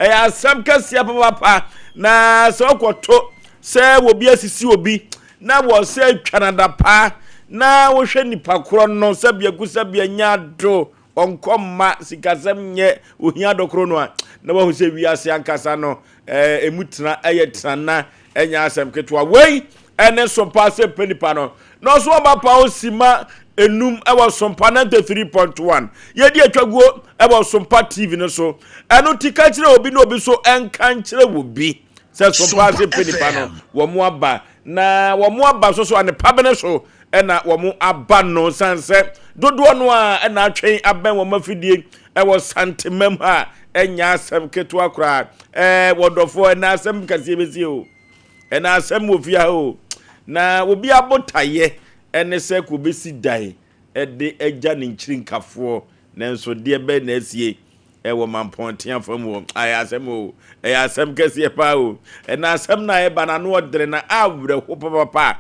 Ɛyɛ asɛm kɛseɛ papapa na sɛ wokɔto sɛ obi asisi obi na wɔ sɛ atwa no adapaa na wohwɛ nipa korɔ no sɛ biaku sɛ bianya ado ɔnkɔ mma sikasɛm nyɛ ohia dɔkoro no a na wahu sɛ wiase ankasa no ɛmu tena ɛyɛ tena na ɛnyɛ asɛm ketewa. Wei ɛne sompa sɛ pɛ nipa no na ɔso ɔba pa osima enum ɛwɔ Sompa 93.1. Yɛdi atwaguo ɛwɔ Sompa TV no so. Ɛno ti ka kyerɛ obi na obi so ɛnka nkyerɛ wɔ bi sɛ Sompa sɛ pɛ nipa no wɔn aba na wɔn aba so so anepa bene so ɛna wɔn aba no san sɛ dodoɔ no a ɛna atwɛn abɛn wɔn afidie ɛwɔ Santemam ha. Ɛnya asɛm ketewa koraa. Wɔdɔfoɔ, ɛna asɛm kɛseɛ bɛsie o, ɛna asɛm wɔ fie ha o. Na obi abotayɛ ɛne sɛ kò bɛsi dan ɛde agya ne nkyiri nkafoɔ, nanso deɛ bɛn na asie ɛwɔ Mampɔnten afam wɔ? Ayɛ asɛm o, ɛyɛ asɛm kɛseɛ paa o. Ɛna asɛm na ɛba na ano ɔdere na awerɛho papapa.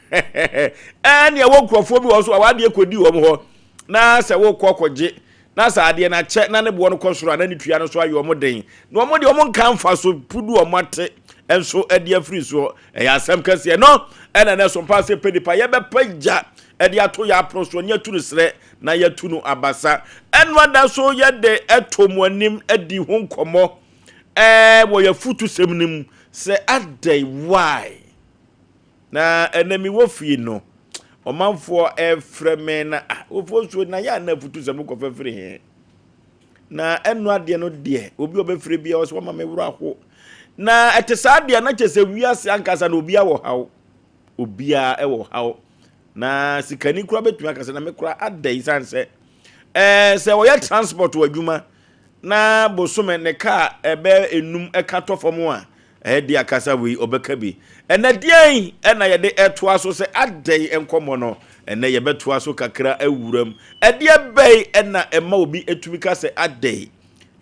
Ɛne ɛwɔ nkurɔfoɔ bi wɔ so a wadeɛ kɔdi wɔn hɔ na sɛ wokɔ kɔgye na sɛ adeɛ no akyɛ na ne boɔ no kɔ soro a na ne tua no so ayɛ wɔn den na wɔn deɛ wɔn nka mfa so pudu wɔn ate nso de afiri soɔ. Ɛyɛ asɛm kɛseɛ no ɛna ɛnɛ so mpa sɛ pɛ nipa yɛbɛpɛ gya ɛde ato yɛ apono soɔ ne yɛtu no serɛ na yɛtu no abasa. Ɛno ada so yɛde ɛto mo anim adi ho nkɔmmɔ wɔ yɛfutu sɛm no mu sɛ adɛn, why? Na ɛnɛ mi wɔ fie no, ɔmanfoɔ ɛfrɛ me na ah, wofoɔ nsuo na yɛ ana afutu sɛm kɔfɛ firi he na ɛno adeɛ no deɛ obi a ɔbɛfrɛ bi a ɔsɛ wama me werɛ aho. Na ɛte saa deɛ na kyerɛ sɛ wiase ankasa na obiara wɔ haw, obiara ɛwɔ haw. Na sikani kora bɛtumi akasa na me kora ada yi san sɛ sɛ wɔyɛ transport wɔ adwuma na bosome ne kaa ɛbɛ enum ɛka tɔ fam a ɛyɛ de akasa wei ɔbɛka bi. Ɛnɛ deɛn ɛna yɛde ɛtoa so sɛ adɛn nkɔmmɔ no? Ɛnɛ yɛbɛtoa so kakra awuram. Ɛdeɛ bɛn ɛna ɛma obi etumi ka sɛ adɛn?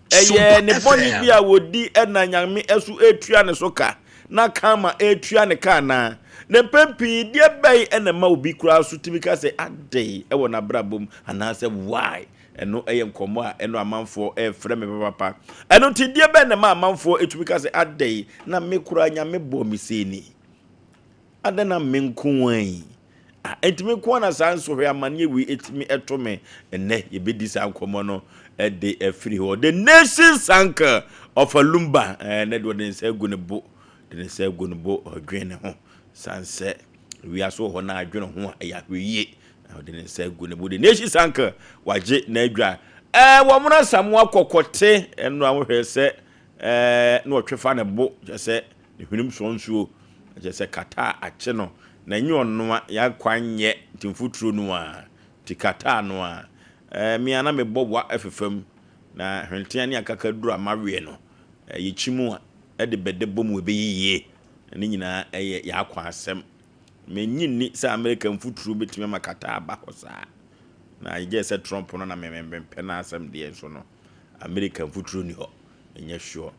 Ɛyɛ ne bɔne bi a wɔdi ɛna Nyame ɛso etua ne so ka na kama etua ne ka anaa? Na mpɛn pii deɛ bɛn ɛna ɛma obi koraa so tumi ka sɛ adɛn ɛwɔ n'abrabɔ mu anaasɛ why? Ɛno ɛyɛ nkɔmmɔ a ɛno amanfoɔ ɛɛfrɛ me papapa. Ɛno nti deɛ bɛn na ɛma amanfoɔ etumi ka sɛ adɛn na me koraa Nyame bɔ me sei ni, adɛn na me nko yi ah, ntumi nko na saa nsɔhwɛ amanneɛ wei etumi ɛto me? Ɛnɛ yɛbɛdi saa nkɔmmɔ no ɛde ɛfiri hɔ. The Nation's Uncle of Lumba, ɛnɛ de ɔde ne nsa agu ne bo, de ne nsa agu ne bo, ɔdwen ne ho san sɛ wiase wɔ hɔ na adwene ho a ɛyɛ ahwɛyie. Ɔde ne nsa agu ne bo. The Nation's Uncle wagye n'adwa. Wɔn mo Asamoa kɔkɔte ɛno a wɔhwɛ sɛ na ɔtwe fa ne bo kyerɛ sɛ ne hwenem sɔ nsuo kyerɛ sɛ kata akye no na enye ɔnoa yakwan nyɛ nti mfuturo no a nti kata no a mmea na mebɔ wa ɛfefam na hwentea ne akakaduro a maweɛ no yɛkyi mu a ɛde bɛdɛ bɔ mu ɛbɛyɛ yie. Ne nyinaa ɛyɛ yɛakwa asɛm. Menyi nni sɛ Amerika mfuturo bɛtumi ama kata aba hɔ saa na yɛgye sɛ Trump no na mempɛ n'asɛm deɛ nso no Amerika mfuturo ni hɔ, ɛnyɛ sure.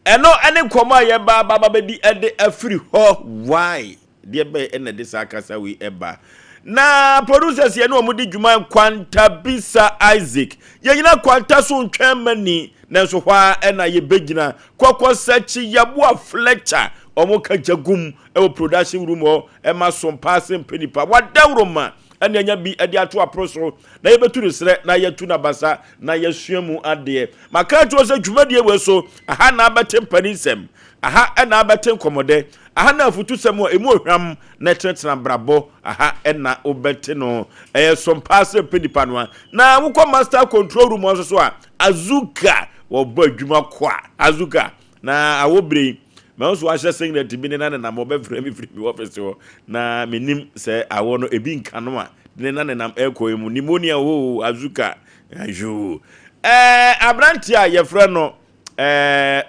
Ɛno ɛne nkɔmmɔ a yɛba baba bɛdi ɛde afiri hɔ. Why, deɛ bɛyɛ ɛna de saa kasa wei ɛba? Na producers yɛne wɔn di dwuma, Nkwantabisa Isaac, yɛnyina kwanta so ntwɛn mani nanso hɔ a ɛna yɛbɛgyina kɔkɔ sɛkyi Yɛboa Fletcher. Wɔn ka gyagum ɛwɔ production room hɔ ɛma so mpaase mpɛ nipa wadawuro ma ɛna anya bi ɛde ato aporo so na yɛbɛtu no serɛ na yɛtu no abasa na yɛsua mu adeɛ. Maka akyerɛ sɛ dwumadie wei so aha na abɛte mpanin nsɛm, aha ɛna abɛte nkɔmmɔdɛ, aha na afutusɛm a ɛmu ohwam na ɛtenatena brabɔ, aha ɛna wobɛte no. Ɛyɛ so mpaase mpɛ nipa no a na wokɔ master control room nso so a Azuka wɔbɔ adwuma kɔ a Azuka na awɔ bere yi mɛ nso ahyɛ singlet bi ne na nenam. Ɔbɛfrɛ me firi mi office hɔ na menim sɛ awɔ no ebi nka no a ne na nenam ɛkɔ yi mu pneumonia o. Azuka ayo aberanteɛ a yɛfrɛ no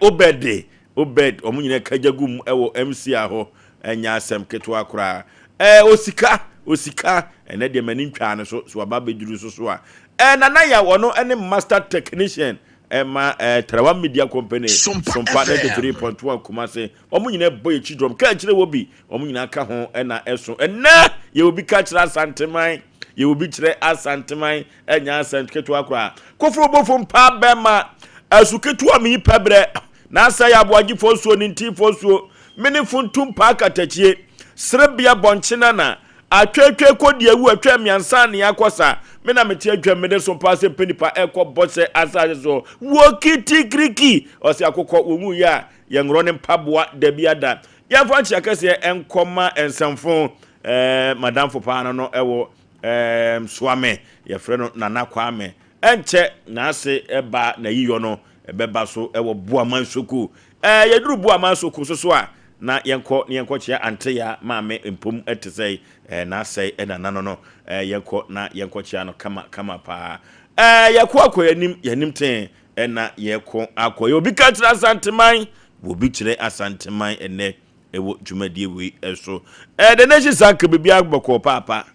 Obed Obed, wɔn nyinaa kagya gu mu ɛwɔ MCA hɔ. Ɛnyɛ asɛm ketewa koraa. Osika osika ɛnɛ deɛ m'ani ntwaa no so so waba abɛduru so so a Nana yɛ ɔno ɛne master technician ɛma Tarawa Media Company, Sompa 93.1 Kumase. Wɔn nyinaa bɔ yɛ dɔm kaa kyerɛ wɔ bi, wɔn nyinaa ka ho ɛna ɛso. Ɛnɛ yɛ obi ka kyerɛ Asanteman, yɛ obi kyerɛ Asanteman. Ɛnyɛ asɛm ketewa koraa. Koforo bofo mpa bɛma asu ketewa mi pɛ brɛ. N'asa yɛ aboagyefoɔ nsuo ne ntiifoɔ nsuo. Mene funtum paa katakyie. Serebea bɔnkye nana. Atwetwe kɔ di awu atwa mmiansa ne akɔ sa. Me na mete adwam mede so paa sɛ mpɛ nipa ɛkɔ bɔhyɛ asase so. Wɔ kitikiriki. Ɔse akokɔ wɔnwu yɛ a yɛnworɔ ne mpaboa dabi ada. Yɛmfa nkyea kɛseɛ nkɔma nsɛmfo eh, madamfo paa no no ɛwɔ eh, Soame. Yɛfrɛ no Nana Kwame. Ɛnkyɛ n'ase ɛba n'ayiyɔ no ɛbɛba so ɛwɔ Boaman Soko. Eh, yɛduru Boaman Soko so so a, na yɛnkɔ na yɛnkɔkyea Anteya maame mpom ɛte sɛ eh, n'asɛe ɛnana no no. Eh, yɛnkɔ na yɛnkɔkyea no kama kama paa. Eh, yɛkɔ akɔ yɛnim, yɛnim tee ɛna yɛkɔ akɔ. Yɛ obi ka kyerɛ Asanteman, obi kyerɛ Asanteman ɛnɛ ɛwɔ dwumadie wei ɛso. Eh, the nation sanka biribiara bɔkɔɔ paapa.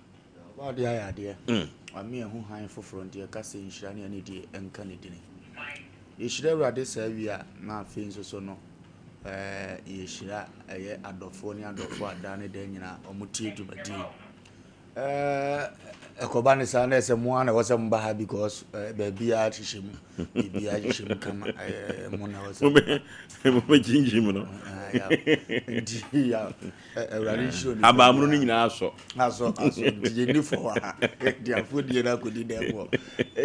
Ɔbaa adeɛ ayɛ adeɛ. Wame yɛn ho hann foforɔ nti yɛka sɛ nhyira ne anidie nka ne dini. Yɛhyira Awurade saa wie a na afei nso so no eh, yɛhyira ɛyɛ adɔfoɔ ne adɔfoɔ a daa ne daa nyinaa wɔtie dwumadie. Eh, ɛkɔba ne saa na ɛsɛ mo ara na ɛwɔ sɛ moba ha because eh, baabiara hyehyɛ mu, biribiara hyehyɛ mu kama, eh, mo na ɛwɔ sɛ moba. Mobɛkyinkyim no. Ah, yeah. Nti, yeah. Awurade nhyira onipa Abamunu no nyinaa asɔ. Asɔ asɔ nti yɛ ni fɔ wa nti afɔdie no akɔdi dɛm wɔ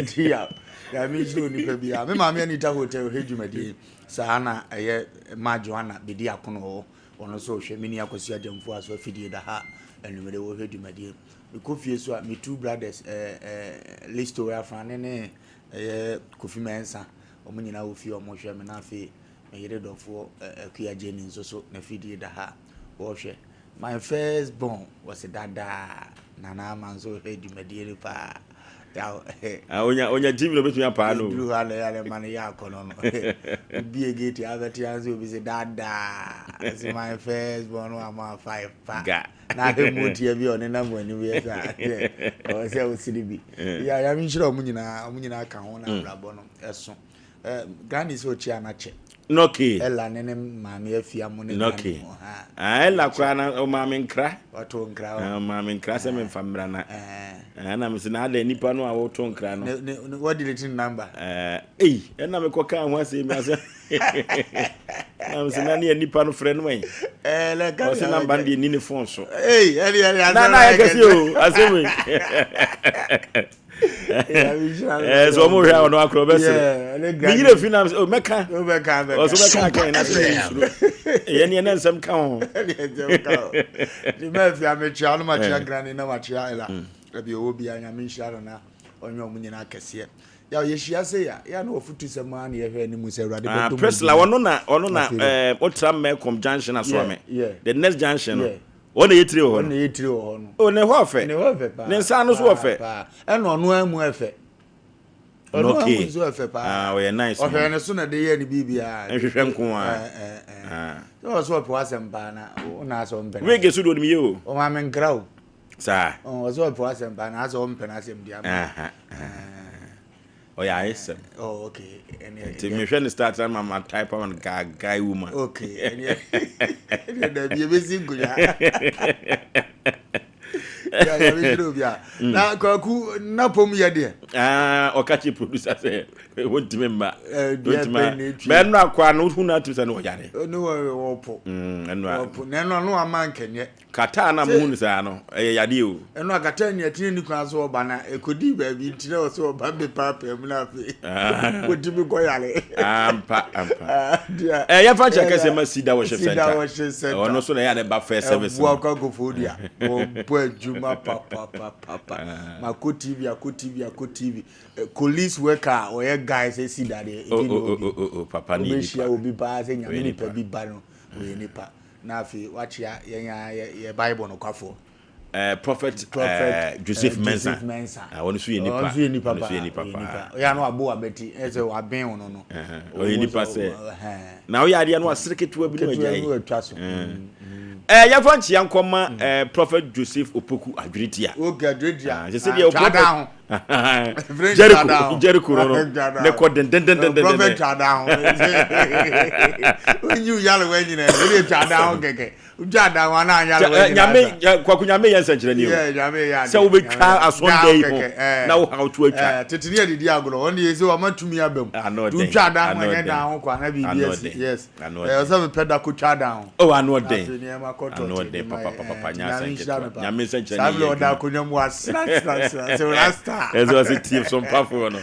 nti ya Nyame nhyira onipa biara. Me maame Anita Hotel hwɛ dwumadie saa na ɛyɛ ma Joanna bɛdi akono wɔ ɔno nso hwɛ me nua Kwasi Agyamfo aso afidie da ha anwummere wɔhwɛ dwumadie. Mekɔ fie so a me two brothers ɛɛ ɛɛ Listo Afrane ne ɛyɛ Kofi Mensah wɔn nyinaa wɔ fie wɔn hwɛ me na afei Me yere dɔfoɔ Akua Jenny nso so n'afidie da ha a wɔrehwɛ. My first born wɔsi dadaa Nana Ama nso rehwɛ dwumadie no paa. Yaw. Ah, onya onya TV na obetumi apaa no. Eduru hɔ a na ɛyɛ a na ɛma no yɛ akɔnɔ no. Obie gate abɛte ansa obi sɛ dadaa. Ɛsi my first born no ama five pa. Ga. Na ahwɛ mu tia bi a ɔnenam wɔn anim yɛ saa. Ɔwɔ sɛ ɔsiri bi. Ya ya mi nhyira wɔn nyinaa, wɔn nyinaa ka ho na abrabɔ no ɛso. Eh, Granny sɛ ɔkyia no akyɛ. Nɔke. Ella ne ne maame afia mo ne Granny ho. Ha. Ah, Ella koraa na ɔmaame nkra. Wato nkra. Ah, ɔmaame nkra sɛ memfa mmra na. Eh. Na mese na adɛn nipa no a woto nkra no. Ne ne what delete number. Eh, ei, ɛna mekɔ kaa ho asɛm mi asɛ. Na mese na ne nipa no frɛ no ɛ. Eh, le ka. Ɔse number no deɛ ni ne phone so. Ei, ɛne ɛne asɛm. Na na ayɛ kɛse o, asɛm yi. Sɛ ɔmo hwɛ a ɔno akorɔ bɛsere meyerɛ fi nam sɛ mɛka ɔso bɛka aka na sɛ mensuro ɛyɛ neɛ na nsɛm ka ho maafia mekyea no makyea grane na makyea ɛla ɛbi ɔwɔ bia nyame nhyira no na ɔnyɛ ɔmo nyinaa kɛseɛ ya yɛhyia sɛ ya ya na wɔfotu sɛ maa na yɛhwɛ anim sɛ awurade bɛdom Priscilla ɔno na ɔno na wotra Melcom junction asoame the next junction no Wɔn na ɛyɛ tire wɔ hɔ no. Wɔn na ɛyɛ tire wɔ hɔ no. O ne hɔ ɔfɛ. Ne hɔ ɔfɛ paa. Ne nsa ano so ɔfɛ. Paa ɛna ɔno amu ɛfɛ. Ɔno amu nso ɛfɛ paa. Ah ɔyɛ nice. Ɔhwɛ ne so na de yɛ ne biribiara. Nhwehwɛ nko ara. Ɛɛ ɛɛ. Sɛ ɔsɛ ɔpɛ w'asɛm paa na ɔna asɛ ɔmpɛ. Wege so de onim yie o. Ɔmaame nkra o. Saa. Ɔsɛ ɔpɛ w'asɛm paa na asɛ ɔmpɛ n'asɛm di ama. Ɔyɛ ayesɛm. Oh, okay. Nti mehwɛ ne start na ma type ama no guy woman. Okay. Ɛneɛ ɛneɛ dabi ebesi nkonnwa. Ya ya bɛhyerɛ obi a. Na kwaku na pom yɛ deɛ. Ah, ɔka kye producer sɛ wontumi mma. Wontumi. Mɛ ɛno akwa no hu na atum sɛ no ɔyare. Ne wɔ wɔpo. Ɛno a. Wɔpo na ɛno ano ama nkɛnyɛ. Kataa na muhu no saa no, ɛyɛ yadeɛ o. Ɛno a kataa ni ɛtene ni kwan so ɔba na ɛkɔdii baabi nti na ɔsɛ ɔba bɛpaapaa mu na afei wɔtumi kɔ yare. Ampa ampa. Ɛ yɛfa kyɛ kɛsɛ ma Sida Worship Center. Sida Worship Center. Ɔno so na ɛyɛ a ne ba first service. Ɛboa kɔ akɔfo dua. Wɔbɔ adwuma papapapapa. Makɔ TV akɔ TV akɔ TV. Police worker a ɔyɛ guy sɛ Sida deɛ ebi na obi. Papa ne nipa. Wobɛhyia obi paa sɛ nyame nipa bi ba no ɔyɛ nipa. Na afei wakyea yɛn ara yɛ yɛ Bible nokwafoɔ. Eh, Prophet, Prophet eh, Joseph Mensah. Joseph Mensah. Ah, ɔno nso yɛ nipa. Ɔno nso yɛ nipa Ɔno paa. nso yɛ nipa Ɔyɛ paa. nipa. Ɔyɛ ano abo abati ɛsɛ waben wo no no. Ɔyɛ nipa sɛ. Na ɔyɛ adeɛ no asere ketewa bi na Ketewa wagyae. bi watwa so. Eh, yɛmfa nkyea nkɔma eh, Prophet Joseph Opoku Adweretia. Okay, Adweretia. Ah, sɛ sɛdeɛ Twa Prophet da ho. Jericho, Jericho no no, ne kɔ dendendendenden. Prophet twa da ho. Onyi yale wa nyina, o de twa da ho kɛkɛ. Wotwa adan ho anaa anyare wɔ nyinaa Nyame kwaku nyame yɛ nsɛnkyerɛnne o. Nyame yɛ ade. Sɛ wobɛtwa asɔnda yi ho na wo haw to atwa. Tete ne yɛde di agorɔ wɔn deɛ sɛ wɔma tumi aba mu. Ano ɔden. Wotwa adan ho ɛnyɛ dan ho kwa na biribi asi. Yes. Ɛyɛ sɛ mepɛ da kotwa adan ho. Oh ano ɔden. Afei nneɛma kɔtɔ Ano ɔden papa papa papa nyɛ asɛn ketewa. Nyame nsɛnkyerɛnne yɛ adwuma. Saa bere ɔda akonnwa mu asra sra sra sɛ rasta. Ɛsɛ ɔsɛ tie sompafoɔ no.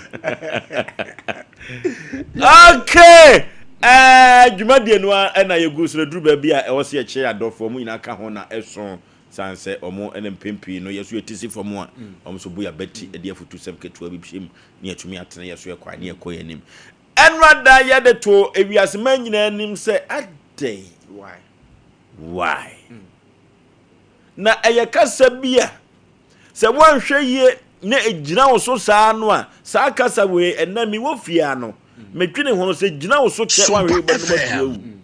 Okay! Ɛɛ dwumadie no ara na yɛgu so no duru baabi a ɛwɔ sɛ yɛkyerɛ adɔfoɔ wɔn nyinaa ka ho na ɛso san sɛ wɔn ɛna mpɛn pii no yɛso yɛte si fam a wɔn nso bo yɛabati de afutusɛm ketewa bi hyɛ mu na yɛatumi atene yɛso yɛ kwan na yɛkɔ yɛn anim. Ɛno ada yɛde to ewiase man nyinaa anim sɛ adɛn? Why? Why? Na ɛyɛ kasa bi a Sɛ woanhwɛ yie na ɛgyina wo so saa no a, saa kasa wei ɛnɛ mewɔ fie a no, medwene ho no sɛ gyina wo so kyɛ woanhwɛ yie wobɛnom atu awu.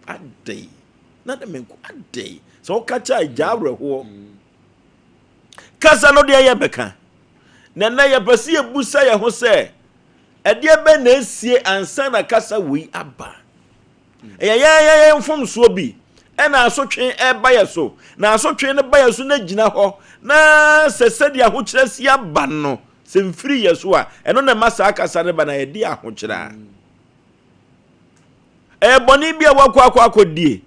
Adɛn? Na ne menko adɛn? Sɛ woka kyɛ a gyaa awerɛhoɔ. Kasa no deɛ yɛbɛka. Na ɛnɛ yɛpɛ sɛ yɛbusa yɛn ho sɛ, ɛdeɛ bɛn na ɛsie ansa na kasa wei aba? Ɛyɛ yɛn yɛn yɛn mfomsoɔ bi ɛna asotwe ɛreba yɛ so, na asotwe no ba yɛ so na gyina hɔ, na sɛ sɛdeɛ ahokyerɛ si aba no, sɛ mfiri yɛ so a, ɛno na ɛma saa kasa no ba na yɛde ahokyerɛ a. Ɛyɛ bɔne bi a wakɔ akɔ akɔdie,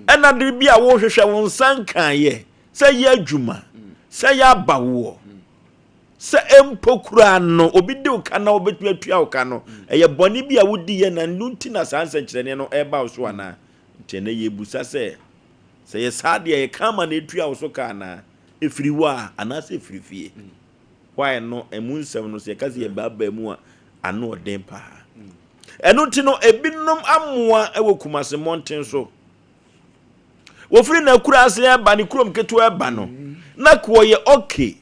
ɛna de bi a wohwehwɛ wo nsa nkaeɛ, sɛ yɛ adwuma, sɛ yɛ abawoɔ. Sɛ mpo koraa no obi de wo ka na obetumi atua wo ka no, ɛyɛ bɔne bi a wodiiɛ na ɛno nti na saa nsɛnkyerɛnneɛ no reba wo so anaa? Nti ɛnnɛ yɛrebisa sɛ, sɛ ɛyɛ saa deɛ ɛyɛ karma na ɛtua wo so ka anaa? Ɛfiri wo a anaasɛ ɛfiri fie? Why no, ɛmu nsɛm no sɛ yɛka sɛ yɛbaabaa mu a, ano ɔden paa. Ɛno nti no, ebinom amoa wɔ Kumasi mmɔnten so. Wɔfiri n'akuraase ɛba ne kurom ketewa ɛba no, na kɔyɛ okay.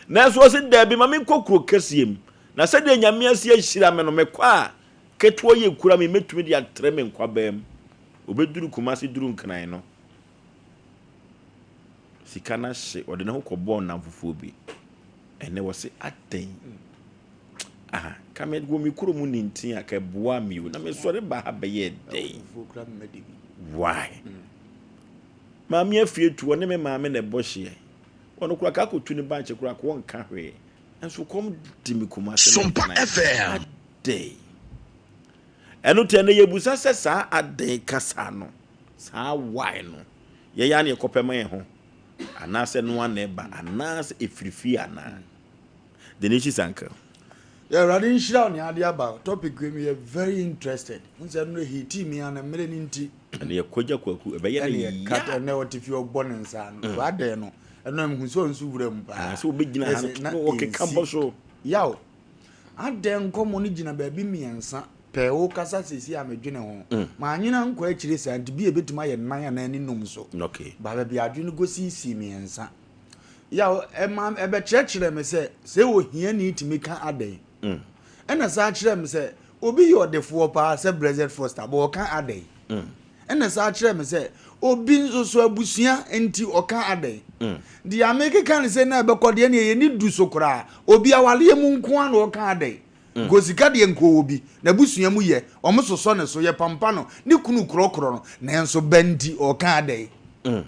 Nanso ɔse, Daabi, ma menkɔ kuro kɛseɛ mu, na sɛdeɛ Nyame asi ahyira me no, mekɔ a, ketewa yi ɛkura me yi, mɛtumi de atrɛ me nkwabaa mu. Ɔbɛduru Kumasi duru Nkran no, sika no ahye, ɔde ne ho kɔbɔɔ nnamfofoɔ bi. Ɛnnɛ wɔse, Adɛn? Aha, ka me wɔ me kuro mu nintin a, ka ɛboaa me o, na mesɔre ba ha bɛyɛɛ dɛn? Why? Maame afie tu, ɔne me maame na ɛbɔ hyeɛ. Ɔno koraa ka kɔtu ne bankye koraa ka ɔnka hwee nso kɔm de me Kumase ne Sompa Nkran FM. adɛn? Ɛno nti ɛnɛ yɛbusa sɛ saa adɛn kasa no saa why no yɛyɛ a na yɛkɔpɛ ma yɛn ho anaasɛ ɛno ara na ɛba anaasɛ ɛfiri fie anaa? The Nations Uncle. Yɛ Awurade nhyira wo nea ade aba topic wei meyɛ very interested n sɛ ɛno hiti me ana mmerɛ no nti. Ɛne yɛ kɔgya kwaku ɛbɛyɛ ne ya. Ɛne ɔte fie ɔbɔ ne nsa no mm. adɛn no ɛno mehu sɛ ɔnso wura mu paa. Ah, sɛ wobɛgyina ha no wɔkeka bɔ so. Yaw adɛn nkɔmmɔ no gyina baabi mmiɛnsa pɛɛ wo kasa sɛsi a medwene ho mm. maanyena nkɔ akyire saa nti bi a ɛbɛtumi ayɛ nan anaa ne num so okay. ba baabi adwene kɔsiisii mmiɛnsa Yaw, ɛma ɛbɛkyerɛkyerɛ me sɛ sɛ ohiani tumi ka adɛn. Mm. Ɛna saa kyerɛ me sɛ obi yɛ ɔdefoɔ paa sɛ Blessed Foster bɔ ɔka adɛn. Mm. Ɛna saa kyerɛ me sɛ obi nso so abusua nti ɔka adɛn. Mm. Deɛ amekeka ne sɛ na ɛbɛkɔ deɛ neɛ yɛni du so koraa obi awareɛ mu nko ara na ɔka adɛn. Mm. Nka osika deɛ nka ɔwɔ bi, n'abusua mu yɛ, wɔn sosɔ ne so, yɛ pampa no, ne kunu korɔkorɔ no, nanso bɛ nti ɔka adɛn. Mm.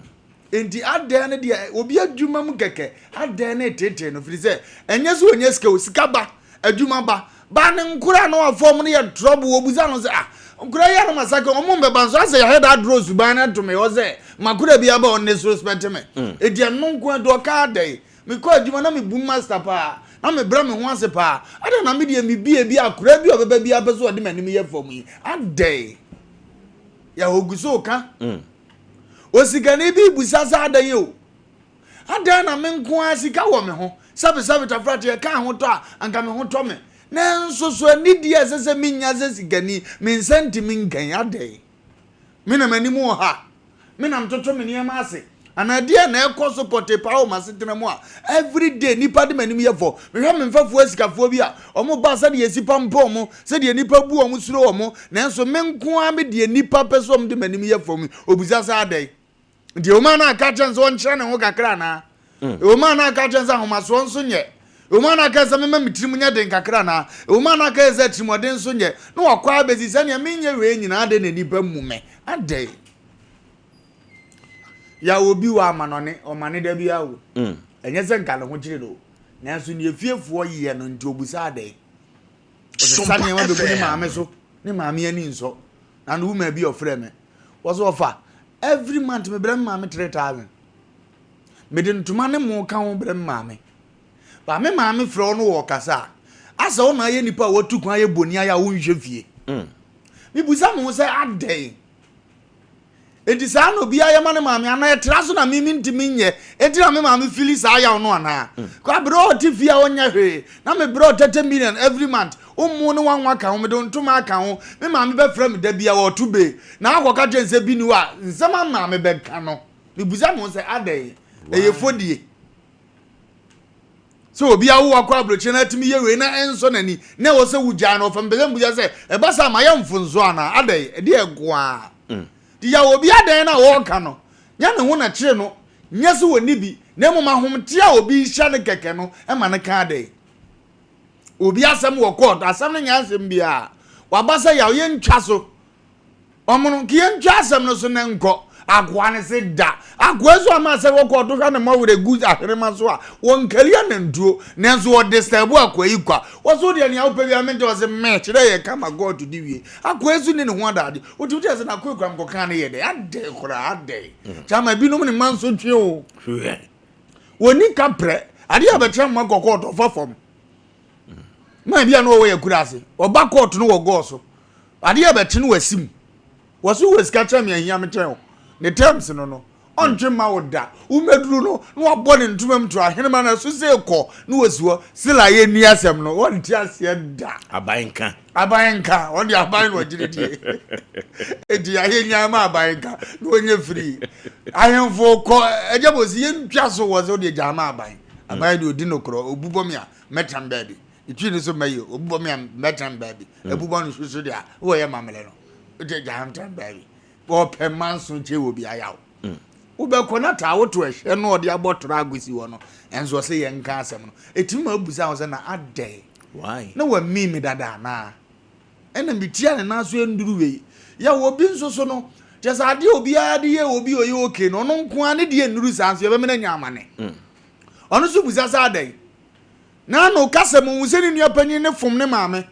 Enti adɛn no deɛ obi adwuma mu kɛkɛ adɛn ne tetee no firi sɛ ɛnyɛ sɛ ɔnya sika o sika ba adwuma ba ba ne nkora no afɔm no yɛ trouble obusa no sɛ ah nkora yi anam asake ɔmo mbɛba nso asɛ yɛahɛ da adorɔ suban no ato me hɔ sɛ makora bi aba ɔne so respect me mm. enti ɛno nko ɛde ɔka adɛn mekɔ adwuma na mebu master paa na mebrɛ me ho ase paa adɛn na medeɛ mebie bi akora bi a ɔbɛba bi apɛ sɛ ɔde m'anim yɛ fam yi adɛn yɛ ogu so ka mm. Osikani bi rebisa sɛ, Adɛn o? Adɛn na me nko ara sika wɔ me ho? Sɛbesɛbe tafrateɛ ka ahotɔ a, anka me ho tɔ me. Nanso so anidie a ɛsɛ sɛ menya sɛ sikani, me nsa ntumi nka yi? Adɛn? Me na m'anim wɔ ha? Me na metoto me nneɛma ase? Anaa ɛdeɛn na ɛkɔ so pɔtee paa wɔ m'asetena mu a everyday nnipa de m'anim yɛ fɔ? Mehwɛ me mfɛfoɔ asikafoɔ bi a, wɔba sɛdeɛ yɛsi pampa wɔn, sɛdeɛ nnipa bu wɔn suro wɔn, nanso me nko ara me deɛ nnipa pɛ sɛ wɔde m'anim yɛ fam yi, ɔbisa sɛ adɛn? Nti ɛwom a na aka kyerɛ no sɛ ɔnkyerɛ ne ho kakra anaa? Mm. Ɛwom a na aka kyerɛ no sɛ ahomasoɔ nso nyɛ? Ɛwom a na aka sɛ mema me tirim nyɛ den kakra anaa? Ɛwom a na aka sɛ atirimuɔden nso nyɛ? Na wakɔ abɛsi sɛnea menyɛ wei nyinaa adɛn na nnipa mmu me? Adɛn? Yaw obi wɔ amanɔne, ɔmane da biara o. Ɛnyɛ sɛ nka ne ho kyere no o, nanso nea efiefoɔ yɛ no nti obusa adɛn. Ɔsesa nneɛma bɛgu ne maame so, ne maame ani nsɔ. Na no woman bi ɔfrɛ me, wɔsɛ ɔfa every month mebrɛ me maame 3000. Mede ntoma ne mo ka ho brɛ me maame. Ba me maame frɛ wo no wɔ ɔkasa a, asɛ wo na ayɛ nipa a watu kwan ayɛ boni ayɛ a wonhwɛ fie. Mebusa me ho sɛ adɛn? Enti saa na obiara yɛ ma ne maame anaa ɛtra so na me mentumi nyɛ enti na me maame fili saa yaw no anaa? Mm. Kɔ aberɛ a ɔte fie a ɔnyɛ hwee na me brɛ ɔtɛtɛ million every month wommo ne wanwa ka ho mede ntoma aka ho me maame bɛfrɛ me da bia ɔto be na akɔka kyerɛ nsɛ bi ni hɔ a nsɛm a maame bɛka no mebusa me ho sɛ adɛn ɛyɛ fodie Sɛ obi awo akɔ aburokyire na atumi yɛ wei na ɛnsɔ n'ani na ɛwɔ sɛ wogyaa no ɔfa mpɛ sɛ mbusa sɛ ɛba saa ma yɛ mfonso anaa adɛn ɛdeɛ nko ara mm. Nti yaw obi adɛn na wɔreka no nyɛ ne ho na kyere no nyɛ sɛ wɔnni bi na mmom ahomte a obi hyɛ no kɛkɛ no ma no ka adɛn. Obi asɛm wɔ court asɛm no nyɛ asɛm biara waba sɛ yaw yɛntwa so Ɔmono, nka yɛntwa asɛm no so na nkɔ. Akoa no se da. Akoa nso ama sɛ wɔkɔ ɔto hwɛ ne mmɔwerɛ gu ahwerema so a, wɔnkari anantuo. Nanso ɔdisturb akoa yi kwa. Wɔse wo deɛ nea wopɛ biara mente ɔse meh kyerɛ yɛ kama God di wie. Akoa yi nso nni ne ho adaagye. Wotumi kyerɛ sɛ n'akoa kura mkɔkaa no yɛ dɛ. Adɛn koraa adɛn. Kyama ebinom ne mma nso twe o. Wɔnni kaprɛ. Adeɛ a bɛkyerɛ mma kɔ kɔɔto ɔfa fam. Man bi a na ɔwɔ yɛ kura ase. Ɔba kɔɔto no wɔ gɔɔ so. Adeɛ a bɛkye no wasi mu. Wɔse wɔ sika kyɛn me ahia me kyɛn wo. Ne terms no no, ɔntwe mma wo da. Womɛduru no, na wabɔ ne ntoma mu to ahenema no so se kɔ, na wasi hɔ. Still a yɛnni asɛm no, wɔnte aseɛ da. Aban nka. Aban nka, wɔn deɛ aban na wɔgyere die. Enti ayɛ nyaa ma aban nka, na wɔnyɛ free. Ahemfo kɔ, ɛgya bɔ si yɛntwa so wɔ sɛ wodeɛ gyaa ma aban. Aban deɛ ɔdi nokorɔ, ɔbu bɔ me a, mɛtena baabi. Etwi no so mɛyɛ obi bɔ me a mɛtena baabi. Mm. Ebu bɔ no soso deɛ a wɔyɛ mamlɛ no. Wote gya ntena baabi. Wɔpɛ manso kyɛ wɔ bi ayaw. Mm. Wobɛkɔ na taa woto ɛhyɛ no ɔde abɔ tra agosi hɔ no. Ɛnso ɔsɛ yɛn nka asɛm no. Etimi ma abusa ho sɛ na adɛn. Why? Na wami me dada anaa? Ɛna metia ne nan so nduru wei. Yɛ wɔ bi nso so no kyɛ sɛ adeɛ obiara de yɛ obi ɔyɛ okay no ɔno nko ara ne deɛ nnuru saa nso yɛbɛmena nya amane. Mm. Ɔno nso busa sɛ adɛn. N'ano kasa mu hu sɛ ne nua panyin no fom ne maame.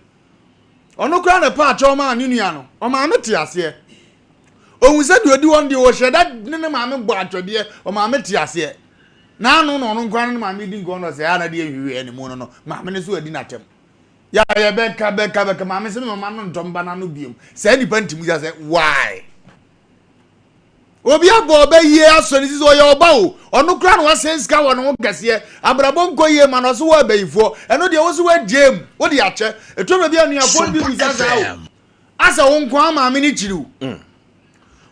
Ɔno koraa na ɛpaa kyɛw maa ne nua no. Ɔmaame te aseɛ. Ohu sɛ deɛ ɔdi hɔ no deɛ ɔhyɛ da ne ne maame bɔ atwɛdeɛ. Ɔmaame te aseɛ. N'ano na ɔno nkoraa ne ne maame di nkɔmmɔ na ɔsɛ a na deɛ nhwehwɛ ne mu no no maame no so adi n'atɛm. Yɛ yɛ bɛka bɛka bɛka maame sɛ mama no ntɔ mba n'ano biom. Saa nipa ntumi gya sɛ why? Obi abɔ ɔba yie asɔ ne sisi ɔyɛ ɔba o ɔno koraa na wasɛn sika wɔ ne ho kɛseɛ abrabɔ nkɔ yie ma no ɔso wɔ abayifoɔ ɛno deɛ woso wagyae mu wode akyɛ ɛtɔ mmerɛ bi anuafoɔ no bi busa saa o asɛ wo nko ara maame no kyiri wo mm.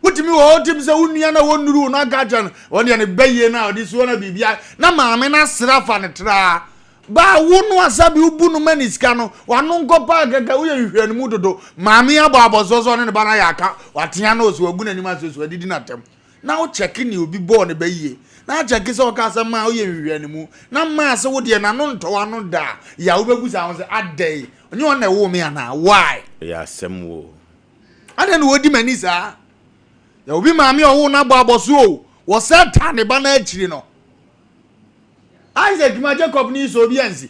wotumi wɔ hɔ wotumi sɛ wo nua na wɔnnuru wo no aka akyerɛ no wɔn deɛ ne bɛyie no a ɔde suo no biribia na maame no asra fa ne traa Baa wo no asa bi wobu no ma ne sika no wano nkɔ paa kɛkɛ woyɛ nhwehwɛnimu dodo maame abɔ abɔsoɔ sɛ ɔne ne ba no ayɛ aka watea no ɔsɛ wagu n'anim ase ɔsɛ wadidi n'atɛm na wo kyɛke ne obi bɔɔ ne ba yie na akyɛke sɛ ɔka sɛ maa woyɛ nhwehwɛnimu na maa sɛ wo deɛ n'ano ntɔ wano da a yɛ a wobɛbu saa ho sɛ adɛn ɔnyɛ ɔna ɛwoo me anaa why? Ɛyɛ asɛm o. Adɛn na wɔdi m'ani saa? Yɛ obi maame a ɔwoo no abɔ abɔsoɔ o wɔsɛ taa ne ba no akyiri no. Isaac ma Jacob ne Esau obi ansi.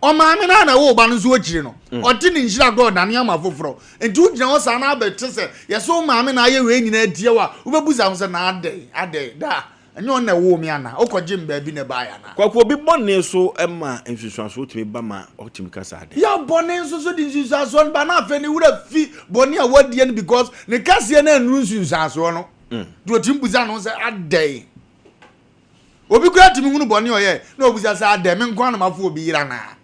Ɔmaame no a na ɛwɔ ba no nso akyiri no. Mm. Ɔte ne nhyira kɔ ɔdane ama foforɔ. Nti wogyina hɔ saa na abɛte sɛ yɛsɛ wo maame na ayɛ wei nyinaa atia wo a, wobɛbu sa ho sɛ na adɛn adɛn daa ɛnyɛ ɔno na ɛwoo me anaa? Wokɔgye me baabi na ɛbaeɛ anaa? Kwaku, obi bɔne so ma nsunsuansoɔ tumi ba ma ɔtumi ka saa dɛn? Yɛ bɔne nso so de nsunsuansoɔ no ba na afei ne werɛ fi bɔne a wadiɛ no because ne kaseɛ no annuru nsunsuansoɔ no. Mm. Nti ɔtumi busa ne ho sɛ adɛn? Obi koraa tumi hunu bɔne a ɔyɛe na obisa sɛ, Adɛn, me nko ara na mafo obi yere anaa?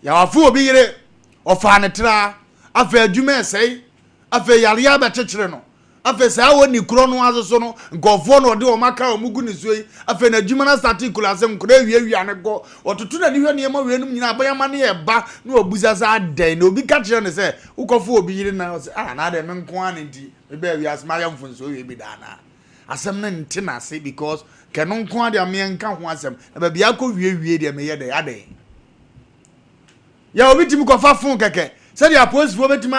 Yɛwafo obi yere, ɔfaa ne traa, afei adwuma ɛsɛe, afei yareɛ abɛkyekyere no, afei saa wɔnni korɔ no ase so no, nkurɔfoɔ na ɔde wɔn aka wɔn gu ne so yi, afei n'adwuma no asate kura ase, nkora awiawia ne kɔ, ɔtoto n'ani hwɛ nneɛma weinom nyinaa, abɛn ama ne ɛba, na ɔbusa sɛ adɛn, na obi ka kyerɛ no sɛ, wokɔfo obi yere na ɔsɛ, ah, na adɛn, me nko ara na nti, mebɛɛ wiase mayɛ mfonsoɔ wei bi da anaa? Asɛm no nte n'ase because kɛ no nko ara deɛ meɛ nka ho asɛm na baabi akɔ wie wie deɛ meyɛ dɛ adɛn yɛ obi tumi kɔfa fon kɛkɛ Sɛdeɛ apolisifoɔ bɛtumi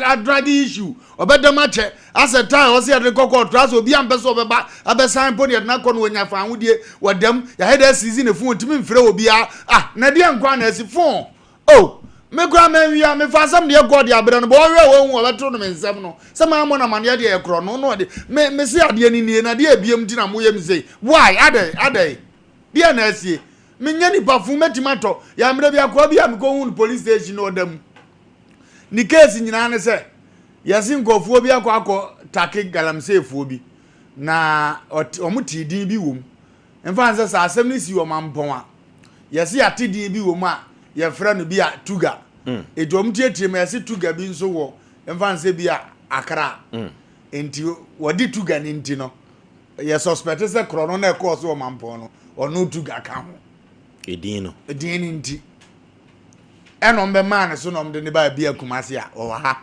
adrage issue, ɔbɛdam akyɛ asɛ time ɔsɛ yɛde kɔ kɔɔto asɛ obi ampɛ sɛ ɔbɛba abɛsan mpo ne yɛde no akɔ no wɔnya fa ahodie wɔdam yɛayɛ dɛ asizi ne phone ntumi mfrɛ obiara. Ah, na deɛ nkwa na asi phone. Oh, me koraa manwia, mefa asɛm deɛ kɔɔ de abrɛ no bɔ ɔhwɛ a wahu ɔbɛto no me nsɛm no sɛ mammɔ no amaneɛ deɛ ɛkorɔ no na ɔde me me se adeɛ no nie na deɛ ebiem nti na moyɛ me sei. Why? Adɛn? Adɛn? Deɛ na asie? Menyɛ nipa fo, mɛtumi atɔ. Yɛ mmerɛ bi akoa bi a mekɔhu no police station na ɔda mu. Ne case nyinaa ne sɛ yɛse nkurɔfoɔ bi akɔ akɔ take galamseyfoɔ bi na wɔn tee din bi wɔ mu. Mfa nsɛ sɛ asɛm no si wɔ Mampɔn a, yɛse yɛate din bi wɔ mu a yɛfrɛ no bi a Tuga. Enti wɔn tietie mu yɛse Tuga bi nso wɔ mfa nsɛ bi a Accra. Enti wɔde Tuga no nti no, yɛ suspect sɛ korɔ no na ɛkɔɔ so wɔ Mampɔn no, ɔno Tuga ka ho. Edin no. Edin no nti. Ɛna wɔn bɛmaa ne so na wɔn de ne baa bi a Kumasi a ɔwɔ ha.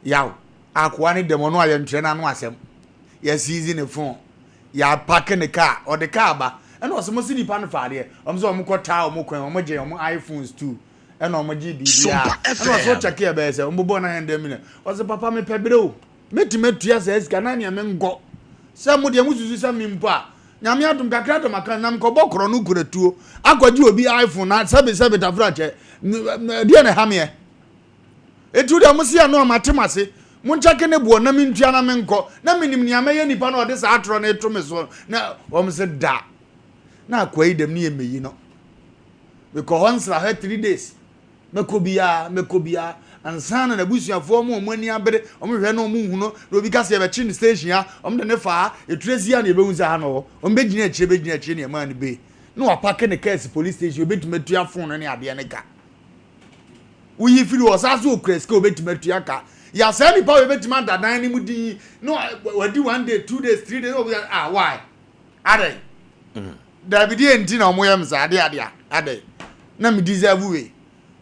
Yaw, akoa ne dɛm ɔno a yɛntwerɛ n'ano asɛm. Yɛsiizi ne phone. Yɛapake ne car, ɔde car ba. Ɛna ɔsɛ mo se nipa no fa adeɛ. Wɔn sɛ wɔn kɔ taa wɔn kwan, wɔn gye wɔn iPhones too. Ɛna wɔn gye biribiara. Ɛna ɔsɛ ɔkyɛke ɛbɛyɛ sɛ wɔn bobɔ 900 million. Ɔsɛ papa mepɛ bere o. Mɛtumi atua saa sika na nea menkɔ. Sɛ mo deɛ mo susu sɛ me mpo a, Nyame adom kakra dɔm aka na mekɔbɔ korɔ no kura tuo akɔgye obi iPhone na sɛbe sɛbe tafra kyɛ. Ɛdeɛ na ɛha meɛ. Enti wo deɛ mo se ɛno a mate mo ase. Monkyɛke ne boɔ na mentua na menkɔ. Na menim nea mɛyɛ nipa no a ɔde saa atorɔ no reto me soɔ no. Na wɔn se da. Na akoa yi dɛm ne yɛ mɛyi no. Mekɔ hɔ nsrahwɛ 3 days. Mɛkɔ biara, mɛkɔ biara. Ansa na n'abusuafoɔ wɔn a wɔn ani abere, wɔn hwɛ na wɔn hu no, na obi ka sɛ yɛbɛkye no station ha, wɔn de ne fa ha, yɛtura si ha na yɛbɛhu sɛ ha na ɔwɔ. Wɔn bɛgyina akyire bɛgyina akyire na yɛmaa no bail. Na wapake ne kaa si police station, obɛtumi atua phone no ne adeɛ no ka. Woyi firi hɔ, ɔsan so okura sika obɛtumi atua ka. Yɛ saa nipa wei bɛtumi ada dan no mu din na wadi one day, 2 days, 3 days, na obi ah, why? Adɛn? Dabi, deɛ nti na wɔyɛ me saa adeɛ adeɛ adɛn? Na me deserve wei.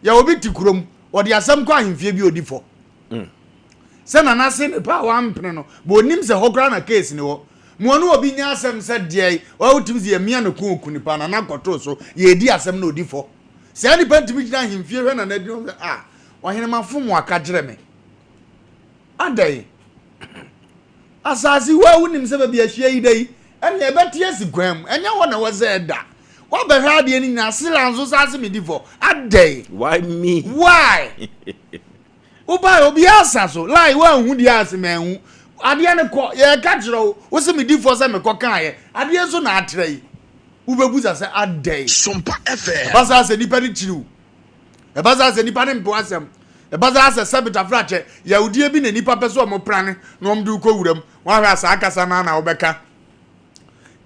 Yɛ obi te kurom, ɔde asɛm kɔ ahemfie bi odi fɔ. Sɛ nana se ne pa a wampene no, bɛ onim sɛ hɔ koraa na case ne wɔ. Mo ɔne obi nya asɛm sɛ deɛ ɔtumi sɛ yɛmia ne ko oku nipa, nana kɔtoo so, yɛdi asɛm na odi fɔ. Saa nipa ntumi gyina ahemfie hwɛ nana di sɛ ah, ɔhene ma fom waka kyerɛ me. Adɛn? Asase wo a wonim sɛ baabi ahyia yi da yi, ɛnna ɛbɛte asi kwan mu. Ɛnyɛ hɔ na ɛwɔ sɛ ɛda. Woabɛhwɛ adeɛ no nyinaa, sila nso saa se medi fɔ. Adɛn? Why me? Why? Wobae obiara sa so. Lie, woanhu deɛ ase manhu. Adeɛ no kɔ, yɛreka kyerɛ wo, wo se medi fɔ sɛ mekɔ kaeɛ. Adeɛ nso na atra yi. Wobɛbusa sɛ adɛn? Sompa FM. Ɛba saa sɛ nipa no kyiri wo. Ɛba saa sɛ nipa no mpo asɛm. Ɛba saa sɛ sɛbi tafrakyɛ, yawudie bi na nipa pɛ sɛ ɔmo prane na ɔmo de wo kɔ wuram. Woahwɛ a saa kasa no ara na wobɛka.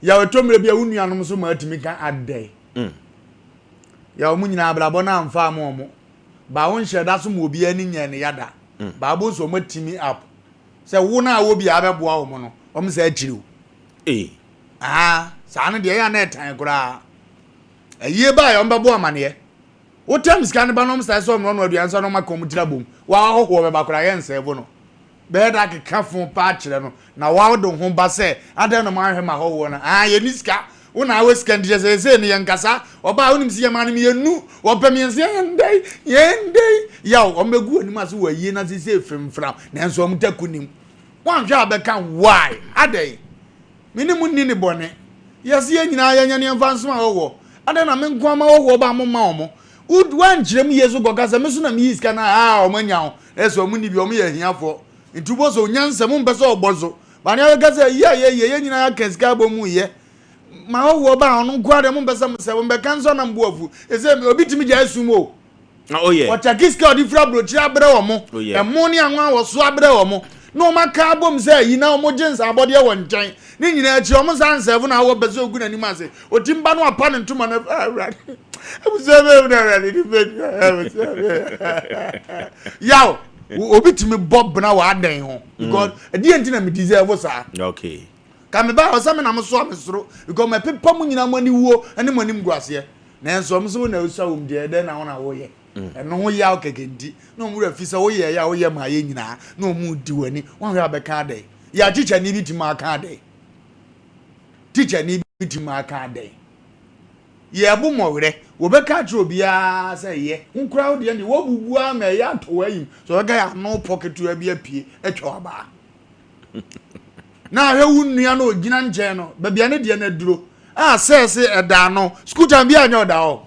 Yaw ɛtɔ mmerɛ bi a wo nuanom nso ma atumi ka adɛn. Yaw ɔmo nyinaa abrabɔ no amfa ama ɔmo. Ba wo nhyɛ da so ma obiara ani nyɛɛ ne ya da. Ba wobɛhu sɛ ɔmo atimi up. Sɛ wo no a wɔ bi a abɛboa ɔmo no, ɔmo saa akyiri wo. Ee. Ah, saa no deɛ ɛyɛ a na ɛtan koraa. Ayie ba a ɔmo bɛbɔ amaneɛ. Wotam sika no ba na ɔmo saa sɛ ɔmo no aduane sɛ na ɔmo aka ɔmo tiri abom. Wa ahɔhoɔ bɛba koraa yɛ nsɛɛvo no. Bɛyɛ da keka fo paa kyerɛ no na wa wode ho ba sɛ adɛn na ɔmo anhwɛ ma ahɔhoɔ no. Ah, yɛni sika. Wo na awɔ sika nti kyɛ sɛ yɛsɛ no yɛn kasa. Ɔbaa wonim sɛ yɛma no mmienu. Wɔpɛ mmiɛnsa yɛn dɛn yɛn dɛn. Yaw, ɔmo bɛgu anim ase wɔ ayie no ase sɛ femfram nanso ɔmo ta kunim. Woanhwɛ a bɛka why? Adɛn? Me ne mo nni ne bɔne. Yɛse yɛn nyinaa yɛnyɛ ne yɛmfa nsom ahɔhoɔ. Adɛn na me nko ara m'ahɔhoɔ ba a momma wɔn? Wo woankyerɛ mu yie so kɔka sɛ me so na meyii sika no a wɔn anya ho. Na ɛsɛ wɔn nni bi, wɔn yɛ ahiafoɔ. Nti wobɔ sɛ onyansa mu mpɛ sɛ ɔbɔ so. Ba nea bɛka sɛ yie a yɛyɛ, yɛn nyinaa yɛaka sika abɔ mu yɛ. M'ahɔhoɔ ba a ɔno nko ara deɛ mompɛ sɛ mosɛ wɔn bɛka nso na mo bo afu. Ɛsɛ obi tumi gyae sum o. Oh yeah. Ɔkyɛke sika a ɔde firi aburokyire abrɛ wɔn. Oh yeah. Ɛmo ne anwa a wɔso abrɛ wɔn. Na wɔn aka abom sɛ ayi na wɔn gye nsa abɔdeɛ wɔ nkyɛn. Ne nyinaa akyi wɔn nsa nsɛɛfo na awɔ pɛ sɛ ogu n'anim ase. Otim ba no apa ne ntoma no ah awurade. Abusua bɛyɛ mu na awurade ne bɛ abusua bɛyɛ. Yaw obi tumi bɔ bena wɔ adan ho because ɛdeɛ nti na me deserve saa. Okay. Ka me ba ɔsɛ me na mo soa me soro because mɛpepa mo nyinaa mo aniwuo ne mo anim gu aseɛ. Nanso ɔmo sɛ wo na osua wɔm deɛ ɛdɛn na wo na woyɛ. Ɛno ho yaw kɛkɛ nti na ɔmo werɛ fi sɛ woyɛ yɛ a woyɛ ma yɛ nyinaa na ɔmo di w'ani. Wɔnhwɛ a bɛka adɛn. Yɛ tikyani bi tumi aka adɛn. Tikyani bi tumi aka adɛn. Yɛɛbo mmɔwerɛ. Wɔbɛka akyerɛ obiara sɛ yɛ. Wo koraa wo deɛ deɛ woabubu ara ma ɛyɛ atɔ w'ayim. Sɛ wɔbɛka yɛ ano pɔ ketewa bi apue atwa w'abaa. Na ahwɛ wo nua no ɔgyina nkyɛn no, baabi a ne deɛ no aduro. A sɛ se ɛda ano. School time bi anyɛ ɔda hɔ.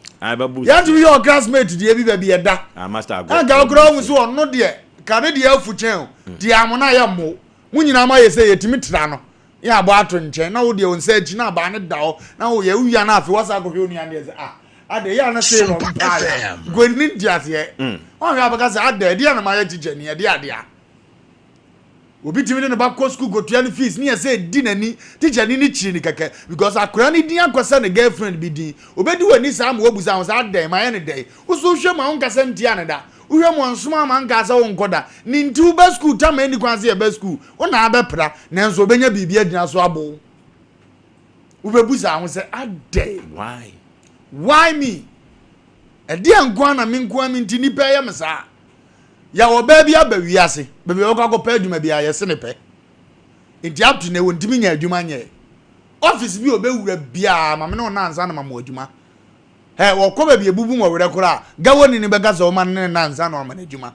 Yɛatumi yɛ classmate deɛ bi baabi ɛda. Anka wo koraa wohu sɛ ɔno deɛ, ka ne deɛ afu kyɛn o. Deɛ amona yɛ mmo. Mo nyinaa moayɛ sɛ yɛtumi tra no. Yɛ abɔ ato nkyɛn na wo deɛ wo nsa akyi na abaa no da hɔ na wo yɛ wowia na afei wasa akɔhwɛ onua no deɛ sɛ ah adɛ yɛ a na sei na Sompa ɔmpaa yɛ FM. nkɔni ne nte aseɛ wɔnhwɛ abɛka sɛ adɛ ɛdeɛ na mayɛ tikya ni ɛdeɛ adeɛ a obi tumi de ne ba kɔ sukuu kɔtua ne fees ne yɛ sɛ ɛdi n'ani tikya ni ne kyiri ne kɛkɛ because akora ne din akɔsɛ ne girlfriend bi din obɛdi w'ani saa ma wabu saa ho sɛ adɛn mayɛ ne dɛn wo so wohwɛ mu a wonkasa ntia ne da Wohwɛ mu ɔnsoma ama nkaa sɛ wonkɔ da. Ne nti woba sukuu tam a ɛnni kwan sɛ yɛba sukuu. Wo na abɛpra, nanso ɔbɛnya biribi agyina so abo wo. Wobɛbusa ho sɛ, adɛn? Why? Why me? Ɛdeɛn nko ara na me nko ara me nti nnipa ɛyɛ me saa? Yɛwɔ ɔbaa bi aba wiase, baabi a ɔbɛkɔ akɔpɛ adwuma biara yɛse ne pɛ. Nti up to now ɔntumi nya adwuma nyɛɛ. Office bi a ɔbɛwura biara ma me ne wo nansa na ma mo adwuma. Hɛ, wɔkɔ baabi a ebubu wɔn werɛ koraa a, Gawoni no bɛka sɛ ɔma no ne no nna ansa na wama no adwuma.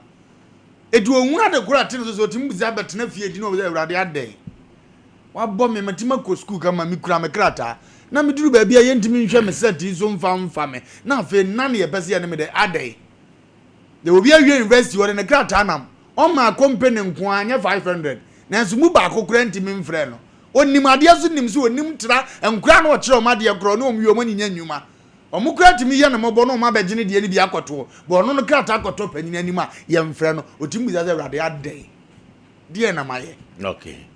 Enti ohun ade koro a ɛte ne so sɛ otumi bisa bɛtena fie di na ɔbisa Awurade adɛn? Wabɔ me, matumi akɔ sukuu kama, mikura me krataa, na meduru baabi a yentumi nhwɛ me sɛt yi so mfa mfa me, na afei nna na yɛpɛ sɛ yɛne me dɛ, adɛn? Deɛ obi awie university, ɔde ne krataa nam, ɔmaa company nko ara nyɛ 500, nanso mu baako koraa ntumi mfrɛɛ no. Ɔnim adeɛ nso nim sɛ ɔnim tra nkoraa na ɔkyerɛ wɔn adeɛ koraa ɔne wɔn wie wɔn anyinya nnwuma. Wɔn koraa tumi yɛ no mmɔbɔ na wɔn abɛgye ne deɛ no bi akɔtoɔ. But ɔno no krataa kɔtɔ panin anim a yɛmfrɛ no. Ɔtumi bisa sɛ Awurade adɛn? Deɛn na mayɛ? Okay.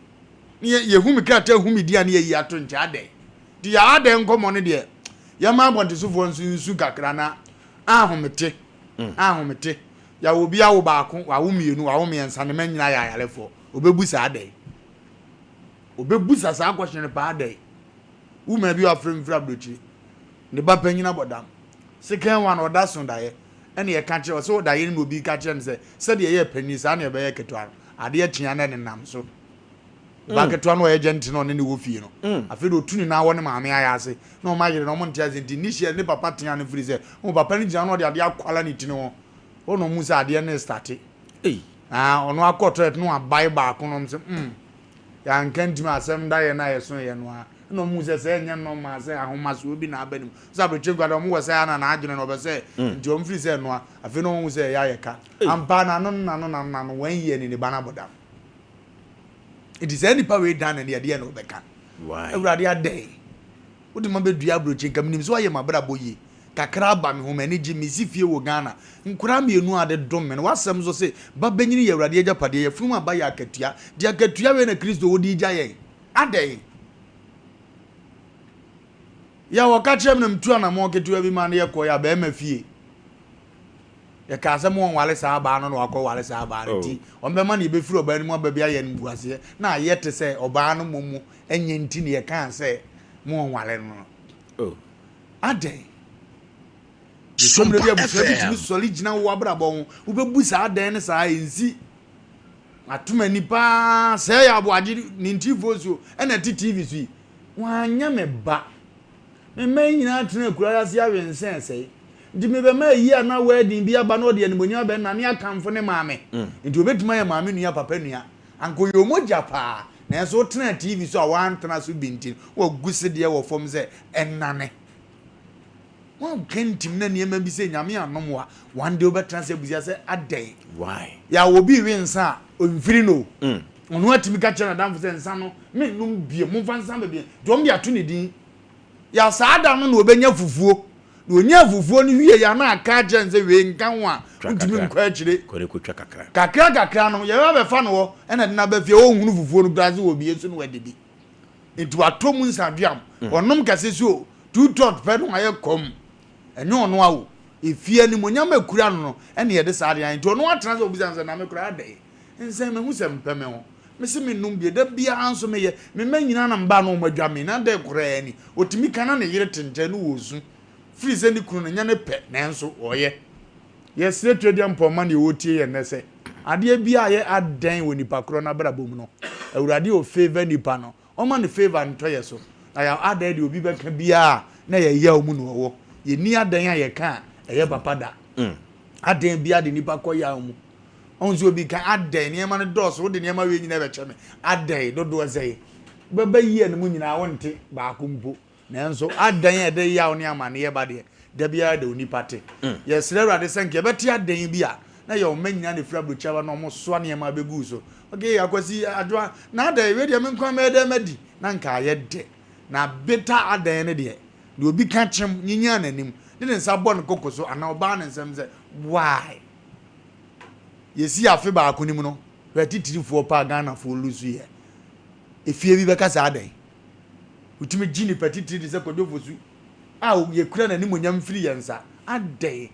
Ne yɛ yɛhu me krataa hu me din a ne yɛyi ato nkyɛn adɛn? Nti yɛ adɛn nkɔmmɔ no deɛ yɛma abɔntesofoɔ nso nsu kakra na ahomete ahomete. Yɛwɔ obi awo baako, wawo mmienu, wawo mmiɛnsa ne mma nyinaa yɛ ayarefoɔ. Ɔbɛbu saa adɛn? Obebusa saa question no paa dɛn? Woman bi a wafrɛ me firi aburokyire, ne ba panyin abɔ dam. Second one ɔda so daeɛ, ɛna yɛka kyerɛ ɔsɛ ɔdaeɛ no na obi ka kyerɛ no sɛ sɛdeɛ ɛyɛ panyin saa na ɛbɛyɛ ketewa no. Adeɛ kyea na ɛnenam so. Ba ketewa no ɔyɛ gyɛnte na ɔne ne wɔ fie no. Afei de otu ne nan wɔ ne maame ayɛ ase na ɔma yere no ɔmo nte ase nti initially ne papa tea no firi sɛ ɔmo papa no gyina na ɔde adeɛ akwala ne tiri ho. Hɔ na ɔmo sɛ adeɛ no starte. Ah, ɔno akɔ toilet na wabae baako na ɔmo sɛ mm, yɛanka ntimi asɛm da yɛ na yɛso yɛ no a ɛna ɔmo sɛ sɛ ɛnyɛ normal sɛ ahomasoɔ bi na aba ne mu sɛ aberɛkyɛ nkwa de ɔmo wɔ sɛ ana n'adwene na ɔbɛ sɛ nti ɔmo firi sɛ ɛnoa afei na ɔmo sɛ ɛyɛ ayɛ ka ampa na ano na ano na ano wɔn yɛ ne ne ba no abɔ dam nti saa nipa wei dan na ne ɛdeɛ na ɔbɛka awurade adɛn Wode ma bɛdua aburokyi nka menim sɛ woayɛ m'abrabɔ yie kakra aba me ho m'ani gye mesi fie wɔ Ghana nkoraa mmienu a de dom me no w'asɛm nso se ba bɛnyini yɛ Awurade agyapadeɛ yafunum aba yɛ akatua de akatua wei na Kristo wode gya yɛn adɛn yɛ wɔka kyerɛ me na metu anamɔn ketewa bi ma no yɛkɔ yɛ abɛɛma fie Yɛkaa sɛ mo wɔnware saa baa no na wakɔware saa baa no nti oh. Wɔbɛma no yɛbɛfiri ɔbaa no mu aba bi ayɛ no mbuaseɛ na ayɛ te sɛ ɔbaa no mmom mu ɛnyɛ nti na yɛkaa sɛ mo wɔnware no no. Oh. Adɛn? Yɛtɔ mmerɛ bi abusua bi tumi sɔre gyina wo abrabɔ ho wobɛbu saa adɛn ne saa ɛnsi atom ani paa sɛ yɛ aboagye ne ntifoɔ suo ɛna ɛte tv so yi wanyɛ me ba Me mma yi nyinaa tena akuraa ase awe nsa ɛsɛe. Nti mebɛma ayi anaa wedding bi aba na ɔde animuonyam abɛ nane akamfo ne maame. Nti obetumi ayɛ maame nua papa nua. Anka ɔyɛ omogya paa. Nanso wotenaa TV so a woantena so bi nti no, woagu sedeɛ wɔ fam sɛ ɛnnane. Woanka ntim na nneɛma bi sɛ Nyame anom wo a, one day wobɛtena ase abisa sɛ adɛn? Why? Yaw obi rewe nsa a, ɔmfiri no o. Ɔno atumi ka kyerɛ n'adamfo sɛ nsa no mennom bio, momfa nsa mma bio. Nti wɔn de ato ne din. Ya saa da no na ɔbɛnya fufuo. Na ɔnyaa fufuo no wie ya na aka akyerɛ no sɛ wei nka ho a wontumi nkɔ akyire. Kakra kakra no yɛbɛba bɛfa no hɔ ɛna de no aba fie ɔnhunu fufuo no koraa sɛ wɔbie so na wadidi. Nti watɔ mu nsaduam. Ɔnom kɛse so o, two tot pɛ na wayɛ kɔm. Ɛnyɛ ɔno a o, efie animuonyam a ekura no no ɛna yɛde saa adeɛ ayɛ. Nti ɔno atena sɛ ɔbisa no sɛ na me koraa adɛn? Nsɛn mahu sɛ mpɛ me ho. Mese mennom bio. Da biara nso meyɛ. Me mma nyinaa na mebaa na wɔadwa me. Na dɛn koraa ni? Ɔtumi ka na ne yere te nkyɛn na ɔresu. Firi sɛ ne kunu no, nyɛ ne pɛ, nanso ɔyɛ. Yɛsrɛ Twedeɛmpɔn ma deɛ ɔretie yɛn nnɛ sɛ, adeɛ biara a ɛyɛ adɛn wɔ nipa korɔ no abrabɔ mu no, Awurade a ɔfavour nipa no, ɔmma ne favour ntɔ yɛn so. Na yɛn adɛn deɛ obi bɛka biara a, na ɛyɛ yaw mu na ɔwɔ. Yɛnni adan a yɛka a ɛyɛ papa da. Adan biara de nnipa kɔ yaw mu. Ɔhu sɛ obi ka adɛn nneɛma no dɔɔso wode nneɛma wei nyinaa bɛkyɛ me adɛn dodoɔ sɛe bɛba yie no mu nyinaa wonte baako mpo nanso adan a ɛde yaw ne amanneɛ ba deɛ da biara da onipa te. Yɛsrɛ Awurade sɛ nka yɛbɛte adan bi a na yɛ ɔma nyinaa na ɛfiri aburokyire aba na wɔn soa nneɛma abɛgu so. Okay, Akwasi Adwoa, na adɛn wei deɛ me nko ara mɛyɛ dɛn madi na nka ayɛ dɛ. Na beta adan no deɛ, deɛ obi ka kyem nyinyaa n'anim de ne nsa bɔ ne koko so anaa ɔbaa ne nsam sɛ why? Yɛsi afe baako no mu no, hwɛ atitirifoɔ paa Ghanafoɔ lusu yɛ. Efie bi bɛka sɛ adɛn? Wotumi gye nipa titiri te sɛ Kwadwo Fosu a yɛkura n'animuonyam firi yɛn nsa. Adɛn?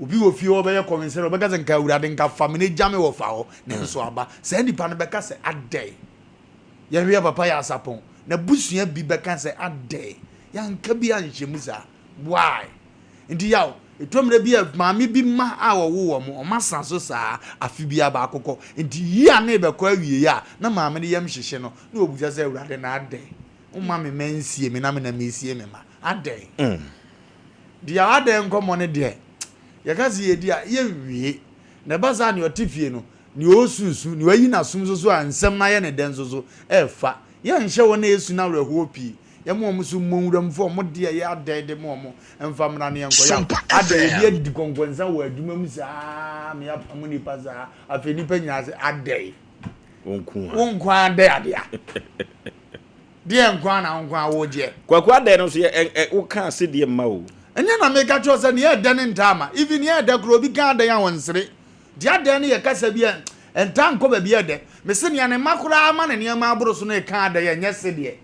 Obi wɔ fie hɔ ɔbɛyɛ kɔmensɛre ɔbɛka sɛ nka Awurade nka fa me na gya me wɔ fa hɔ nanso aba. Saa nipa no bɛka sɛ adɛn? Yɛhwɛ yɛ papa yɛ asapɔn n'abusua bi bɛka sɛ adɛn? Yɛanka bi anhyɛ mu saa. Why? Nti yaw, ɛtɔ mmerɛ bi a maame bi mma a wɔwo wɔn, wɔn asa so saa, afe biara baako kɔ. Nti yi a na ɛbɛkɔ awieɛ a, na maame no yam hyehye no, na ɔbisa sɛ, Awurade na adɛn? Womma me mma nsie me na me na mesie me mma? Adɛn? Deɛ adɛn nkɔmmɔ no deɛ, yɛka sɛ yɛdi a, yɛnwie. Na ɛba saa a, nea ɔte fie no, nea ɔresu nsu, nea wayi n'asom nso so a nsɛm no ayɛ ne dɛ nso so, ɛrefa. Yɛnhyɛ wɔn a ɛresu no awerɛhoɔ pii. Yɛma wɔn so mmɔ nwura mu fa wɔn deɛ yɛ adɛn de ma wɔn mfa mmra na yɛnkɔ. Yaw, adɛn obi adi kɔnkɔnsa wɔ adwuma mu saa ma yɛapam nnipa saa, afei nnipa nyinaa sɛ adɛn? Wo nko ara. Wo nko ara dɛn adeɛ a? Deɛ nko ara na wo nko ara wogyeɛ? Kwaku adɛn no nso yɛ ɛ ɛ woka asedeɛ mma o. Ɛnyɛ na meka kyerɛ wo sɛ nea ɛdɛ no ntaa ma. Even nea ɛdɛ koraa obi ka adɛn a ɔnsere. Deɛ adɛn no yɛ kasa bi a ɛntaa nkɔ baabi a ɛdɛ. Mese nea ne mma koraa ma ne nneɛma aboro so no reka adɛn a ɛnyɛ sedeɛ.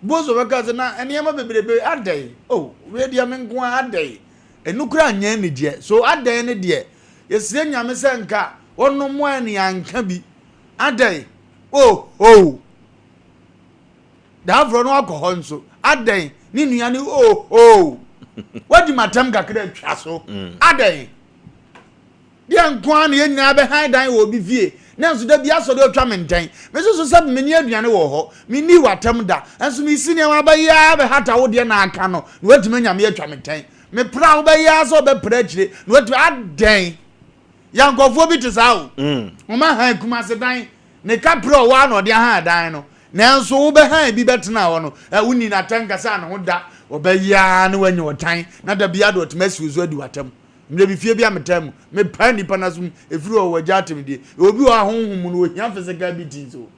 Bozo bɛka sɛ, na nneɛma bebrebe adɛn? Oh, wei deɛ me nko ara adɛn? Ɛno koraa nyɛ anigyeɛ. So adɛn ne deɛ? Yɛsrɛ Nyame sɛ nka ɔno mmoa yɛn na yɛanka bi. Adɛn? Oh, oh. Daaforɔ no akɔ hɔ nso. Adɛn? Ne nua ne oh, oh. Wadi m'atɛm kakra atwa so. Adɛn? Deɛ nko ara na yɛn nyinaa bɛhan dan wɔ obi fie, nanso da biara sɔre ɔtwa me ntɛn. Me nso so sɛ menni aduane wɔ hɔ, mennii w'atɛm da, nso mesi nneɛma bɛyɛ ara bɛhata wo deɛ na aka no, na woatumi anya me atwa me ntɛn. Mepra a wobɛyɛ ara sɛ wobɛpra akyire, na woatumi, adɛn? Yɛn nkurɔfoɔ bi te saa o. Wɔn ahan Kumase dan, ne kaprɛ ɔwɔ ara na ɔde ahan dan no, nanso wobɛhan bi bɛtena hɔ no, ɛ, wonni n'atɛn kasa ne ho da, ɔbɛyɛ ara na wanya ɔtan, na da biara de ɔtumi asi wo so adi w'atɛm. Mmerɛ bi fie bi a metaa mu, mepaa nnipa no asom, ɛfiri hɔ wɔagya atemdie. Obi wɔ hɔ a honhom mu no ohia physical beatings o.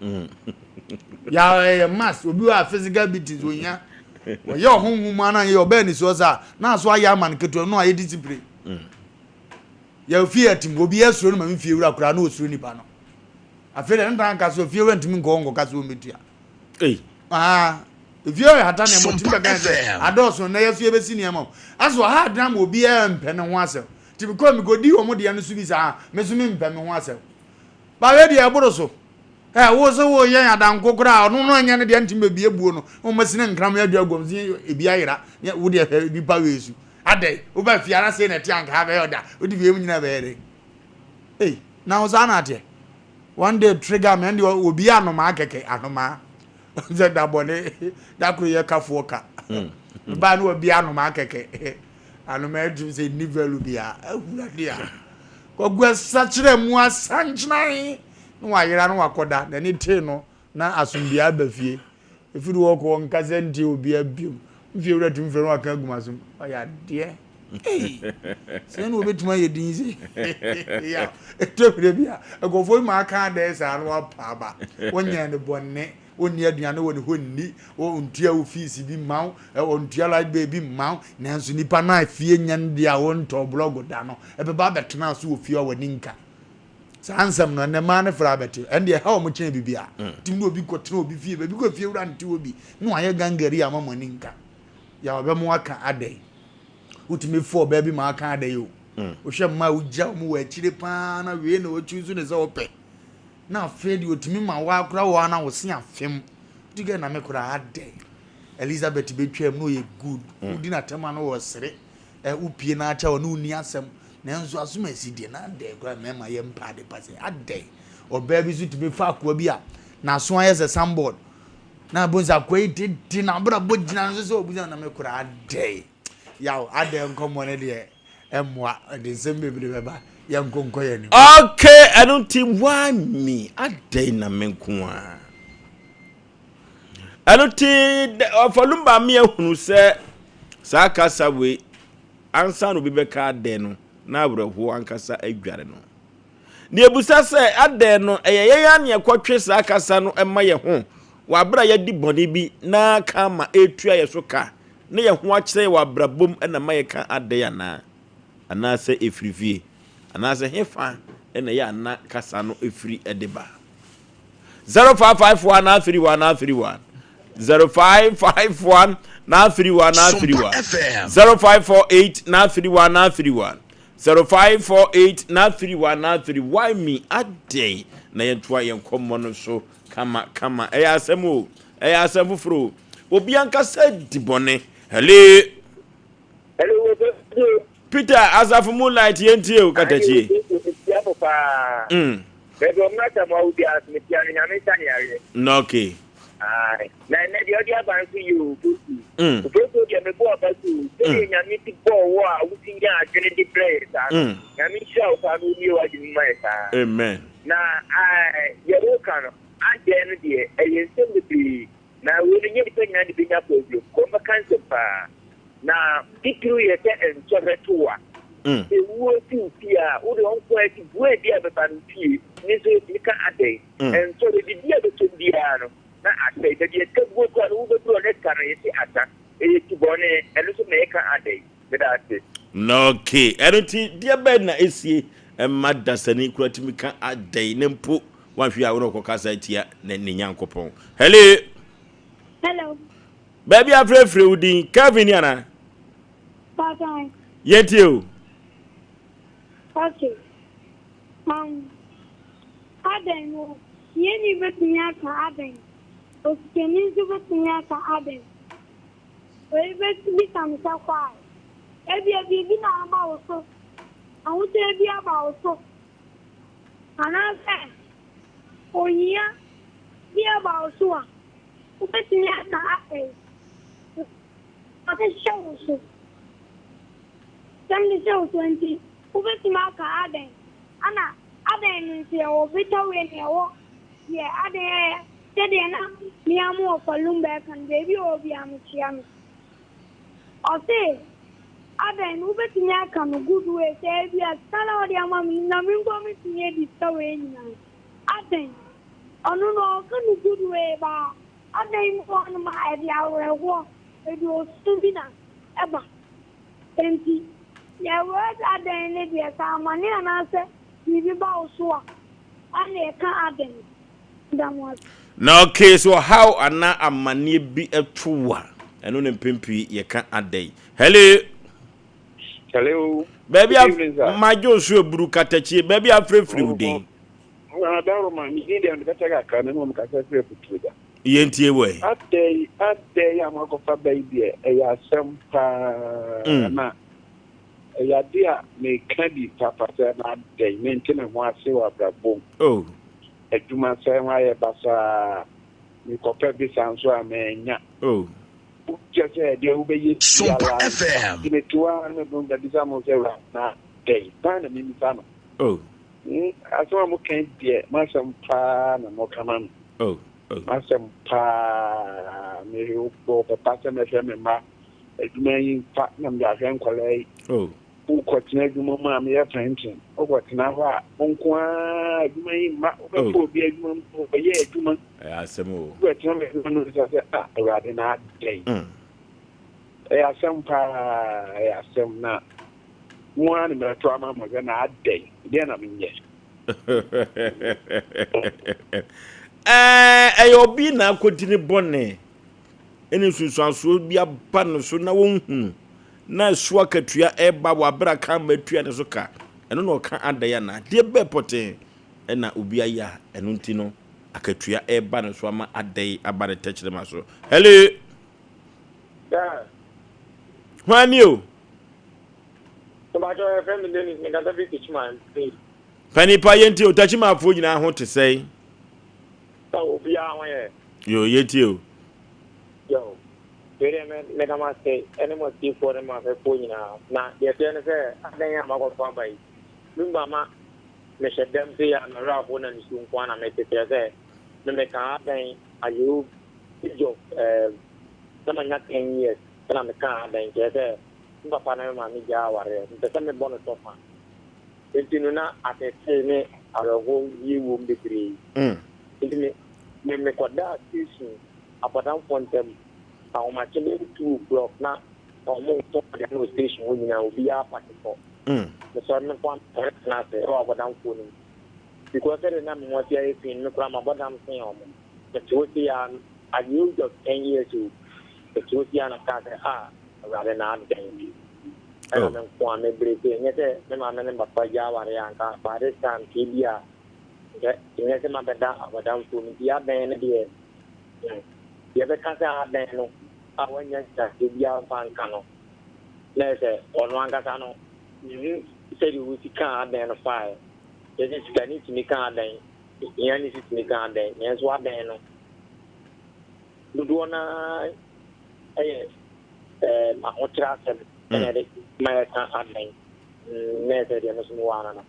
Ya ɛyɛ mass, obi wɔ hɔ a physical beatings ohia. Wɔyɛ ɔhonhom mu ana yɛ ɔbɛɛ ne soɔ saa, na aso ayɛ ama no ketewa no ayɛ discipline. Yɛ fie atim, obi asuro no ma me fie wura koraa na osuro nipa no. Afei deɛ ne dan ka so fie wura ntumi nkɔ hɔ nkɔka so wɔmmɛtua. Ei. Ah, efie hɔ yɛ hata nneɛma ɔtumi bɛka sɛ adɔɔso na yɛso yɛbɛsi nneɛma o. Asɛ ɔha adwene ama obiara mpɛ ne ho asɛm. Nti mekɔɔ mekɔdii wɔn deɛ no so bi saa, me nso mempɛ me ho asɛm. Ba wei deɛ ɛboro so. Ɛ wo sɛ woyɛn adanko koraa ɔno no anyɛ ne deɛ ntumi bɛbie buo no na wɔn asi ne nkram adwa aguam sɛ ebi ayera ne wo deɛ hwɛ nipa wei su. Adɛn woba fie ara sei na ɛte anka bɛyɛ ɔda wode fie mu nyina bɛyɛ dɛn. Ei na wo saa na ateɛ. One day trigger me ɛnde obi anomaa kɛkɛ anomaa sɛ da bɔne da koro yɛ kafoɔ ka baa ne obi anomaa kɛkɛ anomaa adwum sɛ nni value bia awurade a kɔgu asakyerɛ mu asankyenan na wayera na wakɔda n'ani tee no na asomdua aba fie ɛfiri hɔ kɔ ɔnkasa ntie obiara biom mfie wura tumi frɛ no waka agu m'asom ɔyɛ adeɛ ei sɛ na wɔbɛtumi ayɛ din sɛ ya ɛtɔ mmerɛ bi a nkurɔfoɔ bi ma aka adɛn saa na wapa aba wonyɛ no bɔne wonni aduane wɔ ne hɔ nni ɔntua wo fees bi mma wo ɔntua light bill bi mma wo nanso nipa no a fie nyɛ no deɛ a wontɔ blɔgo da no ɛbɛba abɛtena so wɔ fie a w'ani nka Saa nsɛm no, ɛnnɛ mmaa no fra abɛte. Ɛnde ɛha wɔn kyɛn biribiara. Tumi ne obi kɔtena obi fie, baabi kɔ fie wura nte hɔ bi, na wayɛ gangari ama mo ani nka. Yaw ɛbɛma waka adɛn? Wotumi fa ɔbaa bi ma aka adɛn o? Wohwɛ mmaa a wogya wɔn wɔ akyire paa na wei na wɔtwi so ne sɛ wɔpɛ. Na afei deɛ otumi ma woakora wɔ ana wo se afem. Wotumi kɛ na me koraa adɛn? Elizabeth bɛtwam na ɔyɛ good. Wodi n'atɛm a na ɔsere. Ɛ wopie na akyɛ ɔne wo nni asɛm nanso asom asi deɛ na adɛn koraa mmarima yɛ mpa ade pa sɛ adɛn ɔbaa bi nso tumi fa akoa bi a n'aso ayɛ sɛ sanbɔɔd na abɔ sɛ akoa yi tete n'abrabɔ gyina no so sɛ ɔbusa na me koraa adɛn. Yaw, adɛn nkɔmmɔ no deɛ ɛmmoa, ɛde nsɛm bebree bɛba, yɛnko nkɔ yɛn anim. Okay, ɛno nti why me? Adɛn na me nko ara? Ɛno nti ɔfa Lumba me ahunu sɛ saa kasa wei ansa na obi bɛka adɛn no na awerɛhoɔ ankasa adware no. Na yɛbisa sɛ, adɛn no, ɛyɛ yɛn ara na yɛkɔtwe saa kasa no ma yɛn ho wɔ abere a yɛadi bɔne bi na karma retua yɛn so ka na yɛn ho akyerɛ yɛn wɔ abrabɔ mu na ma yɛka adɛn anaa? Anaasɛ ɛfiri fie? Anaasɛ hefa na ɛyɛ a na kasa no firi de ba? 0551 931 931 0551 931 931 0548 931 931 0548 931 93 Why me? Adɛn na yɛntoa yɛn nkɔmmɔ no so kama kama? Ɛyɛ asɛm o, ɛyɛ asɛm foforɔ o. Obi ankasa di bɔne. Hello. Hello, Peter Asafo Moonlight yɛntie o katakyie. Metia mo paa. Baabi ɔmo asa mo awo biara so metia no nyame nsa ne yareɛ. Na okay. Ae. Na ɛnɛ deɛ ɔde aba nso yɛ o Fosu. Fosu deɛ mebɔ aba so o. Sɛdeɛ nyame si bɔɔ wo a wosi nya adwene de brɛ yɛ saa no. Nyame nhyira wo paa na ɔmmue w'adwene mu ma yɛ saa. Amen. Na ae deɛ woka no adɛn no deɛ ɛyɛ nsɛm bebree. Na wei no nyɛ nipa nyinaa na ebenya problem, wɔbɛka nsɛm paa. Na titiriw yɛ sɛ nsɔhwɛ to wo a, sɛ wuo si wo fie a, wo deɛ ɔnko ara ti buee bi a ɛbɛba no fie ne nso yɛtumi ka adɛn. Nsɔhwɛ biribi a ɛbɛtɔm biara no na asɛe, baabi a sika guo koraa no wobɛduru hɔ na sika no yɛse asa, ɛyɛ tibɔne, ɛno nso na yɛka adɛn. Meda ase. Na okay, ɛno nti deɛ bɛn na esie ɛma dasani kura tumi ka adɛn na mpo wanhwɛ a wɔn kɔkasa atia ne ne Nyankopɔn. Hello. Hello. Baabi afrɛfrɛ wo din Kelvin ni ana? Patan. Yɛntie o. Okay. Adɛn no, hiani bɛtumi aka adɛn, osikani nso bɛtumi aka adɛn. Obi bɛbisa me sɛ, Why? Ebia biribi na aba wo so, ahokyerɛ bi aba wo so, anaasɛ ohia bi aba wo so a, wobɛtumi aka adɛn? Ɔde hyɛ wo so. Sɛm de hyɛ wo so nti, wobɛtumi aka adɛn? Ana adɛn no nso yɛwɔ bitter way na yɛwɔ deɛ adɛn ɛyɛ sɛdeɛ na me ara mo wɔfa Lumba ɛka no, baabi a ɔwɔ biara mekyea no. Ɔse adɛn no wobɛtumi aka no good way sɛ ebia sika no a wode ama me no na me mpo mɛtumi adi sika wei nyinaa. Adɛn? Ɔno no ɔka no good way baa adɛn bi wɔ hɔnom a ɛde awerɛhoɔ, ɛde osu bi na ɛba. Enti yɛ word adɛn no deɛ sɛ amane anaasɛ biribi ba wo so a ɛna ɛka adɛn. Da mo ase. Na okay, sɛ ɔhaw anaa amanneɛ bi to wo a, ɛno na mpɛn pii yɛka adɛn. Hello. Hello. Baabi a madwo nso eburu katakyie, baabi a afirafiri wo din. Adaroma, me din deɛ mede bɛkyɛ kakra na mmom kasa firi afutuo gya. Yɛntie wɔ yi. Adɛn adɛn a moakɔfa bɛ yi deɛ ɛyɛ asɛm paa na Ɛyɛ ade a meka bi papa sɛ na adɛn mente me ho ase wɔ abrabɔ mu. Oh. Adwuma sɛe ho ayɛ basaa, mekɔpɛ visa nso a mannya. Oh. Kyerɛ sɛ deɛ wobɛyɛ biara mfa. Nti mete hɔ ara na mebisa mo sɛ Awurade na adɛn? Hwan na memmisa no? Oh. Asɛm a moka yi deɛ m'asɛm paa na moka ma me. Oh. Oh. M'asɛm paa. Mewɔ pɛpa sɛ mɛhwɛ me mma. Adwuma yi mfa na mede ahwɛ nkwadaa yi. Oh. Wokɔtena adwuma mu a meyɛ printing. Wokɔtena hɔ a, wo nko ara adwuma yi mma. Wobɛkɔ Oh. obi adwuma mu, ɔyɛ adwuma. Ɛyɛ asɛm o. Wobɛtena m'adwuma no bisa sɛ, ah, Awurade na adɛn? Ɛyɛ asɛm paa, ɛyɛ asɛm na mo ara na mɛto ama mo sɛ na adɛn? Deɛ na menyɛ? Ɛɛ, ɛyɛ obi na akɔdi ne bɔne. ne nsunsuansoɔ bi aba ne so na wɔnhunu na ɛso akatua ɛreba wɔ abere a kan ma atua ne so ka, ɛno na ɔka adɛn anaa? Deɛ bɛɛ pɔtee ɛna obi ayɛ a ɛno nti no akatua ɛreba ne so ama adɛn aba ne tɛkyerɛma so. Hello. Yeah. Hwan ni o? Mpatsɔ yɛfrɛ me Dennis, mekasa fi Techiman. Panipa yɛntie o, Techimanfoɔ nyinaa ho te sɛn? Obiara ho yɛ. Yo, yɛntie o. Yo. Wei deɛ me meda mo ase ɛne mo atiefoɔ ne mo ahwɛfoɔ nyinaa. Na deɛ ɛteɛ ne sɛ adɛn a moakɔfa aba yi? Lumba ma mehyɛ dɛm sei a me werɛ ahow na nisuo nko ara na mete kyerɛ sɛ me mekaa adɛn ayoo age of um na manya 10 years ɛna mekaa adɛn kyerɛ sɛ me papa ne me maame gyaa awareɛ mepɛ sɛ mebɔ no tɔfa nti no na atetee ne awerɛhoɔ die wom bebree nti me me mekɔdaa station abɔdamfoɔ ntam ahomakye bɛyɛ 2 o'clock na ɔmo tɔn aduane wɔ station hɔ nyinaa obiara apake kɔ. Mesɔre me nko ara mesɔre tena ase wɔ abɔdamfoɔ no mu because sɛdeɛ na me ho asi ayɛ fi no me koraa mabɔ dam sen ɔmo. Mete hɔ sei ara at the age of 10 years o, mete hɔ sei ara na mekaa sɛ, ah, Awurade, na adɛn ɛna me nko ara mebrɛ sei? Ɛnyɛ sɛ me maame ne me papa gya awareɛ anka by this time nka ebi a nka ɛnyɛ sɛ mabɛda abɔdamfoɔ mu. Nti adɛn no deɛ, yɛbɛka sɛ adɛn no a wanya nhyiraseɛ biara mfa nka no na ɛyɛ sɛ ɔno ankasa no mehu sɛdeɛ ɔsi kaa adɛn no faeɛ. Yɛsɛ sikani tumi ka adɛn, hiani nso tumi ka adɛn, nanso adɛn no dodoɔ naa ɛyɛ ahokyerɛ asɛm ɛna ɛde ma yɛka adɛn na ɛsɛ deɛ no so mewɔ ana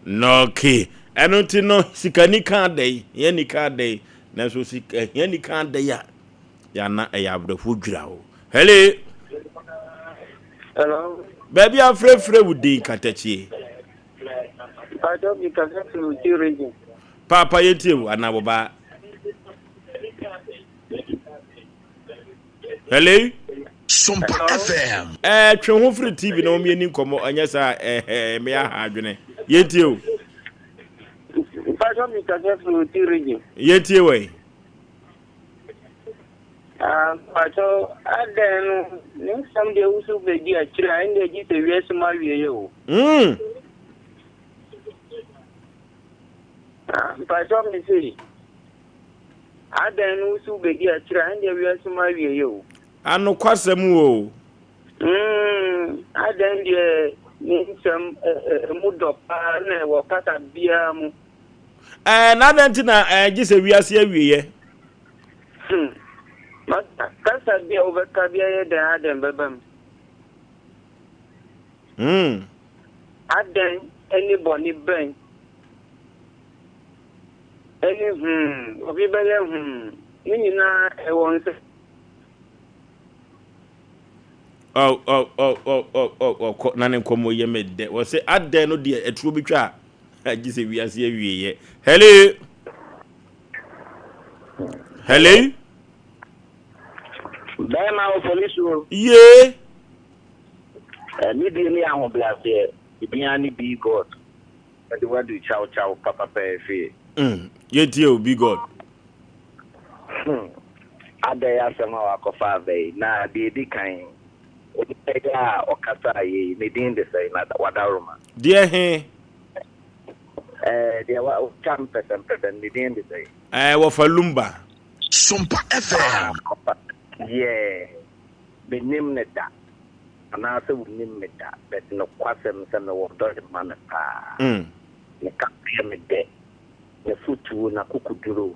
no. Okay, ɛno nti no sikani ka adɛn, hiani ka adɛn, nanso sika hiani ka adɛn a yana ɛyɛ awerɛhoɔ dwira o. Hello. Hello. Baabi afrɛfrɛ wo din katakyie? Pàtó mi kasa firi Oti Region. Paapa, yɛntie wo anaa wɔbaa. Hello. Sompa FM. Twe ho firi TV na wɔn yɛni nkɔmmɔ, ɛnyɛ saa ɛɛ mmea ha adwene. Yɛntie o. Pàtó mi kasa firi Oti Region. Yɛntie wɔ yi. Pàtó, adɛn no ne nsɛm deɛ wusu bɛdi akyire a ɛnna gye sɛ wiase mu awie yɛ o. Pàtó, mi se adɛn no wusu bɛdi akyire a ɛnna wiase mu awie yɛ o. Anokwasɛm o. Adɛn deɛ ne nsɛm emu dɔ paa na ɛwɔ kasa biara mu. Na adɛn nti na gye sɛ wiase awieɛ? Masa, kasa bi a wobɛka bi ayɛ dɛn adɛn bɛba mu. Adɛn ne bɔne bɛn ɛne obi bɛyɛ ne nyinaa ɛwɔ nsɛ. Oh, oh, oh, oh, oh, oh, oh, kɔ na ne nkɔmmɔ yɛ me dɛ. Wɔ sɛ adɛn no deɛ ɛturo bi twa a gye sɛ wiase awieɛ. Hello. Hello. Bɛrima wɔ polisi o. Yee. Ne die ne ahobrɛaseɛ, ebiara ne Be God. Ɛde wadu chow chow papa pɛɛ fie. Yɛntie o, Be God. Adɛn asɛm a wakɔfa aba yi? Na deɛ ɛdi kan, onipa yi a ɔkasaa yei, ne din de sɛn? Na wadaroma. Deɛ he? Ɛɛ, deɛ watwa mpɛsɛmpɛsɛ no, ne din de sɛn? Ɛɛ, wɔfa Lumba. Sompa FM. Ah, yeah, menim ne da anaasɛ wonim me da, but nokwasɛm sɛ mewɔ dɔ de ma no paa. Ne kasa yɛ me dɛ, ne fotuo, n'akokoduro.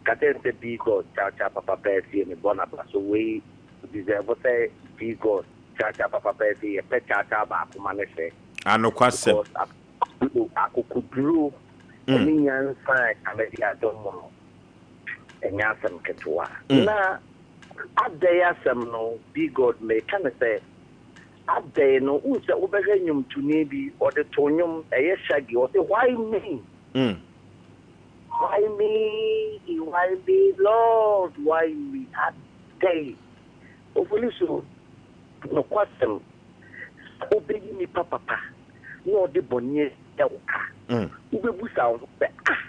Ka kyerɛ no sɛ Be God chow chow papa pɛɛ fie mebɔ n'aba so. Wei deserve sɛ Be God chow chow papa pɛɛ fie yɛpɛ chow chow baako ma ne hwɛ. Anokwasɛm. Because akokoduro ɛne nyansa a Nyame de adom mo no, ɛnyɛ asɛm ketewa. Na adɛn asɛm no, Be God, meka ne sɛ adɛn no, wohu sɛ wobɛhwɛ nnwomtoni bi ɔde to nnwom, ɛyɛ Shaggy, ɔse "Why me? Why me? Why me, Lord, why me?" Adɛn ofoli so nokwasɛm sɛ wobɛyi nipa papa na ɔde bɔne atia wo ka, wobɛbusa wo ho sɛ, ah,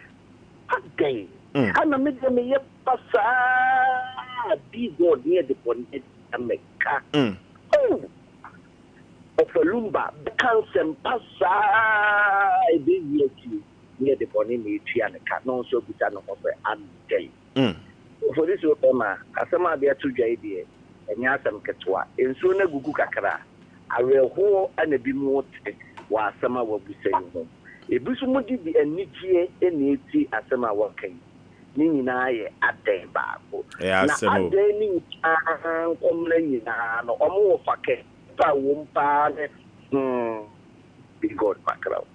adɛn ana me deɛ meyɛ papa saa? Be God ne yɛde bɔne atia me ka. Oh, ɔfa Lumba bɛka nsɛmpa saa, ɛbɛwie akyire ne yɛde bɔne na ɛtua ne ka, na ɔnso abusa ne ho sɛ adɛn. Ofori so bɛma asɛm a de ato dwa yi deɛ, ɛnyɛ asɛm ketewa. Nsuo no agugu kakra, awerɛhoɔ na bi mu te wɔ asɛm a wabusa yi ho. Ebi nso mu de bi anigyeɛ na ɛti asɛm a waka yi. Ne nyinaa yɛ adɛn baako. Ɛyɛ Na asɛm o. adɛn ne nyinaa nkɔmena nyinaa no, wɔn wɔ fa kɛse a ɛwɔ mu paa ne hmm, Be God Mackerel.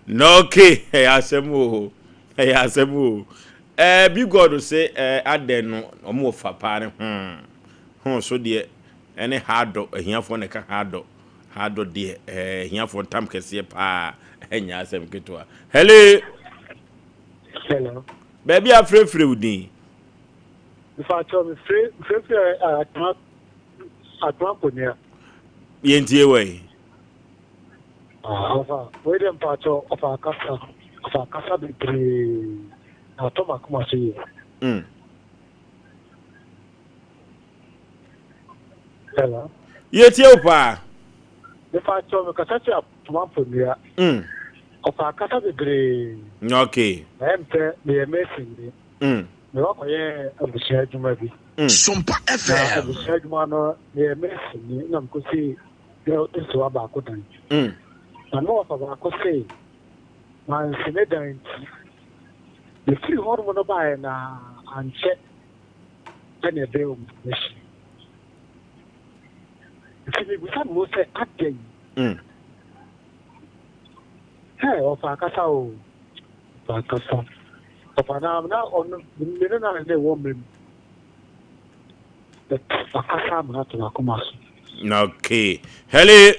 Na okay, ɛyɛ asɛm o. Ɛyɛ asɛm o. Ɛɛ Be God se ɛɛ adɛn no wɔn wɔ fa paa ne hmm. Ho so deɛ ɛne haadɔ, ahiafoɔ na ɛka haadɔ. Haadɔ deɛ ɛɛ ahiafoɔ ntam kɛseɛ paa ɛnyɛ asɛm ketewa. Hello. Hello. Baabi a frɛfrɛ wo din. Mfakyɛw me frɛ frɛfrɛ atoma atoma konua. Yɛntie wɔ yi. Ɔfa wei dɛ mpakyɛw ɔfa akasa ɔfa akasa bebree na atɔ m'akoma so yie. Hello. Yɛtie wo paa. Mepakyɛw mekasa fi atoma mponua. Ɔfa akasa bebree. Okay. Na ɛyɛ me sɛ meyɛ mason ni. Mewɔ kɔyɛ abusua adwuma bi. Sompa Na FM. abusua adwuma no meyɛ mason ni na mekɔsi nsewa baako dan. Na me wɔfa baako se mansi ne dan nti mefiri hɔnom no baeɛ na ankyɛ ɛna ɛbɛyɛ wɔn ahyi. Nti mebisa me ho sɛ adɛn? Hɛ, ɔfa akasa o. Ɔfa akasa. Ɔfa na na ɔno me ne na na ɛwɔ mmam. But wakasa ama ato n'akoma so. Okay. Hello.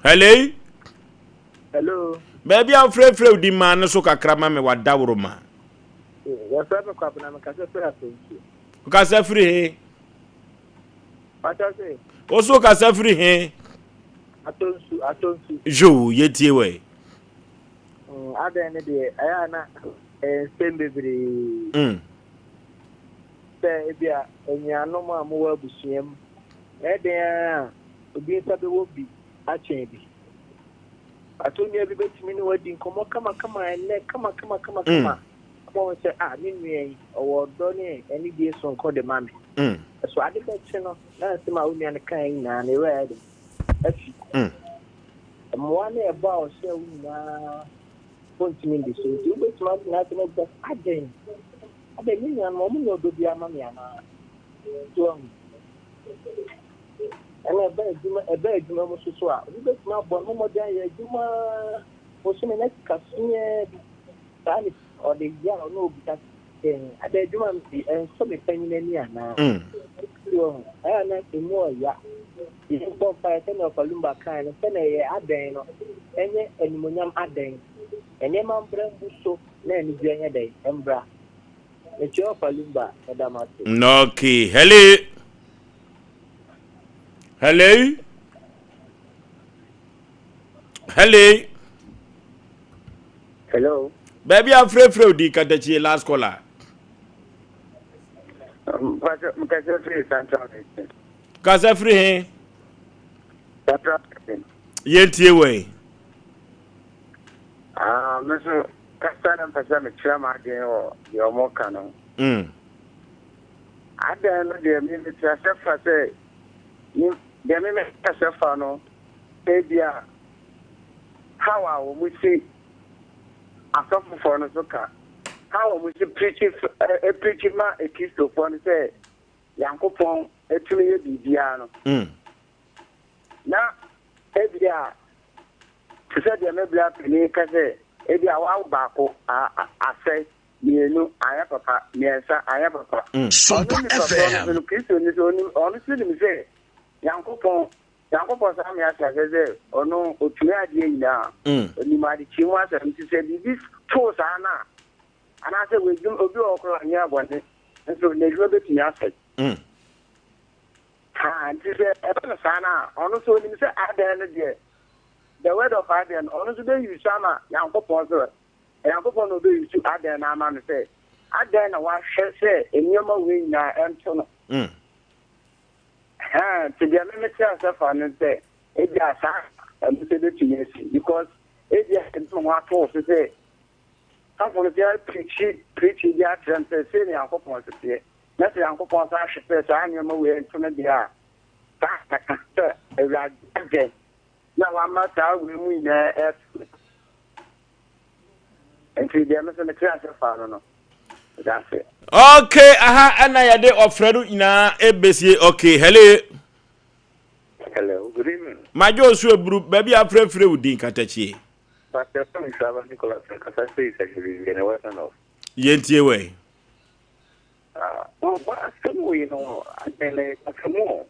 Hello. Hello. Baabi a wofrɛfrɛ wo di maa no so kakra ma me wadaworo ma. Yɛfrɛ me Kwabena, mekasa firi Atonsu. Wokasa firi he? Pata se. Wo so wokasa firi he? Atonsu, Atonsu. Yo, yɛtie wɔ Adɛn ne deɛ, ɛyɛ a na ɛyɛ nsɛm bebree. Sɛ ebi a anuanom a mowɔ abusua mu, ɛyɛ den ara a obi nsa bɛwɔ bi akyɛn bi. Ato nua bi bɛtumi ne wadi nkɔmmɔ kamakama ɛnnɛ kama kama kama kama. Ama wɔn sɛ, ah, me nua yi, ɔwɔ ɔdɔ ne anidie sononko de ma me. Ɛso ade bɛkye no, na nsɛm a wo nua no kae nyinaa no, ɛwura yɛ den afi. Mmoa ne ɛbɔ a ɔhyɛ wo nyinaa, wontumi ndi so. Nti wobɛtumi atena ase na wobisa sɛ, adɛn? Adɛn, me nua no, wɔn nyɛ ɔdɔ bi ama me anaa? So ahu. Ɛna ɛbɛ adwuma ɛbɛ adwuma mu soso a, obi bɛtumi abɔ ne mmɔden ayɛ adwuma bosome na sika suaa bi. Saa ne ɔde yaw na obisa sɛ, adɛn adwuma no bi ɛnsɔ me panyin ani anaa? So ahu. Ɛyɛ na emu ɔya. Yɛbɔ mpaeɛ sɛnea Ɔfa Lumba kae no, sɛnea ɛyɛ adɛn no, ɛnyɛ animuonyam adɛn. Nneɛma mbra mbu so na anigye nyɛ dɛn mbra. Mekyerɛ Ɔfa Lumba, meda mo ase. Okay. Hello. Hello. Hello. Hello. Baabi a frɛfrɛ wo di katakyie last caller. Mkasa firi Central Region. Kasa firi he? Central Region. Yɛntie wɔ yi. Ah, me so kasa na mpɛ sɛ mekyerɛ m'adwene wɔ deɛ ɔmo ka no. Adan no deɛ me mekyerɛ sɛ fa sɛ deɛ me mekyerɛ sɛ fa no ebi a how a wɔn si asɔfofoɔ no so ka how wɔn si preach preach ma ekristofoɔ no sɛ Nyankopɔn etumi yɛ biribiara no. Na ebi a te sɛ deɛ me bla panin ka sɛ ebi a wawo baako asɛe mmienu anyɛ papa mmiɛnsa anyɛ papa. Ɔno Sompa nipa korɔ no so FM. no Kristo ni so ɔnim ɔno nso nim sɛ Nyankopɔn Nyankopɔn saa me ate aseɛ sɛ ɔno ɔtumi adeɛ nyinaa. Ɔnim adekyee mu asɛm nti sɛ biribi too saa no a anaasɛ w'adwuma obi wɔ hɔ koraa ɔnyɛ bɔne nso n'adwuma bɛtumi asɛe. Ha nti sɛ ɛbɛ no saa no a ɔno nso ɔnim sɛ adɛn no deɛ the word of adɛn no ɔno nso bɛyi so ama Nyankopɔn sɛ Nyankopɔn na ɔbɛyi so adɛn no ama no sɛ adɛn na wahwɛ sɛ nneɛma wei nyinaa ɛnto no. Ha nti deɛ me mete asɛ fa no sɛ ebi a saa ɛno sɛ bɛtumi asi because ebi a ɛde ho ato wo so sɛ sɔfo no sɛ pirikyi pirikyi bi akyerɛ no sɛ sei na Nyankopɔn so teɛ na sɛ Nyankopɔn san hwɛ sɛ saa nneɛma wei nto no deɛ a saa kaka sɛ Awurade adɛn na wama saa wei mu nyinaa ɛto no. Nti deɛ me nso mete ase faa no no. Meda ase. Okay, aha ɛna yɛde ɔfrɛ no nyinaa ɛbɛsie. Okay, hello. Hello, good evening. Madwo osu eburu baabi a afrɛfrɛ wo din katakyie. Pastor Femi Saba Nicholas nkasa firi Sɛhwɛ ne Western North. Yɛntie wɛ. Ah, ɔba asɛm wei no adɛn na ɛkasa mu o.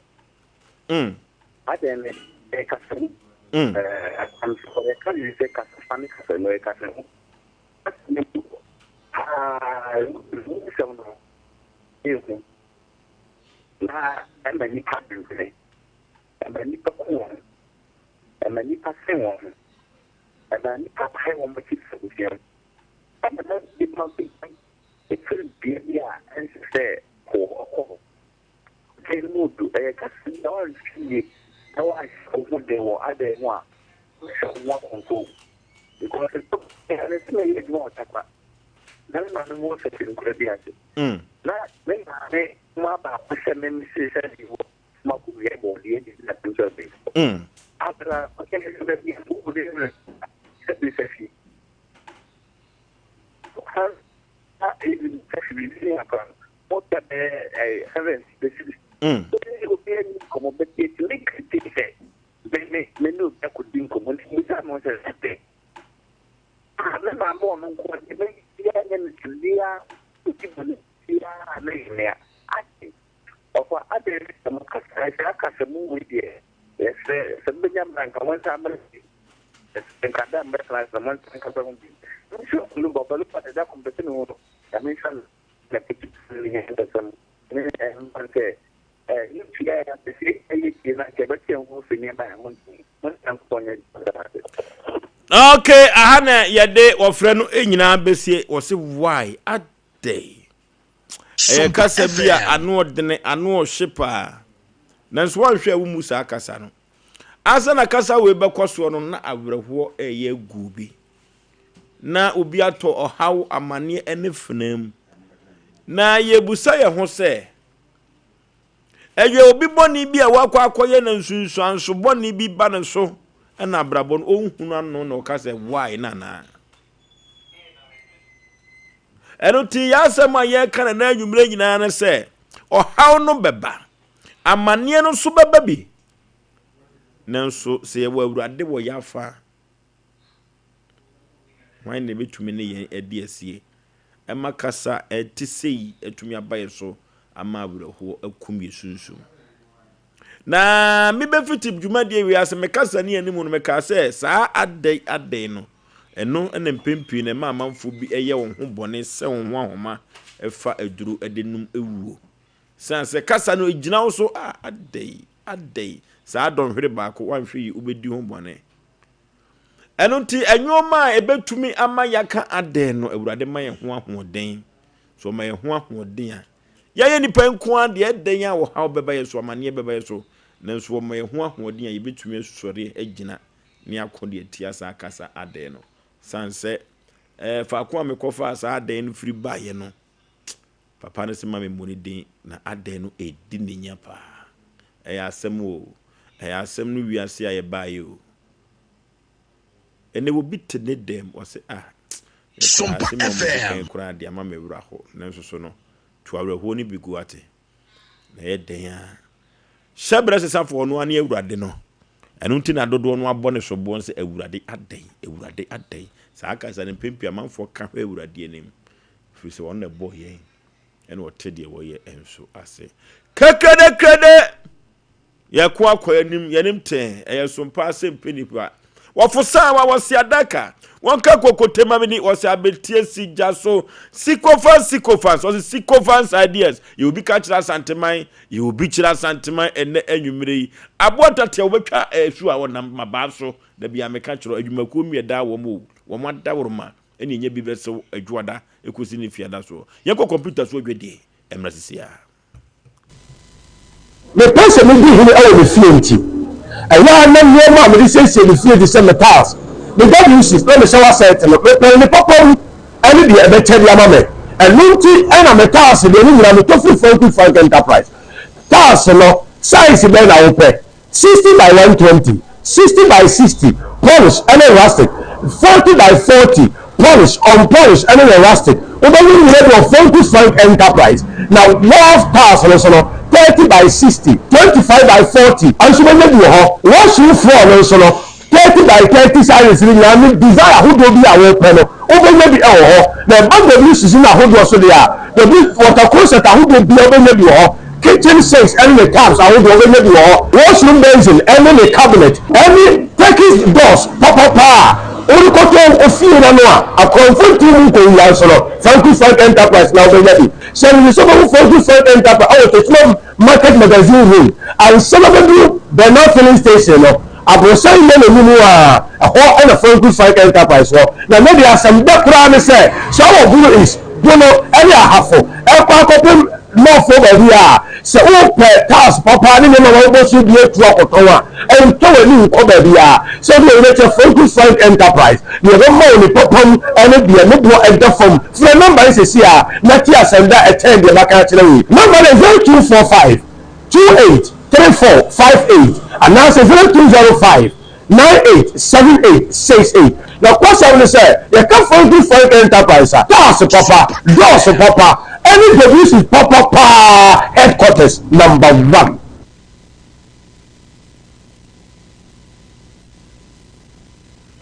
Adɛn na ɛkasa mu. Ɛɛ, yɛka ne sɛ kasa fa ne kasa mu ɛkasa mu. Kasa mu paa emu nsɛm no ehu na ɛma nnipa dwendwene, ɛma nnipa ku wɔn ho, ɛma nnipa sen wɔn ho, ɛma nnipa pae wɔn akyi fi abusua mu, ɛna ɛma nnipa bi firi bea bi a ɛnsɛ sɛ wɔkɔ hɔ. Adwene no mu du, ɛyɛ kasa bi a woanhwɛ yie na woanhyɛ wo ho den wɔ adan mu a, wohyɛ wo ho akɔmfo o. Because ɛtɔ bi a, mese meyɛ adwuma wɔ Tarkwa, na me maame mu wɔ Sɛkyɛ nkura bi ase. Na me maame kumaa baako hyɛ me mese sɛ mewɔ ma kɔ wia bɔɔdeɛ de na nso ɛbɛn. Abra ɔkyɛ ne sɛ baabi a mo de ne sɛ bi sɛ fi. Ɔka na ebi sɛ fi bi ne akora no. Mo tɛ bɛɛ ɛ heaven bɛsi bi. Obi obi ani nkɔmɔ bɛti etumi kete sɛ me me me ne obi akɔdi nkɔmɔ nti bisa mo sɛ sɛ ah me maame ɔno nko ɔde me bia nyɛ ne bia odi bɔ ne bia na yɛ nea ade ɔfa ade ne sɛ mo kasa sɛ aka sɛ mo wei deɛ yɛsɛ sɛ mbɛnya mmra nka mo nsa mmra bi nka da mbɛtena sɛ mo nsa nkasa ho bi nso ɔno bɔ ɔbɛlɛ pa deda kɔmpɛtɛ ne ho no nyame nsa no na pɛtɛ ne yɛn nkasa mu ne ɛmfa sɛ ɛ ne tua yɛ apɛsɛ ɛyɛ tie na nka ɛbɛkyɛ ho fɛ nneɛma a ɛho nti mo nsa nkɔpɔ nyɛ ase. Okay, aha na yɛde wɔfrɛ no nyinaa bɛsie. Wɔse why adɛn? Ɛyɛ kasa bi a ano ɔdene, ano ɔhye paa. Nanso woanhwɛ a wommu saa kasa no. Ansa na kasa wei bɛkɔ soɔ no, na awerɛhoɔ ɛreyɛ agu obi. Na obi atɔ ɔhaw, amanneɛ ne fenaa mu. Na yɛbusa yɛn ho sɛ, ɛyɛ obi bɔne bi a wakɔ akɔyɛ na nsunsuanso bɔne bi ba ne so ɛna abrabɔ no ɔnhunu ano na ɔka sɛ why na anaa? Ɛno nti yɛ asɛm a yɛreka na na anwummerɛ nyinaa ne sɛ ɔhaw no bɛba, amanneɛ no nso bɛba bi. Nanso sɛ yɛwɔ Awurade wɔ yɛn afa, hwan na ɛbɛtumi ne yɛn adi asie? Ɛma kasa a ɛte sei atumi aba yɛn so ama awerɛhoɔ akum yɛn sunsum. Na mebɛfiti dwumadie wei ase, me kasa ne anim no, mekaa sɛ saa adɛn adɛn no, ɛno na mpɛn pii na ɛma amanfoɔ bi yɛ wɔn ho bɔne sɛ wɔn ho ahoma fa aduro de nom wuo. Sane sɛ kasa no gyina wo so a, adɛn adɛn, saa dɔnhwere baako woanhwɛ yi wobɛdi ho bɔne. Ɛno nti nneɛma a ɛbɛtumi ama yɛaka adɛn no, Awurade ma yɛn ho ahoɔden. So ɔma yɛn ho ahoɔden a, yɛyɛ nnipa nko ara deɛ ɛdɛn a ɔhaw bɛba yɛn so, amanneɛ bɛba yɛn so, nanso wɔma yɛn ho ahoɔden a yɛbɛtumi asɔre agyina ne ako de atia saa kasa adɛn no. Sane sɛ ɛɛ faako a mekɔfaa saa adɛn no firi baeɛ no, papa no sɛ ma memmɔ ne din na adɛn no ɛdi ne nya paa. Ɛyɛ asɛm o, ɛyɛ asɛm no wiase a yɛbaeɛ o. Ɛnɛ obi te ne dɛm ɔsɛ ah Sompa asɛm a wɔn FM. kan koraa de ama me werɛ ho nanso so no to awerɛhoɔ no bi gu ate na ɛyɛ dɛn a hyɛbrɛ sesafoɔ no ane Awurade no. Ɛno nti na dodoɔ no abɔ ne soboɔ sɛ Awurade adɛn, Awurade adɛn. Saa kasa no mpɛn pii amanfoɔ ka hwɛ Awurade anim firi sɛ ɔno na ɛbɔɔ yɛn ɛna ɔte deɛ wɔyɛ nso ase. Kɛkrɛdɛkrɛdɛ yɛko akɔ anim yɛnim tɛn ɛyɛ sompa ase mpɛ nipa. Wɔfosaa wa wɔse adaka wɔnka kokote ma meni wɔse abetie si gya so sycophants sycophants wɔse sycophants ideas yɛ obi ka kyerɛ Asanteman yɛ obi kyerɛ Asanteman ɛnɛ anwummerɛ yi aboa tatea wɔbɛtwa ɛsu a wɔnam mabaa so da bia meka kyerɛ adwumakuo mmiɛda wɔn o wɔn adaworoma ɛne ɛnyɛ bi bɛsew adwoada ɛkɔsi ne fiada soɔ yɛnkɔ kɔmputa so adwadie ɛmmerɛ sisi a. Mepɛ sɛ medi hene wɔ me fie nti, ɛyɛ a na nneɛma a mede siesie me fie te sɛ me tiles, me WCs, ne me shower set no, mepɛn ne papa mu ne deɛ ɛbɛkyɛ de ama me. Ɛno nti na me tiles deɛ ne nyinaa metɔ firi Frankie Frank Enterprise. Tiles no, size bɛn na wopɛ? 60 by 120, 60 by 60, polish ne rustic, 40 by 40, Polish, unpolished ɛne ne rustic. Wobɛhu ne nyinaa bi wɔ Fonkus Frank Enterprise. Na wharf tiles no nso no, 30 by 60, 25 by 40 nso wobɛnya bi wɔ hɔ. Washroom floor no nso no, 30 by 30 sizes no nyinaa ne design ahodoɔ bi a wopɛ no, wobɛnya bi wɔ hɔ. Na ɛba WCC no ahodoɔ so deɛ a, W water closet ahodoɔ biara wobɛnya bi wɔ hɔ. Kitchen sinks ne ne taps ahodoɔ wobɛnya bi wɔ hɔ. Washroom basin ne ne cabinet ne Turkish doors papapa a worekɔtɔ wo fie no ano a akorɔmfo ntu mu nkowia nso no, Franco Frank Enterprise na wobɛnya bi. Hyɛ no nso wobɛhu Franco Frank Enterprise wɔ Techiman Market Magazine Road ansa na wobɛduru Bernard Filling Station no. Aborosan yɛ n'anim a, ɛhɔ na Franco Frank Enterprise wɔ. Na ne deɛ asɛm dɛ koraa ne sɛ, sɛ wowɔ Bono East, Bono ne Ahafo ɛkɔ akɔpem North foɔ baabi a, sɛ wopɛ tiles papa ne nneɛma a wɔbɔ so bi atu akɔtɔn a, ɛntɔ w'ani nkɔ baabiara. Sɛ wode w'ani bɛkyerɛ Franco Frank Enterprise, deɛ ɛbɛma wo ne papa mu ne deɛ ne boɔ ɛda fam. Frɛ nɔmba yi seesei ara na te asɛm da ɛkyɛn deɛ maka akyerɛ wo yi. Nɔmba no yɛ 0245 28 34 58 anaasɛ 0205 98 78 68. Nokwasɛm ne sɛ, yɛka Franklin Frank Enterprise a, cars papa, doors papa, ɛne WC papa paa headquarters number one.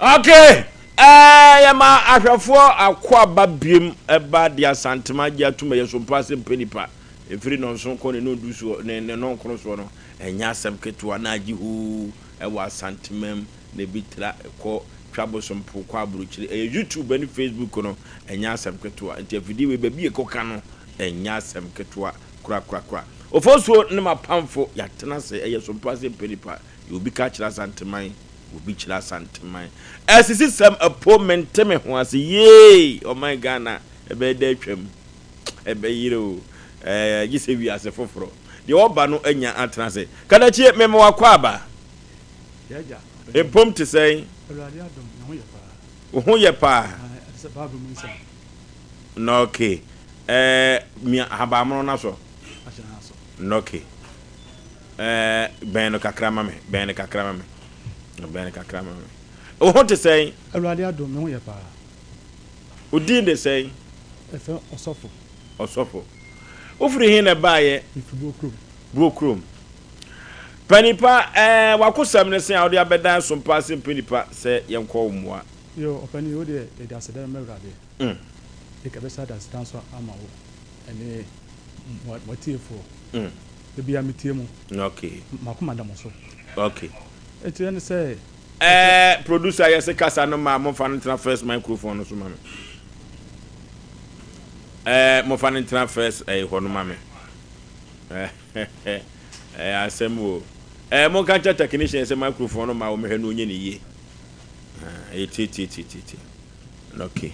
Okay, eh, yɛma ahwɛfoɔ akwaaba biem ɛba de Asantema agye atum ɛyɛ so mpa sɛ mpɛ nipa ɛfiri nɔnson kɔ ne nɔndu soɔ ne ne nɔnkron soɔ no ɛnyɛ asɛm ketewa na agye hoo ɛwɔ Asantemam na ebi tra kɔ twa bosompo kɔ abrokyire ɛyɛ YouTube ne Facebook no ɛnyɛ asɛm ketewa nti afidie wei baabi ɛkɔka no ɛnyɛ asɛm ketewa korakorakora Ofosuo ne mapamfo yɛatena ase ɛyɛ so mpa sɛ mpɛ nipa yɛ obi ka kyerɛ Asanteman obi kyerɛ Asanteman asisi sɛm ɛpo mente me ho ase yee ɔman Ghana ɛbɛyɛ dɛ atwam ɛbɛyere o ɛɛ gye sɛ wiase foforɔ deɛ ɔba no anya atena ase kadakyie mema wakɔ aba mpom te sɛn wo ho yɛ paa na okay ɛɛ mia ahabanmono no asɔ na okay ɛɛ bɛn no kakra ma me bɛn no kakra ma me bɛn no kakra ma me wo ho te sɛn Awurade adom me ho yɛ paa. Wo din de sɛn? Yɛfrɛ Ɔsɔfo. Ɔsɔfo. Wofiri he na ɛbaeɛ? Mefiri Buo kurom. Buo kurom. Panipa, ɛɛ w'akosɛm ne sɛn a wode abɛdan Sompa ase mpanipa sɛ yɛnkɔ wo mmoa? Yoo, ɔpanin, wo deɛ yɛde aseda bɛma Awurade. Yɛka bɛsa de aseda nso ama wo ɛne mo atiefoɔ. Da biara metie mo. Okay. M'akoma da mo so. Okay. Eti ɛne sɛ. Ɛɛ producer yɛse kasa no ma momfa no ntena first microphone no so ma me. Ɛɛ momfa no ntena first ɛyi hɔ no ma me. Ɛɛ asɛm o. Ɛɛ monka nkyerɛ technician sɛ microphone no ma wɔmhwɛ no ɔnyɛ ne yie. Ɛyɛ tie tie tie tie tie. Okay.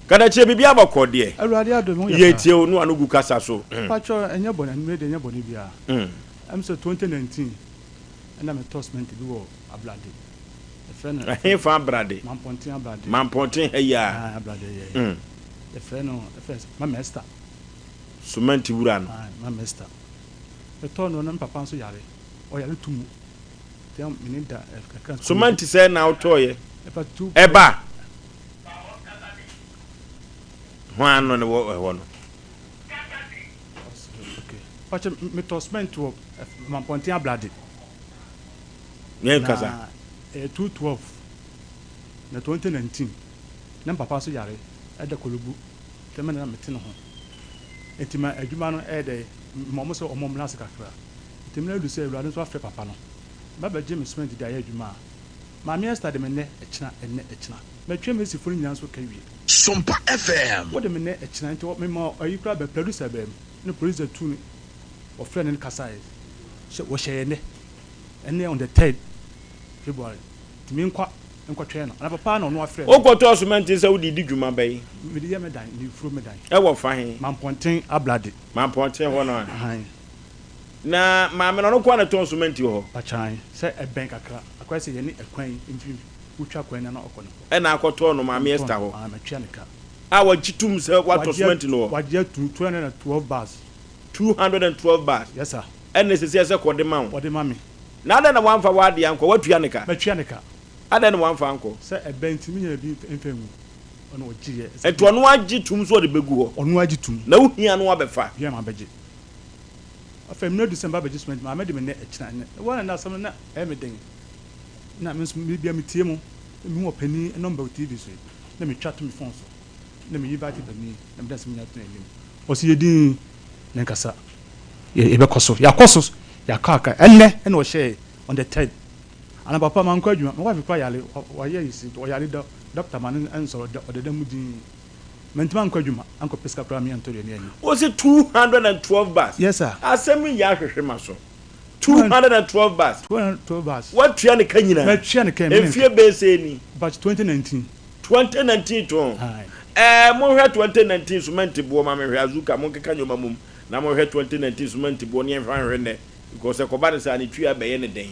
Kadakyie biribi abɔkɔ deɛ. Awurade adom ho yɛ paa. Yɛ tie o no ano gu kasa so. Pakyɛ ɛnyɛ bɔne anwummerɛ deɛ ɛnyɛ bɔne biara. Ɛm sɛ 2019 ɛna me tɔ cement bi wɔ Ablade. Yɛfrɛ no. Ɛhefa Abrade? Mampɔnten Ablade. Mampɔnten ha yi a. Ae Ablade yɛ. Mm. Yɛfrɛ no yɛfrɛ no Mama Esther. Cement wura no. Ae Mama Esther. Me tɔɔ no na me papa nso yare. Ɔyare tu mu. Nti me ne da kakra. Cement sɛn na wotɔɔyɛ? Ɛfa tu. Ɛba. Hwan no ne wɔ ɛhɔ no? Okay. Pakyɛ metɔ cement wɔ Mampɔnten Ablade. Yɛn kasa. Na ɛyɛ 212 na 2019 na papa nso yare ɛda Korle-Bu nti me na mete ne ho nti ma adwuma no ɛyɛ dɛ ma ɔmo sɛ ɔmo mmra ase kakra nti mmerɛ adu sɛ Awurade nso afrɛ papa no mba bɛgye me cement de ayɛ adwuma a Maame Esther de me nnɛ ɛkyena ɛnnɛ ɛkyena matwa me sifo no nyinaa nso ka wie. Sompa FM. Wode me nnɛ ɛkyena nti mema ayi koraa bɛ producer baa mu na producer tuu no wɔfrɛɛ no ne kasaeɛ sɛ wɔhyɛ yɛ nnɛ ɛnnɛ on the third February nti menkɔ nkɔtwɛn no anapa paa na ɔno afrɛ me. Wokɔtɔɔ sumɛnte sɛ wode redi dwuma bɛn? Mede yɛ me dan, mefuro me dan. Ɛwɔ fa he? Mampɔnten Ablade. Mampɔnten hɔ no a? Ahan. Na maame no ɔno nko ara na ɛtɔn sumɛnti wɔ hɔ? Pakyan, sɛ ɛbɛn kakra, akɔyɛ sɛ yɛne ɛkwan yi mfimfini, wotwa kwan no a na ɔkɔ ne hɔ. Ɛna akɔtɔɔ no Maame Esther hɔ? Ahan, matua ne ka. A wagye tom sɛ watɔ sumɛnti no wɔ? Wagye atum, 212 bars. 212 bars? Yes sir. Ɛna ɛsɛ sɛ kɔde ma wo? Ɔde ma me. Na adɛn na wamfa w'adeɛ ankɔ? Woatua ne ka? Matua ne ka. Adɛn na wamfa ankɔ? Sɛ ɛbɛn nti menya baabi mfa ngu. Ɔno ɔgyeeɛ. Nti ɔno agye tum sɛ ɔde bɛgu hɔ? Ɔno agye tum. Na wohia no abɛfa? Hia ma abɛgye. Afei mmerɛ du sɛ meba abɛgye cement, maame de me nnɛ ɛkyena nnɛ. Ɛwɔ na na asɛm no na ɛyɛ me den. Na me nso me bia metie mo, na mehu ɔpanin nɔmba wɔ TV so yi, na metwa to me phone so, na me invite panin, na mede asɛm nyinaa to n'anim. Ɔse yɛ dinn na nkasa, yɛbɛkɔ so. Yɛakɔ so, yɛakɔ aka. Ɛnnɛ ɛna ɔhyɛɛ on the third. Ana papa mankɔ adwuma, me wife koraa yare, wayɛ yi si, ɔyare da, doctor ma no nsɔre, ɔdeda mu dinn. Mantumi ankɔ adwuma, ankɔpɛ sika koraa me antɔ aduane anni. Wose 212 bus? Yes sir. Asɛm yi yɛ ahwehwe m'aso. 212 bus? 212 bus. Woatua ne ka nyinaa? Matua ne ka nyinaa. Mfie bɛyɛ sɛn ni? But 2019. 2019 tɔn. Aye. Ɛɛ monhwɛ 2019 cement boɔ ma menhwɛ Azuka monkeka nneɛma mom na monhwɛ 2019 cement boɔ ne yɛnhwɛ nhwɛ nnɛ because ɛkɔba no saa ne tua bɛyɛ ne dɛn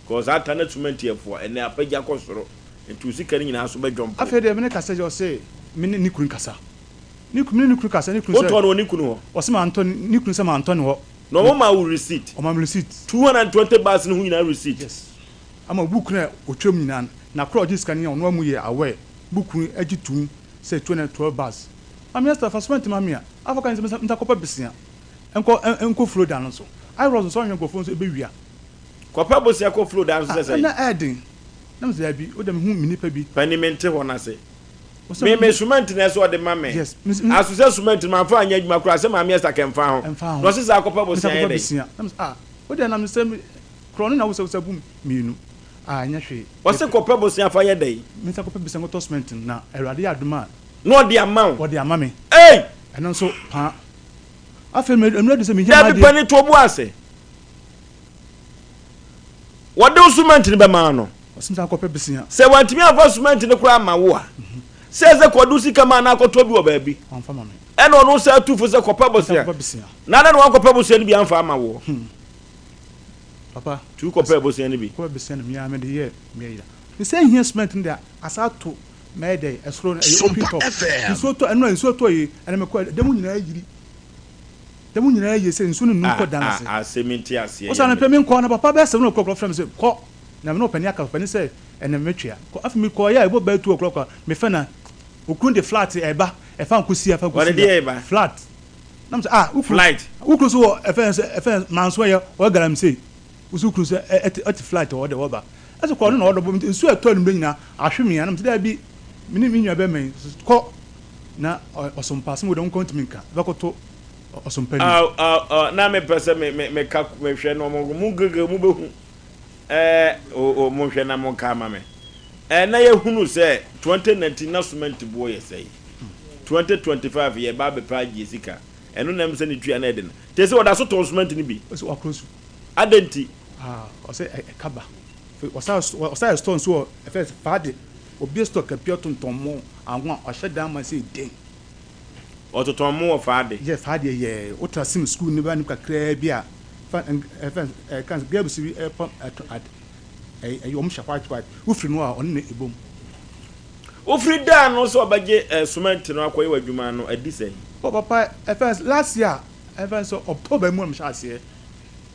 because saa ta na cement afu a ɛnnɛ apagya kɔ soro nti wo sika no nyinaa nso bɛdwɔmpo. Afei deɛ me ne kasa gye ɔse me ne ne kunu kasa ne kunu me ne ne kunu kasa ne kunu sɛ. Wotɔɔ no wɔ ne kunu hɔ? Ɔse mantɔ ne kunu sɛ mantɔ ne hɔ. Na ɔmo maa wo receipt? Ɔmaa me receipt. 220 bags no ho nyinaa receipt? Yes. Ama book no a ɔtwerɛ mu nyinaa no na koro a ɔgye sika no nyinaa ɔno amu yɛ aware book no gye tom sɛ 212 bags. Maame Esther fa cement ma me a afa ka ne sɛ mensa kɔpɛ bosea nkɔ nkɔ furo dan no so. Iros nso ɔnhwɛ nkurɔfoɔ nso ɛbɛwia. Kɔpɛ bosea kɔ furo dan so sɛ sɛn? Ah na ɛyɛ den. Na mese daabi, wo deɛ mehu me nipa bi. Panin mente hɔ no ase. Me me cement na ɛsɛ ɔde ma me. Yes. Aso sɛ cement no mamfa anyɛ adwuma koraa sɛ Maame Esther kɛ mfa ho. Ɛmfa ho. Na ɔse saa kɔpɛ bosea yɛ Mesa dɛn? kɔpɛ bosea. Na mese ah wo deɛ na mesɛ me korɔ no na wosɛ wosɛ bu mmienu. Ah ɛnyɛ hwee. Ɔse kɔpɛ bosea fa yɛ dɛn? Mesa kɔpɛ bosea nkɔtɔ cement no na Awurade yɛ adom a. Na ɔde ama wo. Ɔde ama me. Ei! Ɛno nso paa. Afei mmerɛ adu sɛ mehia Dabi m'adeɛ. panin to bo ase. Wɔde wo cement no bɛma no. Sɛ wantumi amfa cement no koraa amma wo a, sɛ ɛsɛ kɔde wo sika ma anaa kɔtɔ bi wɔ baabi. Ɛna ɔno sɛ atu fo sɛ kɔpɛ bosea. Na adɛn na wankɔpɛ bosea no bi amfa ama woɔ? Papa. Tu kɔpɛ bosea no bi. Kɔpɛ bosea no mea mede yɛ mea yira. Me sɛ hia cement no de asa ato mɛyɛ dɛ ɛsoro no ɛyɛ open top. Nsuo tɔ ɛno nsuo tɔ yi ɛna mekɔ ɛdɛm nyinaa yiri. Da mu nyinaa ye sɛ nsu no nnum kɔ dan ase. Ah ah se mente aseɛ Wo saa yɛ no me. pɛ menkɔ na papa bɛyɛ 7 o'clock ɔfrɛ me sɛ kɔ na me ne ɔpanin aka ɔpanin sɛ ɛnɛ mɛtwea kɔ afei me kɔɔeɛ a ɛbɔ bɛyɛ 2 o'clock a me fɛ na okunu de flat ɛba ɛfa nkosi ɛfa nkosi Ɔde deɛ ɛba? flat na me sɛ ah wo kunu Flight. wo kunu so wɔ ɛfɛ sɛ ɛfɛ manso ɛyɛ ɔyɛ galamsey wo so wo kunu sɛ ɛte ɛte flight ɔwɔ de wɔba ɛsɛ kɔ ɔno na ɔdɔ bɔ nsuo ɛtɔ anumere nyinaa ahwe me a na me sɛ daabi me ne me nua bɛma yi kɔ na ɔsompa asɛm wɔ dɛm nkɔ ntumi nka ɛbɛkɔto ɔsompa ni. Aw aw aw na me pɛ sɛ me me me ka me hwɛ no mo mo gege mo bɛ hu ɛɛ o o mo hwɛ na mo nka ama me ɛɛ na yɛ hunu sɛ 2019 na cement boɔ yɛ sɛe 2025 yɛ ba abɛpɛ agye sika ɛno na ɛm sɛ ne tua na ɛde no te sɛ ɔda so tɔn cement no bi. Ɔsɛ wakoro su. Adɛn nti? Ah ɔsɛ ɛka ba ɔsa ɔsa yɛ store nso wɔ ɛfɛ faade obie store kapia tontɔn mo anwa ɔhyɛ dan ma sɛ den. Ɔtotɔn mo wɔ faade. Yɛ faade yɛ wotra sim school ne ba no kakraa bi a fa ɛfɛ ɛka girls bi ɛpam ɛtɔ ad ɛyɛ wɔn hyɛ white white wofiri no a ɔne ne ebom. Wofiri daa no sɛ ɔbɛgye cement no akɔyɛ w'adwuma no adi sɛn? Oh papa ɛfɛ last year ɛfɛ sɛ October mu na mehyɛ aseɛ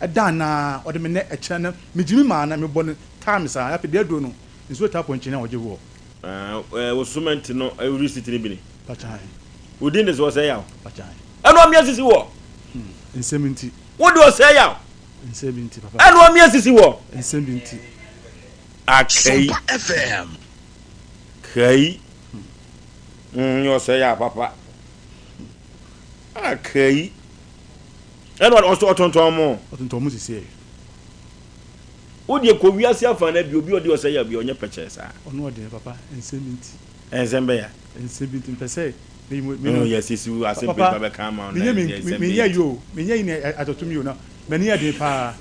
ɛda anaa ɔde me nɛ ɛkyerɛ no megyimi maa na mebɔ no time saa afei deɛ aduro no nsuo taa pɔnkye na ɔgye woɔ. Ah, wo cement no receipt no bi ni. Pakyan. Wo din de so ɔsɛe yaw. Pakyan. Ɛna ɔmia sisi wɔ. Hmm, nsɛm nti. Wo de ɔsɛe yaw. Nsɛm bi nti papa. Ɛna ɔmia sisi wɔ. Nsɛm bi nti. Akai. Sompa FM. Kai. Hmm, nyɛ ɔsɛe yaw papa. Akai. Ɛna ɔsɔ ɔtontɔn mo. Ɔtontɔn mo sisi ɛ. Wo deɛ kɔ wiase afa na bi obi ɔde ɔsɛ yɛ bi ɔnyɛ pɛkyɛɛ saa. Ɔno ɔdeɛ papa nsɛm bi nti. Nsɛm bɛya. Nsɛm bi nti mpɛ sɛ me me me. No yɛ sisi wo asɛm pɛ bɛka ama wo na nsɛm bi. Menyɛ yi o menyɛ yi na atɔto mi o na m'ani yɛ den paa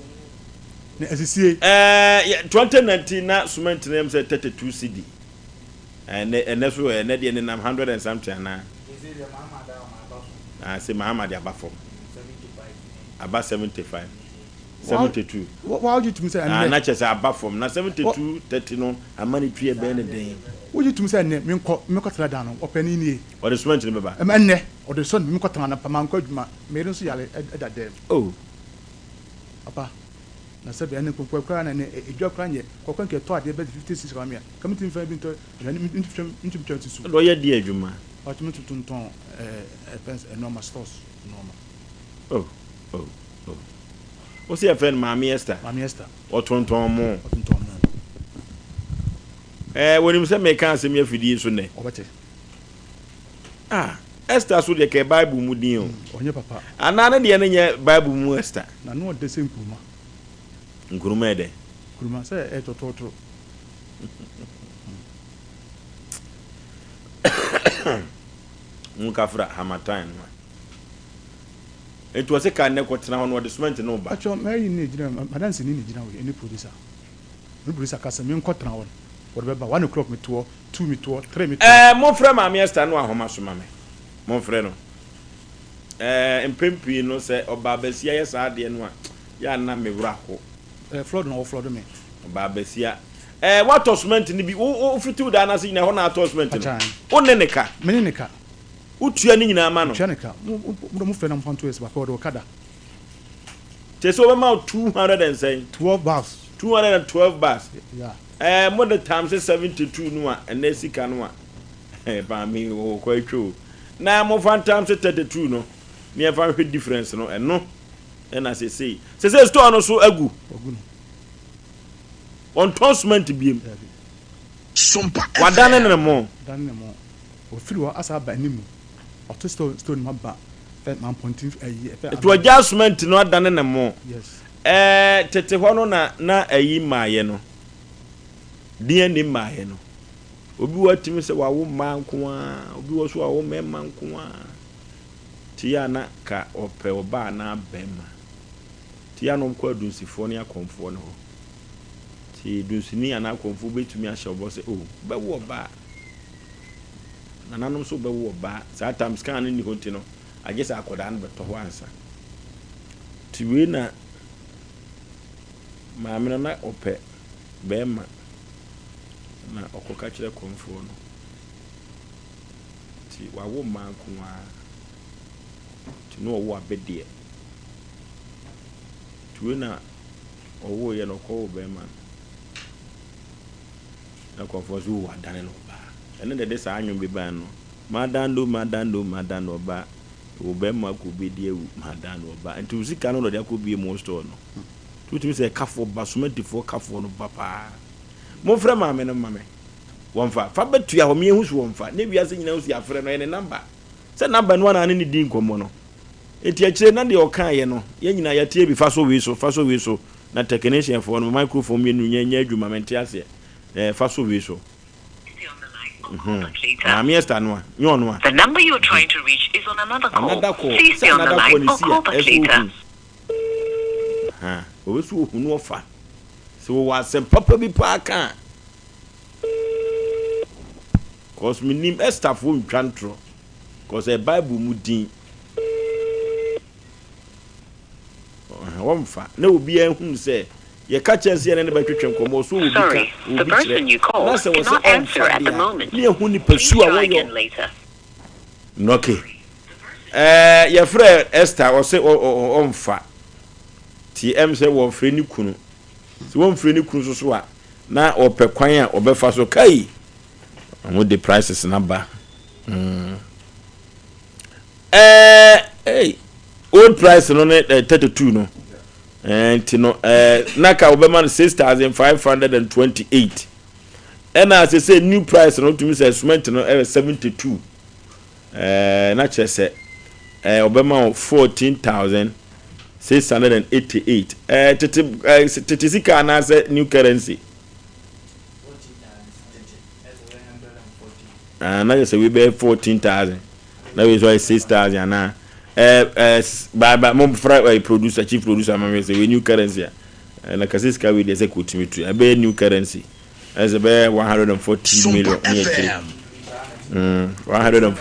na asisie. Ɛɛ 2019 na cement no yam sɛ 32 cedi. Ɛnɛ ɛnɛ so ɛnɛ deɛ nenam hundred and something anaa? Ah, se Mahama de aba fam. Aba 75, 72. Wogye tum sɛ ɛnɛ. Ah, na kyerɛ sɛ aba fam. Na 72, 30 no ama ne twi ɛbɛn ne den. Wogye tum sɛ ɛnɛ menkɔ menkɔtena dan no ɔpanin nie. Ɔde cement no bɛba. Ɛnɛ ɔde sɔ no menkɔtena no pa mankɔ adwuma. Meyere nso yare ɛda dɛm. Oh. Papa. Na sɛbe ɛne nkokoa koraa na ɛne edwa koraa nyɛ kɔkɔ nka ɛtɔ adeɛ bɛgye 50 cedis ma me a, nka mentumi mfa bi ntɔ aduane, mentumi ntwa nsusu. Ɛna ɔyɛ deɛ adwuma? Ɔtumi tontɔn ɛɛ ɛfɛn sɛ nnoɔma, stores nnoɔma. Oh oh oh. Wo se yɛfrɛ no Maame Esther? Maame Esther. Ɔtontɔn mo? Ɔtontɔn mo. Ɛɛ wɔnim sɛ meka asɛm yi afidie so nnɛ? Ɔbɛte. Ah, Esther so deɛ kɛɛ Bible mu din o. Ɔnyɛ papa. Anaa ne deɛ no nyɛ Bible mu Esther? N'ano ɔdɛ sɛ nkuruma. Nkuruma yɛ dɛn? Nkuruma, sɛ ɛyɛ tɔtɔɔtoro. Nkafra harmattan no a. Enti ɔse ka nnɛ kɔtena hɔ na ɔde cement no reba. Pakyɛ mɛyi ne gyina madanseni ne gyina hɔ yi ɛne producer me producer ka sɛ menkɔ tena hɔ no wɔde bɛba one o'clock me toɔ two me toɔ three me toɔ. Ɛɛ monfrɛ maame Esther no ahoma so ma me monfrɛ no ɛɛ mpɛn pii no sɛ ɔbaa basia yɛ saa adeɛ no a yɛ a na me wura ho. Ɛɛ flood na ɔflɔdo me. Ɔbaa basia ɛɛ watɔ cement no bi wo wo fitiw daa no ase nyinaa ɛhɔ na atɔ cement no wo ne ne ka. Me ne ne ka. Wotua ne nyinaa ma no. Metua ne ka. Mo mo mo frɛ na mo fa nto yɛ sɛ papa ɔde ɔka da. Kyerɛ sɛ ɔbɛma wo 200 and sɛn? 12 bars. 212 bars. Yeah. Ɛɛ mo de times 72 no a ɛnɛ sika no a ɛɛ maame wɔ kɔ atwa o. Na mo fa times 32 no ne yɛn fa nhwɛ difference no ɛno ɛna sesei. Sesei store no so agu. Wagu no. Wɔntɔn cement biem. Dabi. Sompa Wadane FM. ne mo. Wadane ne mo. Ofiri hɔ asa aba anim ɔto stone stone mu aba fɛ mampɔnten ayi ɛfɛ Nti wagyaa cement no adane ne mo. Yes. Ɛɛ tete hɔ no na na ayi mmaeɛ no DNA mmaeɛ no obi wɔ atumi sɛ wawo mmaa nko ara obi wɔ so wawo mmarima nko ara nti yɛ a na ka ɔpɛ ɔbaa anaa barima nti yɛ a na wɔkɔ adunsifoɔ ne akɔmfoɔ no hɔ nti dunsini anaa akɔmfoɔ bɛtumi ahyɛ ɔbɔ sɛ o bɛwo ɔbaa Nananom nso bɛwo ɔbaa. Saa tam scan no nni hɔ nti no, agye sɛ akwadaa no bɛtɔ hɔ ansa. Nti wei na maame no na ɔpɛ bɛrima na ɔkɔka kyerɛ kɔmfoɔ no. Nti wawo mmaa nko ara. Nti na ɔwo abedeɛ. Nti wei na ɔwoeɛ no ɔkɔwoo bɛrima no. Na nkurɔfoɔ nso oo wadane no ɔbaa. Ɛno na ɛde saa nnwom bi bae no, Madan no, madan no, madan no ɔbaa, Wo bɛrima kɔ bɛdi awu, madan no ɔbaa. Nti wo sika no na ɔde akɔbue mo store no. Nti wotumi sɛ ɛkafoɔ ba, somantifoɔ kafoɔ no ba paa. Momfrɛ maame no mma me. Wɔmfa. Fa bɛtua hɔ, meɛhu so wɔmfa. Ne wiase nyinaa hu sɛ yɛafrɛ no, ɛyɛ ne number. Sɛ number no ara na ne ne di nkɔmmɔ no. Nti akyire na deɛ ɔkaeɛ no, yɛn nyinaa yɛatie bi, fa so wei so, fa so wei so. Na technician foɔ no microphone mmienu nyɛ nyɛ adwuma mente aseɛ ɛɛ fa so wei so mhm maame Esther no a nyɛ ɔno a The number you are trying to reach is on another call. another call Please sɛ stay on the another call line ne or si a call back ɛsɛ later. ohu ha obi so ohu no ɔfa sɛ wɔwɔ asɛm papa bi paa ka a cause menim Esther foɔ ntwa ntorɔ cause ɛyɛ bible mu din Wɔmfa. Na obiara nhunu sɛ yɛka kyerɛ no sɛ yɛne no bɛtwetwe nkɔmmɔ, ɔsɛ ɔwɔ bi ka, Sorry, ɔwɔ the bi kyerɛ, person you na called sɛ wɔ sɛ cannot ɔmfa answer at the deɛ a, moment. na yɛhu Please nipasu a try wɔyɔ. again later. Nɔke. Ɛɛ, yɛfrɛ Esther, ɔse ɔmfa. Nti ɛm sɛ wɔmfrɛ ne kunu. Sɛ wɔmfrɛ ne kunu nso so a, na ɔpɛ kwan a ɔbɛfa so. Kai! Wɔde prices no aba. Mm. Ɛɛ hey, old price no ne eh, 32 no eh, nti no eh, na ka wɔbɛma no 6528 ɛna sɛ sɛ new price no wotumi sɛ cement no ɛyɛ 72 eh, na kyerɛ sɛ eh, wɔbɛma wo 14688 eh, tete eh, tete sika anaasɛ new currency Ah, na kyerɛ sɛ wei bɛyɛ 14000 na wei nso ayɛ 6000 anaa eh, eh, ba ba mo fra eh, producer chief producer ma me sɛ wei new currency a eh, na kase sika wei deɛ sɛ kɔtumi tu ɛbɛyɛ new currency ɛsɛ bɛyɛ 140 million ne akyire mm, 100 and,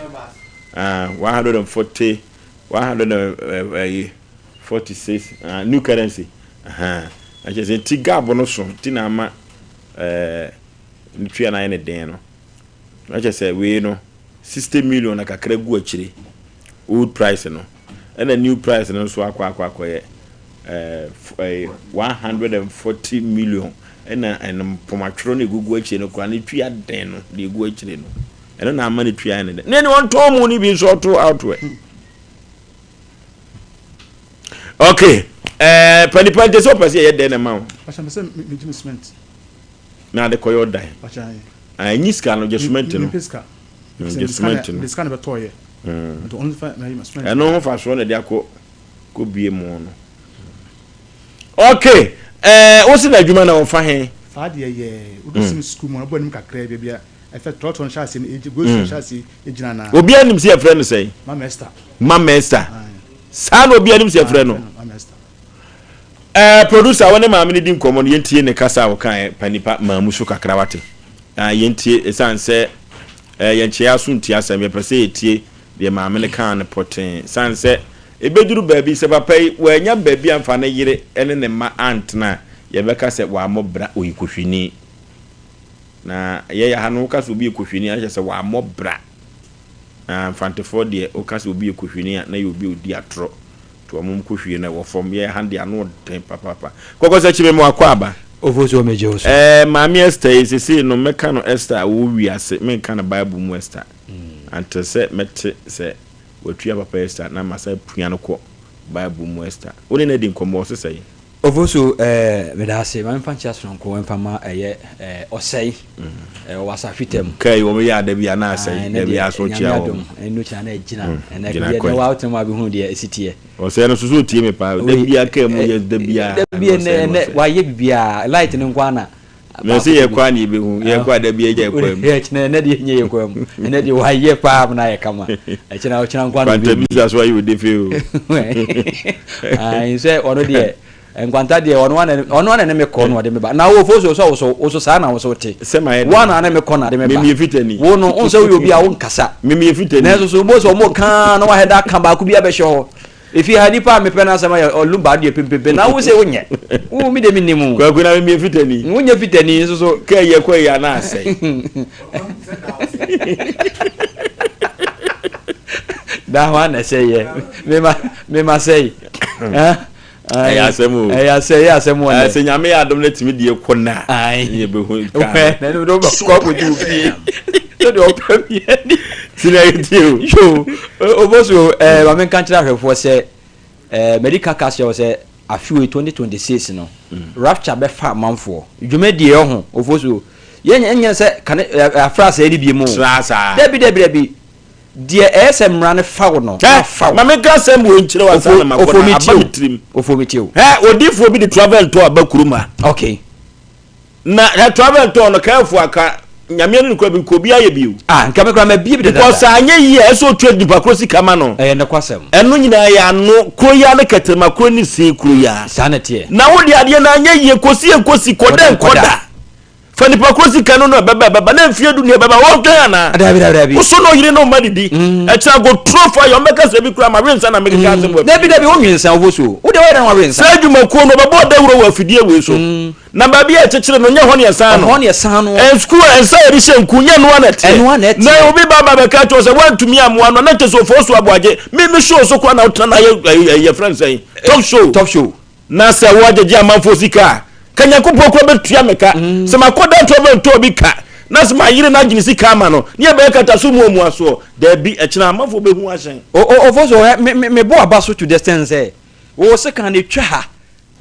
ah, 140 146 ah, new currency uh-huh. na kyerɛ sɛ nti gap no so nti na ama eh, ne tua no ayɛ ne den no Na kyerɛ sɛ wei no 60 million na kakra gu akyire old price no ɛna new price no nso akɔ akɔ akɔyɛ ɛɛ 140 million ɛna ɛno mpomatwerɛ no ɛgugu akyire no koraa ne tua den no deɛ ɛgu akyire no ɛno na ama ne tua yɛ ne dɛ ne ne ɔntɔn mu no bi nso ɔto out ɛ. Ok ɛɛ panipa nti sɛ ɔpɛ sɛ yɛyɛ dɛn na ɛma wo. Pakyɛ mepɛ sɛ megye me cement. Na ade kɔyɛ ɔdan. Pakyɛ ayi. Ah nyi sika no gye cement no. Mepɛ sika. Gye cement no. Mede sika na bɛtɔɔyɛ. Nti ɔno fa na yi cement. Ɛno ho fasoɔ na ɛde akɔ kɔ bie mu no. Ok ɛɛ wosi na adwuma na wɔfa he. Saa deɛ yɛ wode sim sukuu mu na bɔ anim kakra bi bia ɛfɛ trɔtrɔ no hyɛ aseɛ no ɛgye goes no hyɛ aseɛ ɛgyina na. Obiara nim sɛ yɛfrɛ no sɛn? Mama Esther. Mama Esther. Saa na obiara nim sɛ yɛfrɛ no. Ɛɛ producer wo ne maame no di nkɔmmɔ no yɛntie ne kasa a ɔkaeɛ pa nipa maa mu so kakra wate. Ah yɛntie ɛsiane sɛ ɛɛ yɛnkyɛ aso ntie asɛm yɛpɛ sɛ yɛtie deɛ maame no kaa no pɔtee sane sɛ ɛbɛduru baabi sɛ papa yi wannya baabi amfa ne yere ne ne mma antena a yɛbɛka sɛ wammɔ bra ɔyɛ kohwini. Na yɛyɛ ha no woka sɛ obi yɛ kohwini a na kyerɛ sɛ wammɔ bra. Na Mfantefoɔ deɛ woka sɛ obi yɛ kohwini a na yɛ obi a ɔdi atorɔ. Nti wɔn kohwie no ɛwɔ fam. Yɛn ha deɛ ano ɔden papaapa. Kɔkɔsakyi me ma wakɔ aba. Ofosuo megye wo so. Ɛɛ Maame Esther yi sesei no mɛka no Esther a ɔwɔ wiase menka no Bible mu Esther. Until sɛ mɛte sɛ watua papa Esther na masan apua no kɔ Bible mu Esther. Wo ne no adi nkɔmmɔ ɔse sɛn? Ofosu eh, meda ase. Ma memfa nkyea sononko mfa ma ɛyɛ eh, ɔsɛe eh, ɔwɔ asahwita mu. Kaa yi wɔn yɛ ada bi a na asɛe, Ae, ɛnɛ dabi deɛ aso Nyame kyea adom, wɔn. ɛno kyina na agyina. Ɛnɛ Gyina deɛ kwan. ɛnɛ wa wotena mu a bɛhunu deɛ ɛsi teɛ. Ɔsɛe no nso so otie me paa, da Wei, biara kaa mu eh, yɛ da biara da bi na ɛnɛ ɔsɛe no ɛnɛ ɔsɛe. wayɛ biribiara, light no nko ara na Na baako sɛ yɛ bi. kɔ a na yɛbɛhu, yɛ kɔ a da bi agya kwan mu. Ɛkyina ɛnɛ deɛ nyɛ yɛ kwan mu, ɛnɛ deɛ wayɛ paa na ayɛ kama. Ɛkyina ɔkyina nko ara na Kwanta obi. bi sa so ayɛ odefe o. Ayi sɛ ɔno deɛ nkwanta deɛ ɔno ana ɔno ana ne me kɔ na ɔde me ba. Na wo fo so sɛ woso woso saa na woso te. Sɛ ma yɛ Wo ana ne me kɔ na ɔde me ba. Mimi yɛ fitani. Wo no nsɛ woyɛ obi a wonkasa. Mimi yɛ fitani. Nanso so wobɔ sɛ ɔmo kaa na wahɛ da aka baako bi abɛhyɛ hɔ. Efie ha nipa a mepɛ n'asɛm ayɛ ɔlumba adeɛ pempepe na wo sɛ wonyɛ wo mi de mi nim o. Kwaku na mi fitani. Wonyɛ fitani nso so. Kɛ yɛ kɔ yɛ ana asɛe. Da ho ana sɛ yɛ mema mema sɛe. Ɛyɛ asɛm o. Ɛyɛ asɛm ɛyɛ asɛm wɔ nɛ. Sɛ nyame yɛ adom na tumi deɛ kɔ na. Yɛ bɛ hu kaa. Wɛ na ɛnu de wobɛkɔ akɔgye wo fie. Sɛ deɛ ɔpɛ miɛ ni. Ti na yɛ tie o. Yo oboso ɛɛ maame nka nkyerɛ ahwɛfoɔ sɛ ɛɛ mɛdi kaka kyerɛ wɔ sɛ afe wei 2026 no rapture bɛfa amanfoɔ dwumadie ɔho ofoso yɛn nyɛ sɛ kane ɛɛ afra asɛe ne bie mu o. Sra saa. Dabi dabi dabi Deɛ ɛyɛ sɛ mmara no fa wo no, na afa wo. Ma menka asɛm wei nkyerɛ wo ansa na makɔ na aba me tirim. Ofo me tie o. Hɛ, odiifoɔ bi de travel and tour aba kurom ha. Okay. Na hɛ travel and tour no kɛɛfo aka nyame ne nokora bi nka obi ayɛ bi o. Ah, nka me koraa mabie bi dada. Because sɛ anyɛ yie a ɛsɛ otua nipa koro sika ma no. Ɛyɛ nokwasɛm. Ɛno nyinaa yɛ ano kuro yi ara ne kɛtɛrɛma kuro ne sin kuro yi ara. Saa na ɛteɛ. Na wo de adeɛ no anyɛ yie kɔsi nkosi kɔda nkɔda. Fa nipa koro sika no na ɛbɛba ɛbɛba na mfie du ni ɛbɛba wɔntwɛn anaa. Dabi dabi dabi. Woso na ɔyere na ɔma didi. Ɛkyerɛ agoturo fa yɛ ɔmbɛka sɛ bi kura ma we nsa na mekeka asɛm wɔ. Dabi dabi wonwe nsa wofo so. Wo deɛ wɔyɛ dɛn wawe nsa. Saa adwumakuo no ɔbɛbɔ dawuro wɔ afidie wei so. Na baabi a ɛkyekyere no nyɛ hɔ ne ɛsan no. Ɛhɔ ne ɛsan no. Sukuu a nsa yɛde hyɛ nku nyɛ noa na ɛteɛ. Ɛnoa na ɛteɛ. Na obi ba ba bɛka kyerɛ sɛ woantumi ammoa no na kyɛ sɛ ofo so aboagye. Me me show so koraa na wotena na ayɛ yɛfrɛ no sɛn talk show. Talk show. Na sɛ woagyegye amanfoɔ sika a, ka Nyankopɔn koraa bɛtua me ka. Sɛ makɔ da ntoa bɛntɔ obi ka, na sɛ mayere no agye ne sika ama no, ne yɛbɛyɛ kata so muamuasoɔ. Daabi, ɛkyena amanfoɔ bɛhu ahyɛn. O o Ofosu, hwɛ, me me mebɔ w'aba so to the extent sɛ, wo sekan no etwa ha,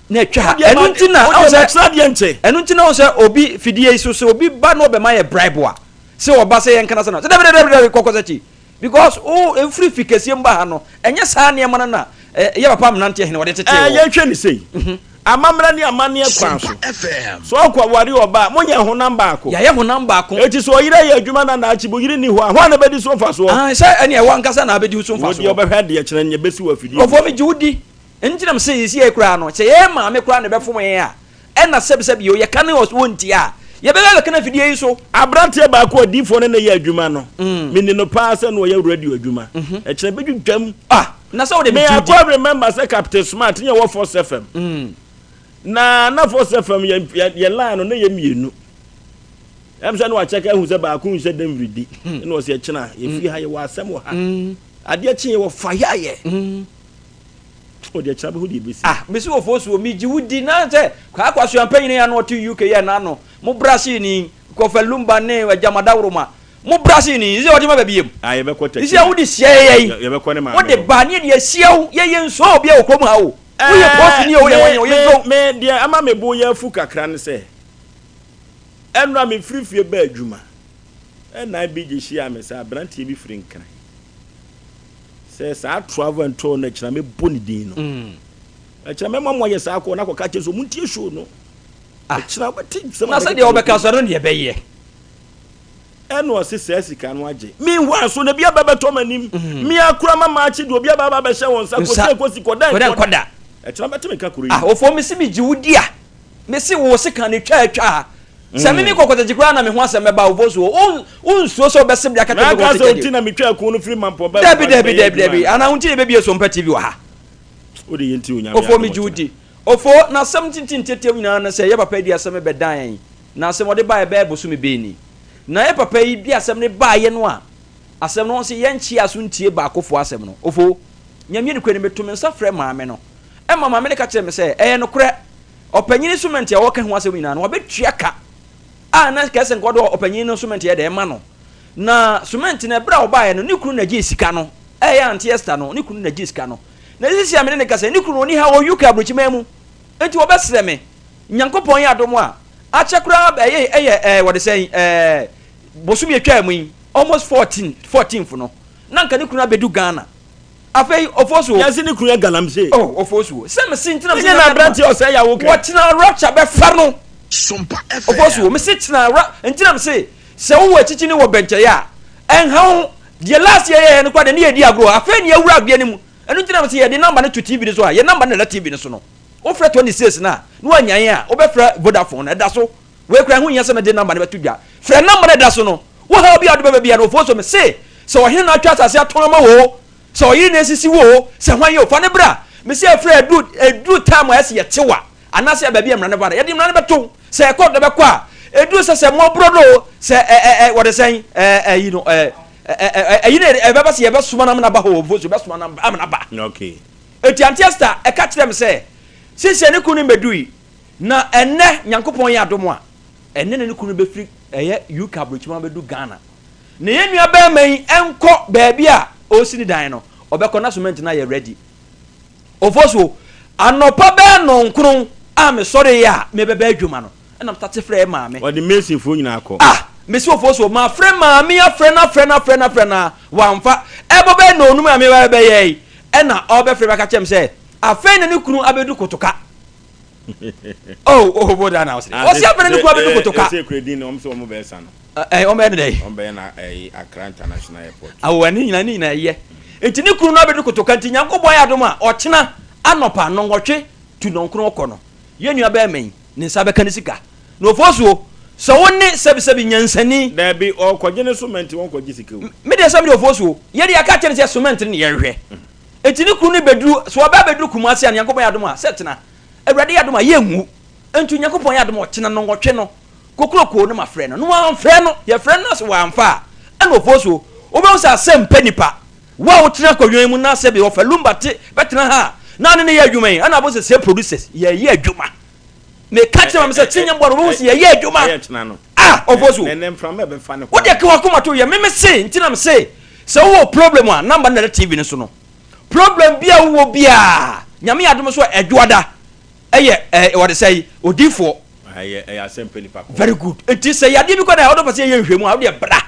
na etwa ha. Ɛno nti na, Wodeɛ makyerɛ adeɛ nkyɛ. Ɛno nti na wohu sɛ obi fidie yi so, sɛ obi ba na ɔbɛma yɛ bribe a, sɛ ɔba sɛ yɛnka n'asɛm a, sɛ dabi dabi dabi dabi, kɔ kɔ sɛ Because wo mfiri fi kɛseɛ mu ba ha no, ɛnyɛ saa nneɛma no na yɛ papa mmeranteɛ hene wɔde tetee Ɛɛ, wɔ. yɛnhwɛ no sei, amammerɛ ne amanneɛ kwan so, sɛ ɔkɔ aware ɔbaa a, monyɛ honam baako. Yɛayɛ honam baako. Enti sɛ ɔyere yɛ adwuma na naakye bo yere nni hɔ a, hwan na ɛbɛdi so mfasoɔ? Aane, sɛ ɛneɛ wo ankasa na abɛdi wo so Wo mfasoɔ. deɛ wobɛhwɛ adeɛ kyena nea ɛbɛsi wɔ afidie mu. Nkurɔfoɔ megye wo di, nti na mese seesei koraa no, sɛ yɛn maame koraa na ɛbɛfom yɛn a, Ɛna sɛbisɛbi o, yɛka ne ɔs wontie a, yɛbɛba abɛka no afidie yi so. Aberanteɛ baako a diifoɔ ne no yɛ adwuma no, meni no paa sɛ na ɔyɛ radio adwuma. Ɛkyena bɛdwidwam. Ah, na sɛ wode Me me I ti quite remember sɛ Captain Smart ne yɛwɔ Force FM. Na na Force FM yɛ yɛ yɛ line no na yɛ mmienu. Ɛm sɛ na wakyɛke ahu sɛ baako nhyɛ dɛm redi. Ɛna ɔsɛ ɛkyena yɛfiri ha yɛwɔ asɛm wɔ ha. Adeɛ kye yɛwɔ fire yɛ. O deɛ kyena bɛhu deɛ ɛbɛsi. Ah mese Ofosuo megye wo di na sɛ Kwaa Kwasua mpanyini a na ɔte UK yɛ n'ano mo brasee ni Kɔfɛ Lumba ne Agyama Dawuroma mo brasee ni sɛ ɔde ma baabi yam Ah yɛbɛkɔ Sisi a wode hyia yɛ yi Yɛbɛkɔ ne maame wode hɔ. ba ne yɛde ahyia wo yɛ yɛ nsuo obi a wɔ kurom ha o woyɛ post ni o woyɛ wɔn yɛ nsuo. Me deɛ ama me bo yɛ afu kakra ne sɛ ɛnora me firi fie baa adwuma ɛna BJ hyiaa me sɛ abranteɛ bi firi Nkran Sɛ saa travel and tour no akyina mɛbɔ ne din no. Akyina mɛma mo ayɛ saa kɔ na akɔka kyerɛ sɛ ɔmo ntie show no. Akyina wobɛte nsɛm a Na sɛdeɛ wɔbɛka so ɛno deɛ ɛbɛyɛ. Ɛna ɔse saa sika no agye. Meanwhile so na bi aba bɛtɔ m'anim. Me akora ma maakye deɛ obi aba aba abɛhyɛ wɔn nsa kɔsi ɛkɔsi kɔda Kɔda nkɔda. Akyina bɛte me nka kuro yi Ah mu. Ofoɔ mese megye wo di a Mese wo sekan no twa atwa ha. Sɛ me me kɔ kɔtɛkyi koraa na me ho asɛm bɛba wo so o, wo nsuro sɛ wobɛse bere aka kyerɛ me Maka sɛ kɔtɛkyi wo ti na metwa kun no firi Mampɔn ba Dabi Kumasi dabi bɛyɛ dabi adwuma dabi, anaa? anaa wo nti na yɛbɛbie Sompa TV wɔ ha? Wo de yɛnti Onyame Ofo adom megye wo ɔkyena. di. Ofo, n'asɛm tenten tiatiam nyinaa ne sɛ yɛ papa yi de asɛm bɛdan yɛn, na asɛm ɔde baeɛ bɛyɛ bosome bɛn ni. Na yɛ papa yi de asɛm no baeɛ no a, asɛm no ɔse yɛnkyea so ntie baakofoɔ asɛm no. Ofo, Nyame nokorɛ ni meto me nsa frɛ maame no, ɛma maame no ka kyerɛ me sɛ ɛyɛ nokorɛ, Ɔpanyin cement a wɔka ho asɛm nyinaa no, wabetua ka a na kɛse nka ɔde ɔpanyin no cement yɛ dɛ ma no. Na cement no, ɛberɛ a ɔbaeɛ no, ne kunu na gyee sika no. Ɛyɛ Auntie Esther no, ne kunu na gyee sika no. Na sisi a me ne no kasa yi, ne kunu no ɔni ha, ɔwɔ UK aburokyiman mu. Enti wɔbɛsrɛ me, Nyankopɔn yɛ adom a, akyɛ koraa ɛyɛ ɛyɛ ɛɛ wɔde sɛn ɛɛ bosome atwaa mu yi, almost 14, 14th no, na nka ne kunu abɛdu Ghana. Afei Ofosuo. Yɛse ne kunu yɛ galamsey. Oh Ofosuo. Sɛ mese nti na mese Ɛnyɛ na aberanteɛ ɔsɛe yawo kɛ. Wɔkyena rapture bɛfa no. Sompa FM. Ofosuo mese kyena ra nti na mese sɛ wowɔ akyikyi ne wɔ bɛnkyɛeɛ a ɛnha wo deɛ last year yɛyɛ no koraa deɛ ne yɛdi agorɔ afei ne yɛawura adeɛ no mu ɛno nti na mese yɛde number no to TV no so a yɛ number no na ɛda TV no so no wofrɛ 26 no a na wanyan a wobɛfrɛ Vodafone no ɛda so Wei koraa ɛho nhia sɛ mede number no bɛto dwa. Frɛ number no a ɛda so no. Wo haw bi a wode bɛba biara no, Ofosu mese sɛ ɔhene na atwa asase atɔn ama wo o, sɛ ɔyere na asisi wo o, sɛ hwan o, fa no bra. Mese ɛfrɛ ɛduru ɛduru time a ɛsɛ yɛte wa anaasɛ baabi a mmara no ba no, yɛde mmara no bɛto wo. Sɛ ɛkɔ do bɛkɔ a, ɛduru sɛ sɛ mmɔborɔ no o, sɛ ɛ ɛ ɛ wɔde sɛn ɛ ɛyi no ɛ ɛ ɛ ɛyi no ɛbɛba sɛ yɛbɛsoma no amena aba hɔ o, Ofosu yɛbɛsoma no amena aba. Okay. Enti Auntie Esther ɛka kyerɛɛ me sɛ seesei ne kunu no mmɛdui. Na ɛnnɛ Nyankopɔn yɛ adom a, ɛnnɛ na ne kunu bɛfiri ɛyɛ UK aburokyima abɛdu Ghana. Na yɛn nua barima yi nkɔ baabi a ɔresi ne dan no, ɔbɛkɔ na cement no ayɛ ready. Ofosuo, anɔpa bɛyɛ nnɔnkron a mesɔreeɛ a merebɛba adwuma no, ɛna mestate frɛɛ maame. Ɔde masonfoɔ nyinaa kɔ. Ah! Mese Ofosuo, mafrɛ maame yi afrɛ no afrɛ no afrɛ no afrɛ no a, wamfa. Ɛbɔ bɛyɛ nnɔnnum a mereba bɛyɛ yi, ɛna ɔrebɛfrɛ me aka kyerɛ me sɛ, afei na ne kunu abɛdu Kotoka. Oh, oh, bo da na ɔsere. Ɔsi afɛnɛ ne kura bɛ du kotoka. Ese kura din na wɔn sɛ wɔn bɛyɛ sa no. Ɛɛ wɔn bɛyɛ ne dɛ. Wɔn bɛyɛ na ɛyi Accra International Airport. Awo ɛne nyina ne nyina ɛyɛ. Nti ne kunu no abɛdu kotoka nti Nyankopɔn ayɛ adom a ɔkyena anɔpa nnɔnwɔtwe to nnɔnkron ɔkɔ no yɛn nua bɛɛma yi ne nsa bɛka ne sika. Na Ofosuo sɛ wo ne sɛbisɛbi nyansani. Daabi ɔkɔgye ne cement wɔn kɔgye sika o. Me deɛ sɛ me deɛ Ofosuo yɛ deɛ yɛaka akyerɛ no sɛ cement no ne yɛhwehwɛ. Enti ne kunu no bɛduru, sɛ ɔbɛ abɛduru Kumasi a, Nyankopɔn yɛ adom a, sɛ kyena, Awurade yɛ adom a, yɛnwu. Enti Onyankopɔn yɛ adom a, ɔkyena nnɔnwɔtwe no, kokurokoo no mafrɛ no, na wamfrɛ no, yɛfrɛ no na sɛ wamfa a, ɛna ɔfoo so. Wobɛhu sɛ asɛm mpɛ nipa. Wo a wotena akonnwa yi mu na sɛbe ɔfa lumba te bɛtena ha a, na ɔne no yɛ adwuma yi, ɛna abɔ sɛ sɛ producers, yɛyɛ adwuma. Meka kyerɛ maame sɛ kyerɛ nyɛmboa no, wobɛhu sɛ yɛyɛ adwuma. Ah, ɔfoo so. Wo deɛ ka w'akoma to yɛ, me mese, nti na mese, Sɛ wo wɔ problem a number no na ɛda TV no so no. Problem bi a wo wɔ biaa Nyame yɛ adom so a Ɛdwoada ɛyɛ ɛɛ wɔde sɛn odiifoɔ. Ɛyɛ ɛyɛ asɛm pɛ nipa kɔ. Very good. Nti sɛ yadeɛ bi kɔ na wode pɛ sɛ yɛyɛ nhwɛmu a wodeɛ bra.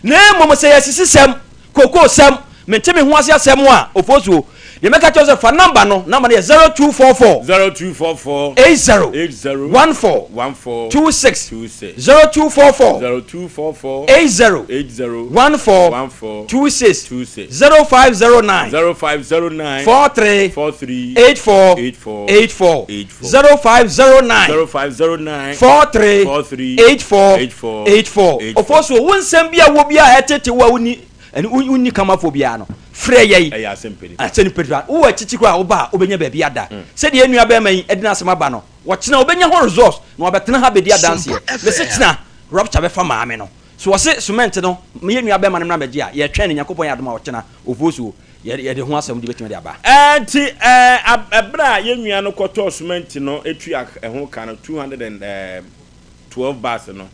Na mmom sɛ yɛ asisisɛm, kookoo sɛm, mente me ho ase asɛm a, Ofosuo, deɛ mɛka kyerɛ wo sɛ fa number no, number no yɛ 0244. 0244. 80. 80. 14. 14. 26. 26. 0244. 0244. 80. 80. 14. 14. 26. 26. 0509. 0509. 43. 43. 84. 84. 84. 84. 0509. 0509. 43. 43. 84. 84. 84. 84. Ofosuo, wo nsɛm bi a wɔ bi a ɛtete wo a wonni ɛne wonni kamafoɔ biara no, frɛ yɛn. Ɛyɛ asɛm pɛ nipa. Asɛm pɛ nipa. Wowɔ akyikyi koraa a, woba a, wobɛnya baabi ada. Sɛdeɛ yɛn nua barima yi de n'asɛm aba no, ɔkyena ɔbɛnya ho results na wabɛtena ha abɛdi adanseɛ. Mese kyena rupture bɛfa maame no. So ɔse cement no yɛn nua barima no mmra mmɛgye a, yɛtwɛn no, Nyankopɔn yɛ adom a ɔkyena Ofosuo. Yɛde ho asɛm de bɛtumi de aba. Enti ɛberɛ a yɛn nua no kɔtɔɔ sumɛnti no tua ɛho ka no, 212 bars no,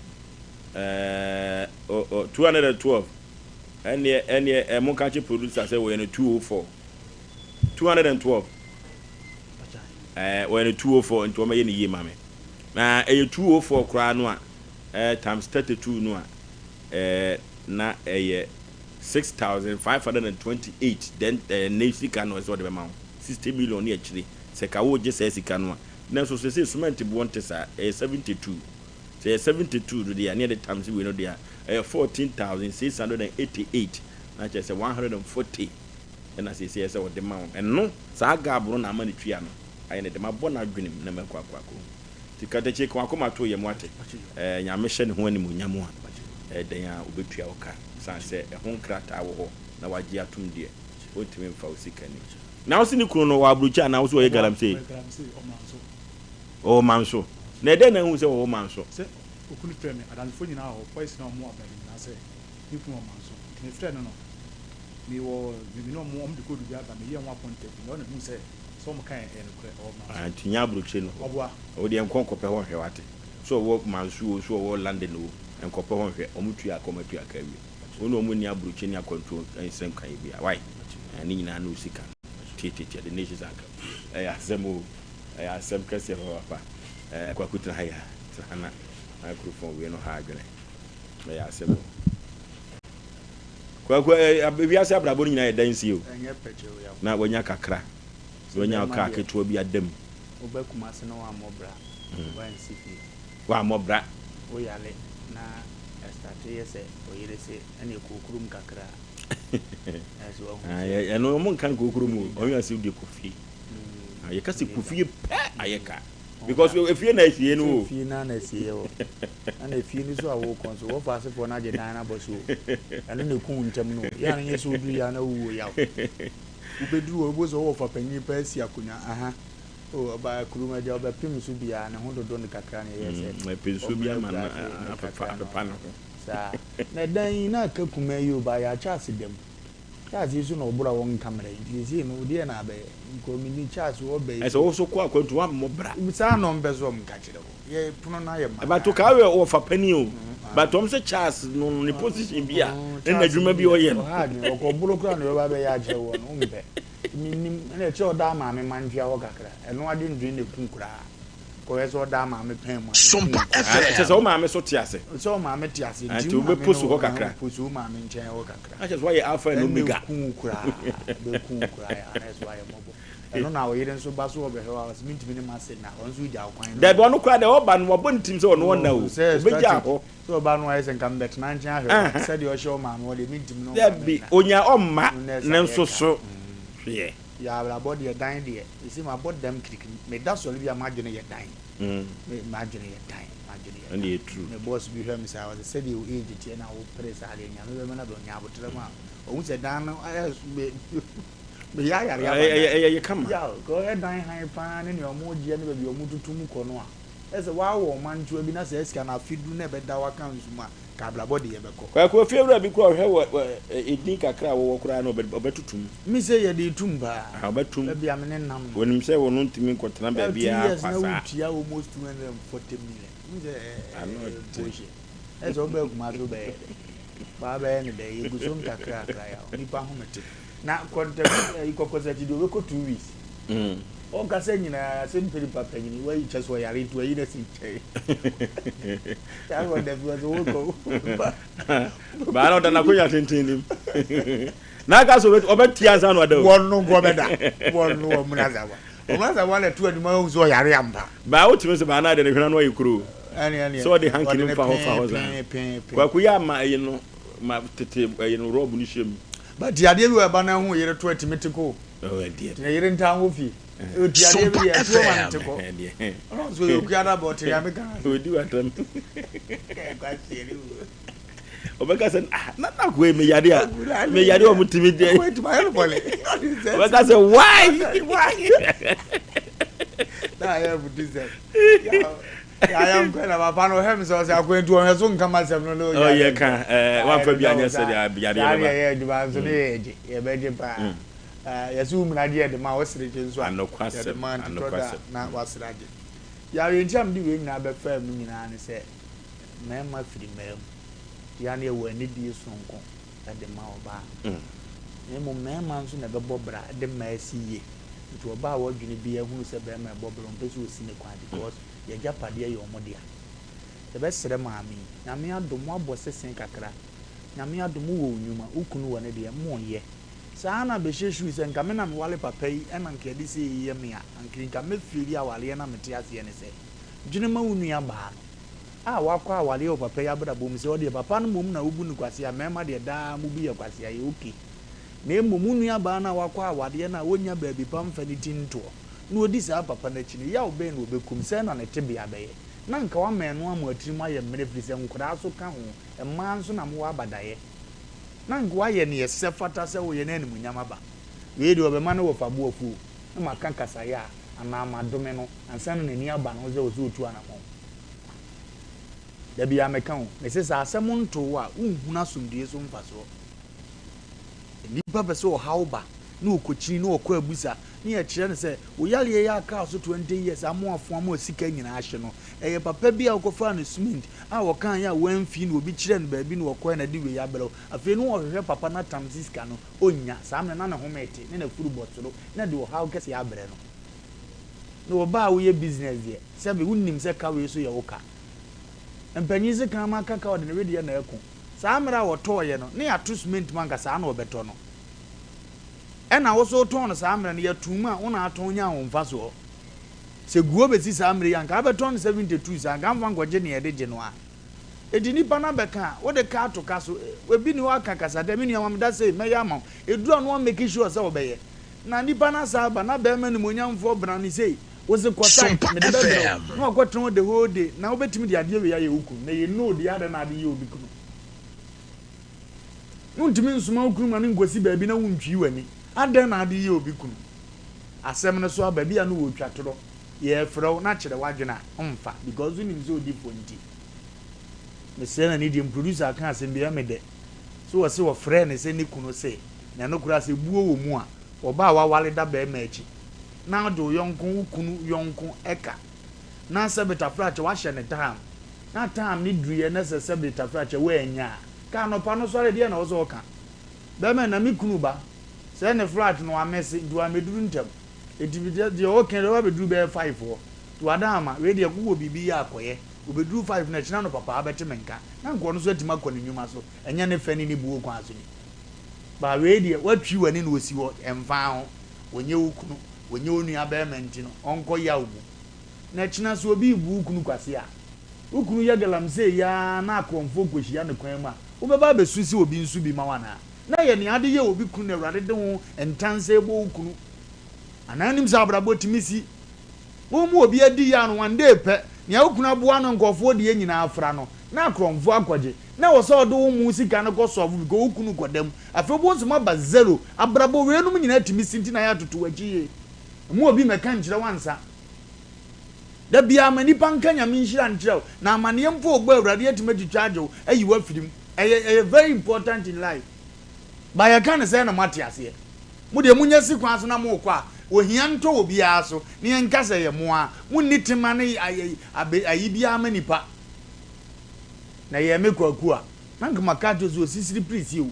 212, ɛnneɛ, ɛnneɛ monka nkyerɛ producer sɛ wɔyɛ no 204, 212, wɔyɛ no 204, nti wɔmmɛyɛ no yie ma me. Na ɛyɛ 204 koraa no a, times 32 no a, na ɛyɛ. 6528 then eh, ne sika na ɔsɛ ɔde bɛma wo 60 million ne akyire sɛ ka wogye saa sika no a nanso sesei cement boɔ nte saa ɛyɛ 72 sɛ ɛyɛ 72 no deɛ a ne yɛde times wei no deɛ a ɛyɛ 14688 na kyerɛ sɛ 140 ɛna sesei ɛsɛ ɔde ma wo ɛno saa gab no na ama ne tua no ayɛ ne dɛ mabɔ n'adwenem na makɔ akɔ akɔ Nti katakyie ka wakoma to yam wate. Ɛɛ Nyame hyɛ ne ho animuonyam a, ɛyɛ dɛn a obetua wo ka sane sɛ ɛho nkrataa wɔ hɔ na wagye atom deɛ, ontumi mfa wo sika ni. Na wose ne kunu no ɔwɔ abrokyi anaa wose ɔyɛ galamsey? Ɔwɔ manso. Na ɛdɛn na ahu sɛ ɔwɔ manso? Sɛ okunu frɛ me, adansefoɔ nyinaa wɔ hɔ, boys no a wɔwɔ abrade nyinaa sɛ ne kunu wɔ manso. Nti me frɛɛ no no, me wɔ me ne wɔn, wɔn de code bi aba, me yɛɛ ho apɔnta bi na ɔna huu sɛ Sɛ wɔn ka yɛ nokorɛ ɔwɔ manso. Ah nti nyɛ abrokyire no hɔ. Wo deɛ nkɔ nkɔpɛ hɔ nhwɛ wate. So ɔwɔ manso oo so ɔwɔ London oo nkɔpɛ hɔ nhwɛ. Ɔmo tua aka ɔmo atua aka awie. Wo ne ɔmo nni abrokyire ne akwantuo nsɛm ka yɛ bia wai. Ɛɛ ne nyinaa ne wo sika no. Tietietie the nations anka. Ɛyɛ asɛm oo ɛyɛ asɛm kɛseɛ papaapa. Ɛɛ Kwaku tena ha yi a tena ha na microphone wei no ha adwene. Ɛyɛ asɛm oo. Kwaku ɛ wiase abrabɔ no nyinaa yɛ dansie o. Na wanya kakra. Na wanya kaa ketewa bi ada mu. Woba Kumasi na wammɔ bra, wansi fie. Wammɔ bra. Wo yare na ɛstate yɛ sɛ oyere se ɛne kɔ kurom kakra a. Ɛsɛ wahu sɛ. Ɛno ɔmo nka nkɔ kurom o, ɔmo yɛ sɛ wode kɔ fie. Yɛka sɛ kɔ fie pɛ ayɛ ka. Because efie na esie no o. Efie na na esie wɔ. Ɛna efie no so a wokɔ nso wɔfa asefoɔ no agye dan no abɔ so o. Ɛno na eku wo ntɛm no o. Yɛ a na nyɛ sɛ woduru yɛ a na wowuo yaw. Wobɛduru hɔ wobɛhu sɛ wowɔ fa panyin paa asi akonnwa aha. O ɔbaa kurom agya ɔbɛpem so biara ne ho dodo no kakra na ɛyɛ sɛ Ɛpɛ nsuo bi ama no apepa apepa ne ho. Saa. Na dan yi na aka kumaa yi o ba yɛakyɛ ase da mu. Charles yi so na ɔboro a wɔnka mmara yi nti seesei no deɛ na abɛyɛ nkɔ menni Charles wɔ bɛ yi Ɛsɛ wo so kɔ akwantu woammɔ bra. Saa na ɔmpɛ sɛ ɔmka kyerɛ wo yɛ pono no ayɛ ma But kaa wɛ ɔfa panin o but ɔm sɛ Charles no ne position bi a ne n'adwuma bi ɔyɛ no. Ɔha adwene ɔkɔ boro koraa na ɔbɛba abɛyɛ akyerɛ woɔ no wompɛ mennim ɛna ɛkyerɛ ɔdaa maame mantwea hɔ kakra ɛno adwendwene na ɛku koraa. Kɔyɛ sɛ ɔda maame pɛn mu a. Sompa FM. Kyerɛ sɛ wo maame so te ase. Sɛ wo maame te ase. Nti wo bɛ post hɔ kakra. Post wo maame nkyɛn hɔ kakra. Na kyerɛ sɛ woayɛ alpha and omega. Ɛnna eku wo koraa. Bɛku wo koraa yɛ anaa sɛ woayɛ mmɔbɔ. Ɛno na wo yere nso ba so ɔbɛhwɛ wo a ɔse mentumi ne m'ase nna ɔno nso gya wo kwan no. Dabi ɔno koraa deɛ ɔba no wabɔ ne tirim sɛ ɔno ɔnna o. Ɔbɛgya hɔ. Sɛ ɔba no ayɛ sɛ nka mebɛtena nkyɛn ahwɛ wo sɛdeɛ ɔhyɛ wo maame hɔ deɛ mentumi ne wo maame nna. Dabi onya ɔmma ne nso so hwɛ. Yɛ abrabɔ deɛ dan deɛ sese mabɔ dam kirikiri meda sɔre bi a m'adwene yɛ dan me m'adwene yɛ dan m'adwene yɛ dan me boss bi hwɛ me saa ɔsɛ sɛdeɛ wo age teɛ na wo pere saa deɛ nyame bɛma no nya abotrɛ mu a ɔhu sɛ dan no ayɛ me meyɛ ayare aba dan ɛyɛ kama ya ɔyɛ dan han paa ne nea ɔmo gyeɛ ne baabi ɔmo tutu mu kɔ no a ɛsɛ wawɔ ɔmantoa bi na sɛ sika no afe du na ɛbɛda waka nsu mu a Ka abrabɔ de yɛbɛkɔ. Kwaku ofiewura bi koraa ɔhwɛ wɔ wɔ edin kakra a wɔwɔ koraa no ɔbɛtoto mu. Me se yɛde retum paa. Aha ɔbɛtum. Baabi a me ne nam no. Onim sɛ ɔno ntumi nkɔtena baabiara kwa saa. Two years na wotua almost 240 million. Wohu sɛ Ano ɛyɛ ɔden. bullshit. Ɛsɛ sɛ wobɛɛ Kumasi wobɛyɛ dɛ. Baa bɛyɛ ne dɛ yɛgu so nkakrakra yaw nipa home te. Na kɔntɛbi ɛyi kɔkɔsakyi deɛ ɔbɛkɔ 2 weeks. Ɔkasa nyinaa sɛ mpɛ nipa panyini wayi kyɛ sɛ ɔyare nti wayi no asi nkyɛn. Saa kɔntɛbi wɔ sɛ wokɔ ba. Baa na ɔda n'akonya tenten nim. Na aka sɛ ɔbɛtia ansa na ɔda o. Wɔn no nkɔ bɛda. Wɔn no wɔn muna sawa. Wɔn muna sawa na ɛto anim ahu sɛ ɔyare ampa. Baa wotumi sɛ baa na ade ne hwene ano ayɛ kuro. Ɛne ɛne. Sɛ ɔde hanki no fa hɔ fa hɔ saa. Kwaku yɛ ama ɛyi no ma tete ɛyi no rɔb no hyɛ mu. But adeɛ bi wɔ ɛba na ɛho yere to atumi te ko. Ɛdeɛ. Tena yere ntaa wɔ fie. Oti adeɛ bi Sompa deɛ ɛtoɔ ma no FM. te kɔ. Ɛdeɛ. Ɔno nso yɛ okua na bɔ ɔte ya meka. Odi watam. Kɛ kwasie ne wo. Ɔbɛka sɛ ah na na koe me yare a me yare ɔmo timi deɛ. Wait ma yɛn bɔle. Ɔbɛka sɛ why. Why? Na ayɛ butu sɛ. Yaya nkɔ na papa no ɔhwɛ me sɛ ɔsɛ akwantu ɔhwɛ so nka m'asɛm no na ɔyɛ ka ɛɛ wamfa bi anyɛ sɛ deɛ yadeɛ bɛba. Saa deɛ yɛ adwuma nso ne yɛ gye yɛbɛgye paa. Yɛse wo muna gye yɛde ma wo sere gye nso a yɛde ma nti tɔ da a na wasere agye. Yaw deɛ nti a mede wei nyinaa bɛfaa mu nyinaa ne sɛ mmarima firi mmaa mu nti ya na yɛwɔ anidie sononko de ma ɔbaa. Na mmom mmarima nso na ɛbɛbɔ bra de mmaa asi yie nti ɔbaa a ɔdwene biara hunu sɛ barima ɛbɔ bra ɔmpɛ sɛ ɔsi ne kwan because yɛagyapadeɛ yɛ wɔn dea. Yɛbɛsrɛ maame yi, Nyame adom woabɔ sese kakra, Nyame adom wowɔ wo nwuma, wo kunu wɔ ne deɛ, moyɛ. Saa ara na bɛhyɛ sure sɛ nka me na mewale papa yi na nka yɛde sei reyɛ me a, anka nka mɛ feeli awareɛ no a mete aseɛ ne sɛ, dwene ma wo nua baa no a wakɔ awareɛ wɔ papa yi abrabɔ mu sɛ ɔdeɛ papa no mmom na wobu no kwasea, mmarima deɛ daa mobu yɛ kwasea ɛyɛ ok na mmom wo nua baa no a wakɔ awareɛ no a ɔnnya baabi pa mfa ne ti ntoɔ na ɔdi saa papa no akyi no yaw bɛn na ɔbɛkum, sɛn na ne tebea bɛyɛ na nka wama ɛno ama atirim ayɛ mmerɛ firi sɛ nkwadaa nso ka ho, mmaa nso na mowɔ abadaeɛ. Na anka woayɛ nea ɛsɛ fata sɛ woyɛ na animuonyam aba. Wei deɛ ɔbɛma ne wɔfa bo afu o, na maka kasaeɛ a, anaa madome no ansa na n'ani aba ne ho sɛ ɔsɛ ɔtu anammɔn. Da biara meka o, mese sɛ asɛm nto wo a, wonhunu asomdwoeɛ so mfasoɔ. Nnipa pɛ sɛ ɔhaw ba na ɔkɔkyini na ɔkɔ abusa na yɛkyerɛ no sɛ wo yareɛ yi aka wo so 20 years amoafoa ma sika nyinaa ahye no, ɛyɛ papa bi a wokɔfaa no cement a ɔkaeɛ a wamfii na obi kyerɛɛ no baabi na ɔkɔɛ na de wei abrɛ wo. Afei na ɔhwehwɛ papa no atam se sika no ɔnnya. Saa mmerɛ no na ne home rete ne n'afuru bɔ soro na ɛde ɔhaw kɛseɛ abrɛ no. Na ɔbaa a woyɛ business deɛ, sɛbe wonnim sɛ ka wei so yɛ wo ka. Mpanyin se kraman ka ka ɔde ne wedeɛ na ɛko. Saa mmerɛ a ɔtɔeɛ no na yɛato cement mu anka saa na ɔbɛtɔ no. Ɛna wo nso wotɔn no saa mmerɛ no yɛtoo mu a wo na atɔn nyaa wo mfasoɔ. Sɛ guo bɛsi saa mmerɛ yi a anka wobɛtɔn no 72 saa anka mfa nkɔgye nea yɛde gye no a. Enti nipa no abɛka a wode ka ato ka so. Ebi ni hɔ aka kasa dɛ me nua ma me da sei mɛyɛ ama wo. Ɛduru a na wa make sure sɛ wobɛyɛ. Na nipa no asan aba na bɛrima animuonyamfoɔ brane sei wo se kɔ site Sompa mede bɛbrɛ FM. wo na wakɔtena hɔ the whole day na wobɛtumi de adeɛ wei ayɛ wo kunu na yɛ no deɛ adɛn na ade yɛ obi kunu. Wontumi nsoma wo kunu ma no nkɔsi baabi na wontwii w'ani. Adɛn na ade yɛ obi kunu? Asɛm no so aba bi a na wɔretwa torɔ. Yɛrefrɛ wo na kyerɛ w'adwene a, womfa because wonim sɛ odi fɔ nti. Mesrɛ na ne deɛ producer aka asɛm bi ɛyɛ me dɛ. So wɔse wɔfrɛɛ no sɛ ne kunu se na ɛno koraa sɛ buo wɔ mu a, ɔbaa a waware da barima akyi na wode wo yɔnko wo kunu yɔnko ɛka na sɛbe tafrakyɛ wahyɛ no time na time no duruiɛ na sɛ sɛbe tafrakyɛ woannya a, Ka anɔpa no sɔre deɛ na ɔwɔ sɛ ɔka. Bɛrima na me kunu ba sɛ ne flat no wamese nti wamɛduru ntɛm. Enti deɛ ɔka deɛ ɔba bɛduru bɛyɛ five hɔ. Nti wada ama wei deɛ wowɔ biribi yɛ a kɔyɛ. Ɔbɛduru five no akyina anɔpa paa bɛte me nka. Na nka ɔno nso atumi akɔ ne nnwuma so. Ɛnyɛ ne fɛ ne ne buo kwan so ni. But wei deɛ watwi w'ani na ɔsi hɔ ɛmfa ho. Ɔnyɛ wo kunu, ɔnyɛ wo nua bɛrima nti no ɔnkɔ yaw mu. Na kyena sɛ obi rebu wo kunu kwasea a, wo kunu yɛ galamsey yi ara na akorɔmfoɔ kɔhyia no kwan mu a, wobɛba abɛsu sɛ obi nsu bi ma wo anaa? Na ɛyɛ nea ade yɛ obi kunu na Awurade de ho ntansa rebɔ wo kunu. Anaa wonim sɛ abrabɔ tumi si? Wo mu obi adi yaw no one day pɛ, nea wo kunu aboa no nkurɔfoɔ deɛ nyinaa afra no, na akorɔmfoɔ akɔgye. Na ɛwɔ sɛ ɔde wo mu sika no kɔ sɔfo because wo kunu kɔda mu. Afei wobɛhu sɛ moaba zero. Abrabɔ weinom nyinaa tumi si nti na yɛatoto w'akyi yie. Mma obi mmɛka nkyerɛ wo ansa. Da biara ma nnipa nka Nyame nhyira nkyerɛ wo, na amaneɛ mpo ɔbɔ a Awurade atumi atwitwa agye wo ayi wo afiri mu. Ɛyɛ ɛyɛ very important in life. But yɛka no sɛɛ na moate aseɛ. Mo deɛ monya si kwan so na morekɔ a, ohia ntɔ obiara so, na yɛnka sɛ ɛyɛ mo ara. Monni tema ne ayi abe ayi biara ma nnipa. Na ɛyɛɛ me Kwaku a, na nka maka akyerɛ wo sɛ osisiri pirisie o.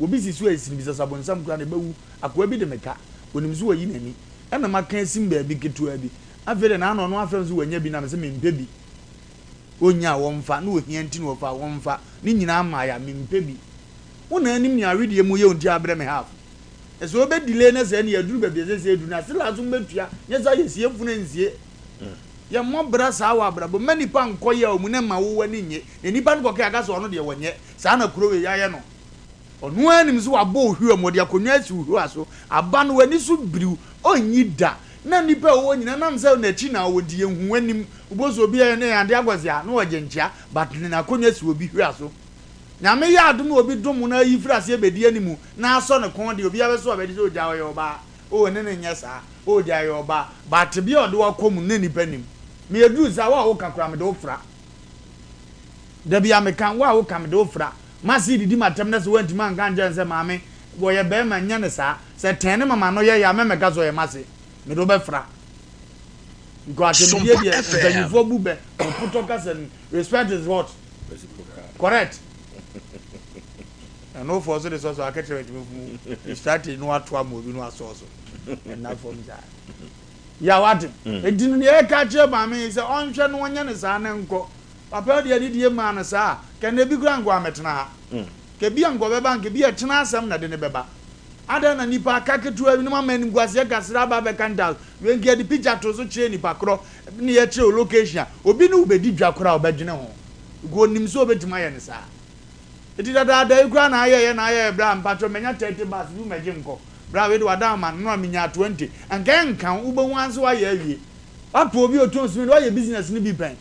Obi si so a esini bi sɛ sɛ abonsam koraa na ɛbɛwu. Akoa bi de me ka. Onim sɛ wayi n'ani. Ɛna maka asim baabi ketewa bi. Afei de n'ano ɔno afrɛ me sɛ wanya bi na mese mempɛ bi. Onnya a wɔmfa, na ohia nti na wɔfa a wɔmfa. Ne nyinaa mmaeɛ a, mempɛ bi. Wo na anim nea awedeɛ mu yɛ wo nti abrɛ me half. Na sɛ wobɛ delay na sɛ ɛne aduru baabi a ɛsɛ sɛ ɛduru no a, still a so mobɛtua. Nyɛ saa yɛsie funu nsie. Yɛmmɔ bra saa wɔ abrabɔ mu. Mma nnipa nkɔ yaw mu na mma wo w'ani nnye. Na nnipa no kɔka aka sɛ ɔno deɛ wɔnyɛ. Saa na kuro wei yɛayɛ no. Ɔno ara nim sɛ wabɔ wo hwiwa mu, ɔde akonnwa asi wo hwiwa so. Aba no, w'ani so biriw, ɔnnyi da. Na nnipa a ɛwɔ hɔ nyinaa, ɛnam sɛ n'akyi na ɔwɔ nti, yɛnhu w'anim. Wobɛhu sɛ obi ayɛ ne ade akɔse a, na ɔgye nkyea, but n'akonnwa si obi hwiwa so. Nyame yɛ adom na obi dom wo na ayi firi aseɛ bɛdi animu na asɔ ne kɔn deɛ, obiara bɛso abɛgye sɛ ogya ɔyɛ ɔbaa. Oh, ne no nyɛ saa. Oh, gya ɔyɛ ɔbaa. But tebea a ɔde wo akɔ mu no, na nnipa nim. Me aduru saa, wo a woka koraa, mede wo fra. Da bi a meka, wo a woka, mede wo fra. M'ase redidi m'atɛm na sɛ woantumi anka ankyerɛ no sɛ, Maame, Wɔyɛ bɛrima nyɛ no saa. Sɛ tɛn ne mama no yɛ ya a mɛmɛka sɛ ɔyɛ m'ase. Mede wo bɛfra. Because atɛmdie Sompa deɛ FM. mpanyinfoɔ bu bɛ wɔ potɔ kasa no mu. Respect is what? Correct. Ɛno foɔ so de sɔ so akɛkyerɛ ntumi funu strategy no ato ama obi no asɔ so. Ɛnna fam saa. Ya wate. Enti no deɛ yɛka kyerɛ maame yi sɛ ɔnhwɛ no ɔnyɛ no saa na nkɔ. Papa yi deɛ ne die maa no saa a, kɛ nnɛ bi koraa nka wammɛtena ha. Kɛ bi a nka ɔbɛba nka bi a ɛkyena asɛm na ɛde no bɛba. Adɛn na nnipa aka ketewa bi na moama animguaseɛ kasra aba abɛka ntaase. Wei nka yɛde picture to so kyerɛ nipa korɔ ne yɛkyerɛ wo location a, obi ne wo bɛdi dwa koraa a ɔbɛdwene ho. Because ɔnim sɛ ɔbɛtumi ayɛ no saa. Enti dadaada yi koraa na ayɛyɛ na ayɛyɛ bra mpakyɛw manya 30 bucks bi mmɛgye nkɔ. Bra wei de wada ama no a menyaa 20. Anka ɛnka wo, wobɛhu ara nso woayɛ awie. Woapɛ obi a ɔtɔn cement, woayɛ business no bi pɛn.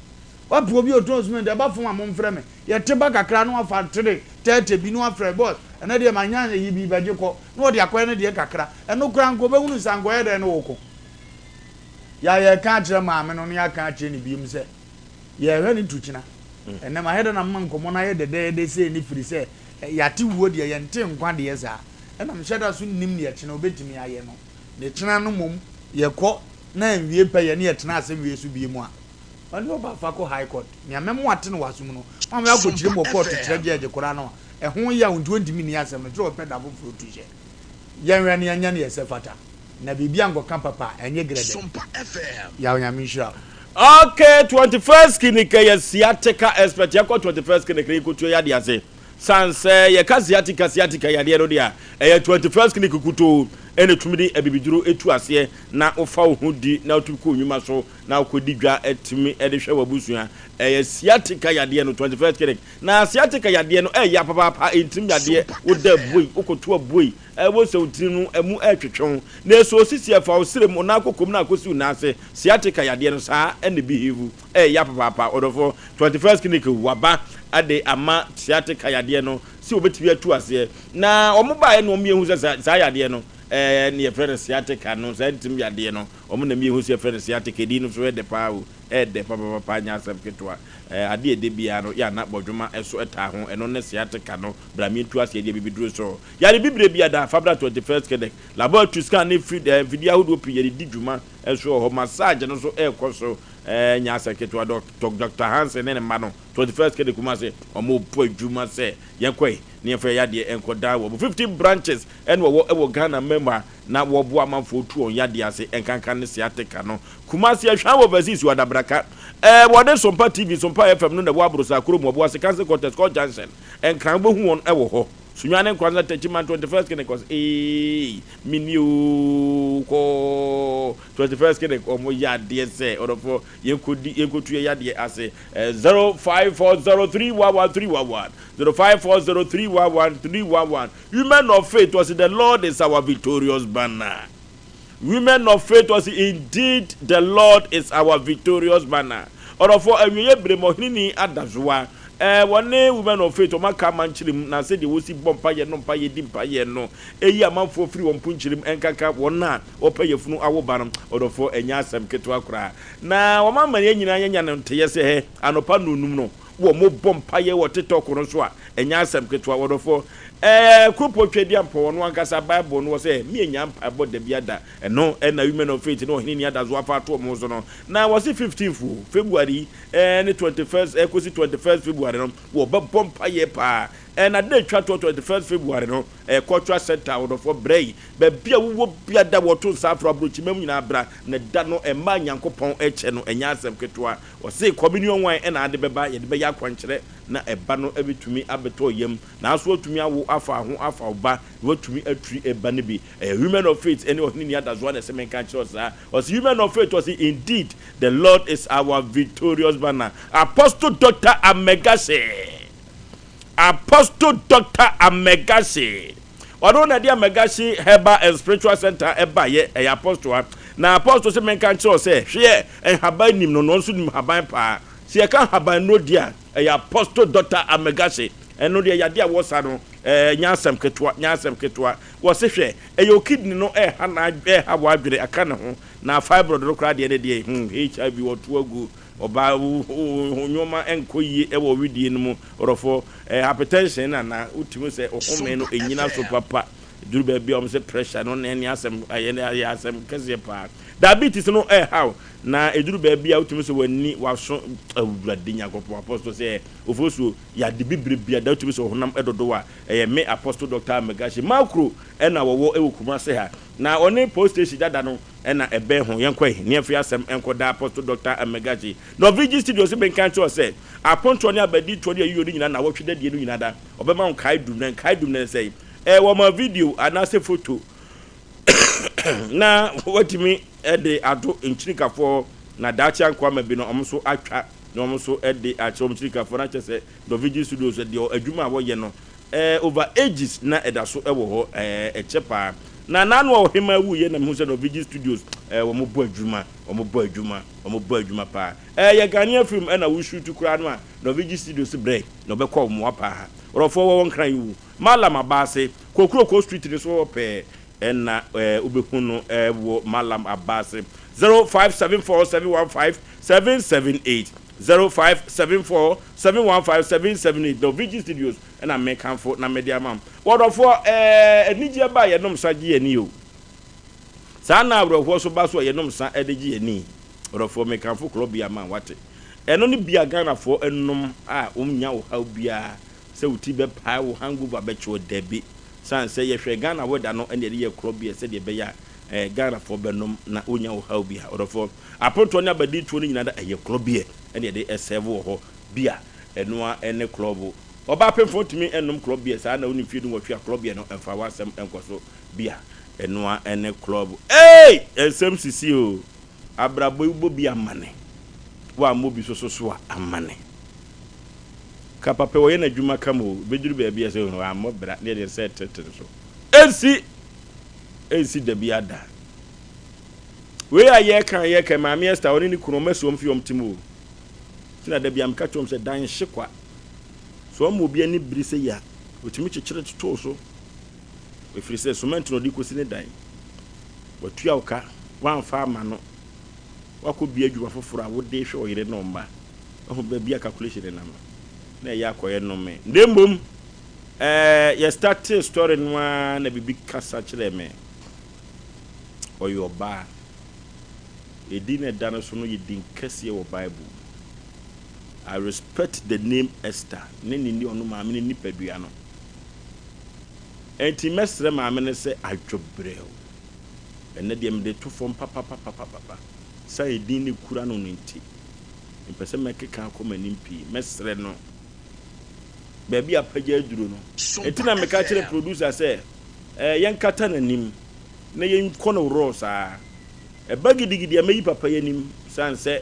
Woapɛ obi a ɔtɔn cement, ɛba fam a momfrɛ me. Yɛte ba kakra na wafa tere 30 bi na wafrɛ, boss, ɛnnɛ deɛ manya ayi bi bɛgye kɔ. Na ɔde akɔyɛ ne deɛ kakra. Ɛno koraa anka ɔbɛhunu sɛ anka ɔyɛ dɛn ne wo ko. Yɛ a yɛreka akyerɛ maame no na yɛaka akyerɛ no biom sɛ yɛrehwɛ no tukyena. Ɛnnɛ mahwɛ dɛ na mema nkɔmmɔ no ayɛ dɛdɛɛdɛ sei ne firi sɛ yɛate wuo deɛ yɛnte nkwa deɛ saa. Ɛna mehyɛ da so nnim deɛ kyena ɔbɛtumi ayɛ no. Ne kyena no mmom yɛkɔ na anwie pɛyɛ ne yɛtena asɛm wei so biom a, ɔne ɔba fa kɔ high court. Nea mɛma wate no wɔ asom no, maame akɔkyerɛ mu wɔ court kyerɛ judge koraa no a, ɛho yaw nti ɔntumi nni asɛm no, kyerɛ ɔpɛ da foforɔ tu hyɛ. Yɛnhwɛ na yɛnyɛ nea ɛsɛ fata. Na biribi ankɔka papa a, ɛnyɛ grɛdɛ. Yaw Nyame nhyira wo. Okay, 21st clinic yɛ sciatica expert. Yɛkɔ 21st clinic na yɛkɔtua yadeɛ ase. San sɛ yɛka sciatica sciatica yadeɛ no deɛ a, ɛyɛ 21st clinic kutoo ɛna ɛtumi de abibiduro ɛtu aseɛ na wofa wo ho di na wotumi kɔ nnwuma so na wokɔdi dwa tumi de hwɛ w'abusua. Ɛyɛ sciatica yadeɛ no 21st clinic. Na sciatica yadeɛ no ɛyɛ papaapa, ɛntirim yadeɛ, woda abuei, wokɔto abuei, ɛwɔ sɛ wo tiri no ɛmu ɛretwetwe wo, na ɛsɔ osisi ɛfa wo srɛ mu, wo nan kɔkɔm na akɔsi wo nan ase, sciatica yadeɛ no saa ɛna ɛbehave, ɛyɛ papaapa. Ɔdɔfoɔ, 21st clinic waba de ama sciatica yadeɛ no sɛ wɔbɛtumi atu aseɛ. Na wɔn baeɛ na wɔn yɛhu sɛ saa yadeɛ no ɛɛ ne yɛfrɛ no sciatica no, saa ntirim yadeɛ no, wɔn na yɛhu sɛ yɛfrɛ no sciatica, edin no nso ɛdɛ paa o. Ɛyɛ dɛ papapapa nyɛ asɛm ketewa. Ɛɛ ade a ɛdɛ biara no yɛ a na bɔdwoma so taa ho, ɛno ne sciatica no. Bra mentu aseɛ deɛ bibiduro so. Yare bibire bi ada, fa bra 21st Clinic. Laboratory scan ne fi ɛɛ mfidie ahodoɔ pii yɛde di dwuma nso wɔ hɔ. Massage no nso ɛrekɔ so. Ɛɛ nyɛ asɛm ketewa. Dɔk Dɔkta Hansen ne ne mma no, 21st Clinic Kumasi, wɔrebɔ adwuma sɛ yɛnkɔe na yɛmfa yɛn yadeɛ nkɔdan wɔn. 15 branches ɛna wɔwɔ wɔ Ghana mma mu a na wɔboa amanfoɔ tu wɔn yadeɛ ase, ɛnkanka ne sciatica no. Kumasi Ahwaa wɔ Overseas wɔ Adabraka. Ɛɛ wɔde Sompa TV, Sompa FM no na ɛwɔ Aborosa kurom, Ɔboase Council Quarters, Court Junction, Nkran wobɛhu wɔn wɔ hɔ. Sunyani Nkoranza Techiman 21st Clinic ɔse eeii menni oo kɔɔ 21st Clinic wɔn yɛ adeɛ sɛ ɔdɔfoɔ yɛnkɔdi yɛnkɔtu yɛ yadeɛ ase ɛɛ 0540311311 0540311311 Women of Faith ɔse the Lord is our victorious banner. Women of faith ɔse indeed the Lord is our victorious banner Ɔdɔfoɔ awieɛ berɛ mu ɔheneni adazoa ɛɛ wɔne women of faith wɔn aka amankyere mu na sɛdeɛ wɔsi bɔ mpaeɛ no mpaeɛ di mpaeɛ no ɛyi amanfoɔ firi wɔn mponkyere mu ɛnkanka wɔn a wɔpɛ yafunu awo ba no ɔdɔfoɔ ɛnyɛ asɛm ketewa koraa na wɔn ama yɛn nyinaa yɛnya no nteyɛ sɛ hɛ anɔpa nnɔnum no Wɔ mo bɔ mpaeɛ wɔ titɔk no so a, ɛnyɛ asɛm ketewa. Wɔdɔfoɔ, ɛɛ Kuropɔn Tweaduampɔn, ɔno ankasa Bible no wɔ sɛ, Me anya mpaebɔ da biara da. Ɛno na Women of Faith ne Ɔhene Ni Adaso afa ato wɔn ho so no. Na wɔse 15th o, February yi, ɛɛ ne 21st, ɛkɔsi 21st February no, wɔbɛbɔ mpaeɛ paa. Ɛɛ na da ɛtwa toɔ 21st February no, ɛɛ Cultural Centre, wɔdɔfoɔ, brɛ yi, baabi a wowɔ biara da wɔto nsa afrɛ wo, aburokyima mu nyinaa bra, na da no, mmaa Nyankopɔn kyɛ no, ɛnyɛ asɛm ketewa. Ɔse communion wine na ade bɛba, yɛde bɛyɛ akwankyerɛ na ɛba no bɛtumi abɛtɔ yam, naaso watumi awo afa ho afa wo ba na watumi aturi ɛba no bi. Ɛyɛ Women of Faith ɛne Ɔhene Ni Adazoa na ɛse menka nkyerɛ wo saa. Ɔse Women of Faith ɔse indeed the Lord is our victorious banner. Apostle Doctor Amegase Apostle Doctor Amegase Ɔno na ɛde Amegase Herbal and Spiritual Center ɛbaeɛ, ɛyɛ Apostle a. Na Apostle se menka nkyerɛ wo sɛ, hweɛ, nhaban nim no, na ɔno nso nim haban paa. Sɛ yɛka nhaban nnuro deɛ a, ɛyɛ Apostle Doctor Amegase. Ɛno deɛ yadeɛ a wɔsa no, ɛɛ, nyɛ asɛm ketewa, nyɛ asɛm ketewa. Wɔse hwɛ, ɛyɛ wo kidney no ɛreha na ɛreha w'adwene, aka ne ho. Na fibroid no koraa deɛ ne deɛ, hmm, HIV wɔto agu. Ɔbaa wo wo nnoɔma nkɔ yie wɔ wedeɛ no mu ɔdɔfoɔ eh, hypertension na na wotumi sɛ ɔhome no Sompa ɛnyina so FM. papa. Ɛduru baabi a wɔn sɛ pressure no na ɛne asɛm ɛyɛ ɛyɛ asɛm kɛseɛ paa. Diabetes no ɛhaw na ɛduru baabi a wotumi sɛ w'ani w'aso awurade Nyankopɔn apostle sɛ ofosuo yade bibire bia da wotumi sɛ ɔhonam ɛdodo a ɛyɛ me apostle Dr. Amegashi Makro ɛna wɔwɔ ɛwɔ Kumase ha na ɔne post station dada no ɛna ɛbɛn ho yɛnkɔ yi ne yɛmfa asɛm ɛnkɔ da apostle Dr. Amegashi Norwegian studio so menka nkyerɛ sɛ apontoɔ ne abaditoɔ ne ayiyɔ no nyinaa na wɔtwe dadie no nyinaa da ɔbɛma wo nkae dum na nkae dum no sɛ ɛɛ wɔma video anaasɛ photo na watumi de ato nkyirikafoɔ na daakye ankoama bi no wɔn nso atwa na wɔn nso de akyerɛ wɔn nkyirikafoɔ na kyerɛ sɛ Norwegian Studios deɛ adwuma a wɔyɛ no ɛɛ over ages na ɛda so wɔ hɔ ɛɛ ɛkyɛ paa na n'ano a ɔhema wuiɛ na mehu sɛ Norwegian Studios ɛɛ wɔn bɔ adwuma wɔn bɔ adwuma wɔn bɔ adwuma paa ɛɛ yɛ Ghanaian film ɛna wosutu koraa no a Norwegian Studios brɛ na ɔbɛkɔ wɔn paa wɔrɔfoɔ wɔ wɔn kran yi wu Mallam Abaase, Kokroko Street no so hɔ pɛɛ na wobɛhu no wɔ Mallam Abaase. 0574 715 778, 0574 715 778, Norwegian Studios na mekamfo na mede ama wo. Wɔdɔfoɔ, anigyeɛ ba a yɛnom nsa gye yɛn ani o. Saa na awerɛhoɔ nso ba so a yɛnom nsa de gye yɛn ani. Ɔdɔfoɔ, mekamfo Club Beer ama wo, wate? Ɛno ne beer Ghanafoɔ nom a wɔnnya ɔhaw biara Sɛ wo ti bɛpae wo hangover bɛkye wo dabi sane sɛ yɛhwɛ Ghana weather no ɛna yɛde yɛ korɔ beer sɛdeɛ ɛbɛyɛ a eh, Ghanafoɔ bɛnom na wonya wo haw bi a ɔdɔfoɔ apontoɔ ne abadintoɔ no nyinaa da ɛyɛ korɔ beer ɛna yɛde ɛsɛve wɔ hɔ beer ɛnoa ɛne klɔbo ɔbaa pemfoɔ ntumi ɛnnom klɔb beer saa na wone mfie dunwɔtwe a klɔb beer no ɛmfa w'asɛm ɛnkɔ so beer ɛnoa ɛne klɔbo eei ɛnsɛm sisi o abrabɔ yi wobɔ bi amane woammɔ bi soso so a amane. Ka papa yi ɔyɛ n'adwuma kama o, ebeduru baabi a sɛ oh wammɔ bra ne yɛde nsa retete no so. Ensi! Ensi da biara da. Wei a yɛreka a yɛreka yi, Maame Esther ɔne ne kunu wɔn asi wɔn fi wɔn tim o. Nti na da biara meka kyerɛ wɔn sɛ dan nhye kwa. Sɛ wɔma obi ani bere sɛ yi a, otumi kyekyere toto so. Ɛfiri sɛ cement na ɔde kɔsi ne dan. Watua wo ka, woamfa amma no. Woakɔbue adwuma foforɔ a wode rehwɛ wo yere ne wo mma. Wahu baabi a calculation no nam no, na ɛyɛ akɔyɛ nnome. Na mmom, eh, yɛ startee story no ara na biribi kasa kyerɛɛ me. Ɔyɛ ɔbaa. Edin a ɛda no so no yɛ din kɛseɛ wɔ Bible mu. I respect the name Esther ne ne ni ɔno maame no nipadua no. Enti mɛsrɛ maame no sɛ adwobrɛw. Ɛnnɛ deɛ mede to fam papapapapapa. Sane edin no ekura no no nti. Mempɛ sɛ mɛkeka akɔ m'anim pii. Mɛsrɛ no. Baabi a apagya aduru no. Enti na meka kyerɛ producer sɛ, eh, yɛnkata n'anim na yɛnkɔ no raw saa. Ɛba gidigidi a, mɛyi papa yi anim. Sane sɛ,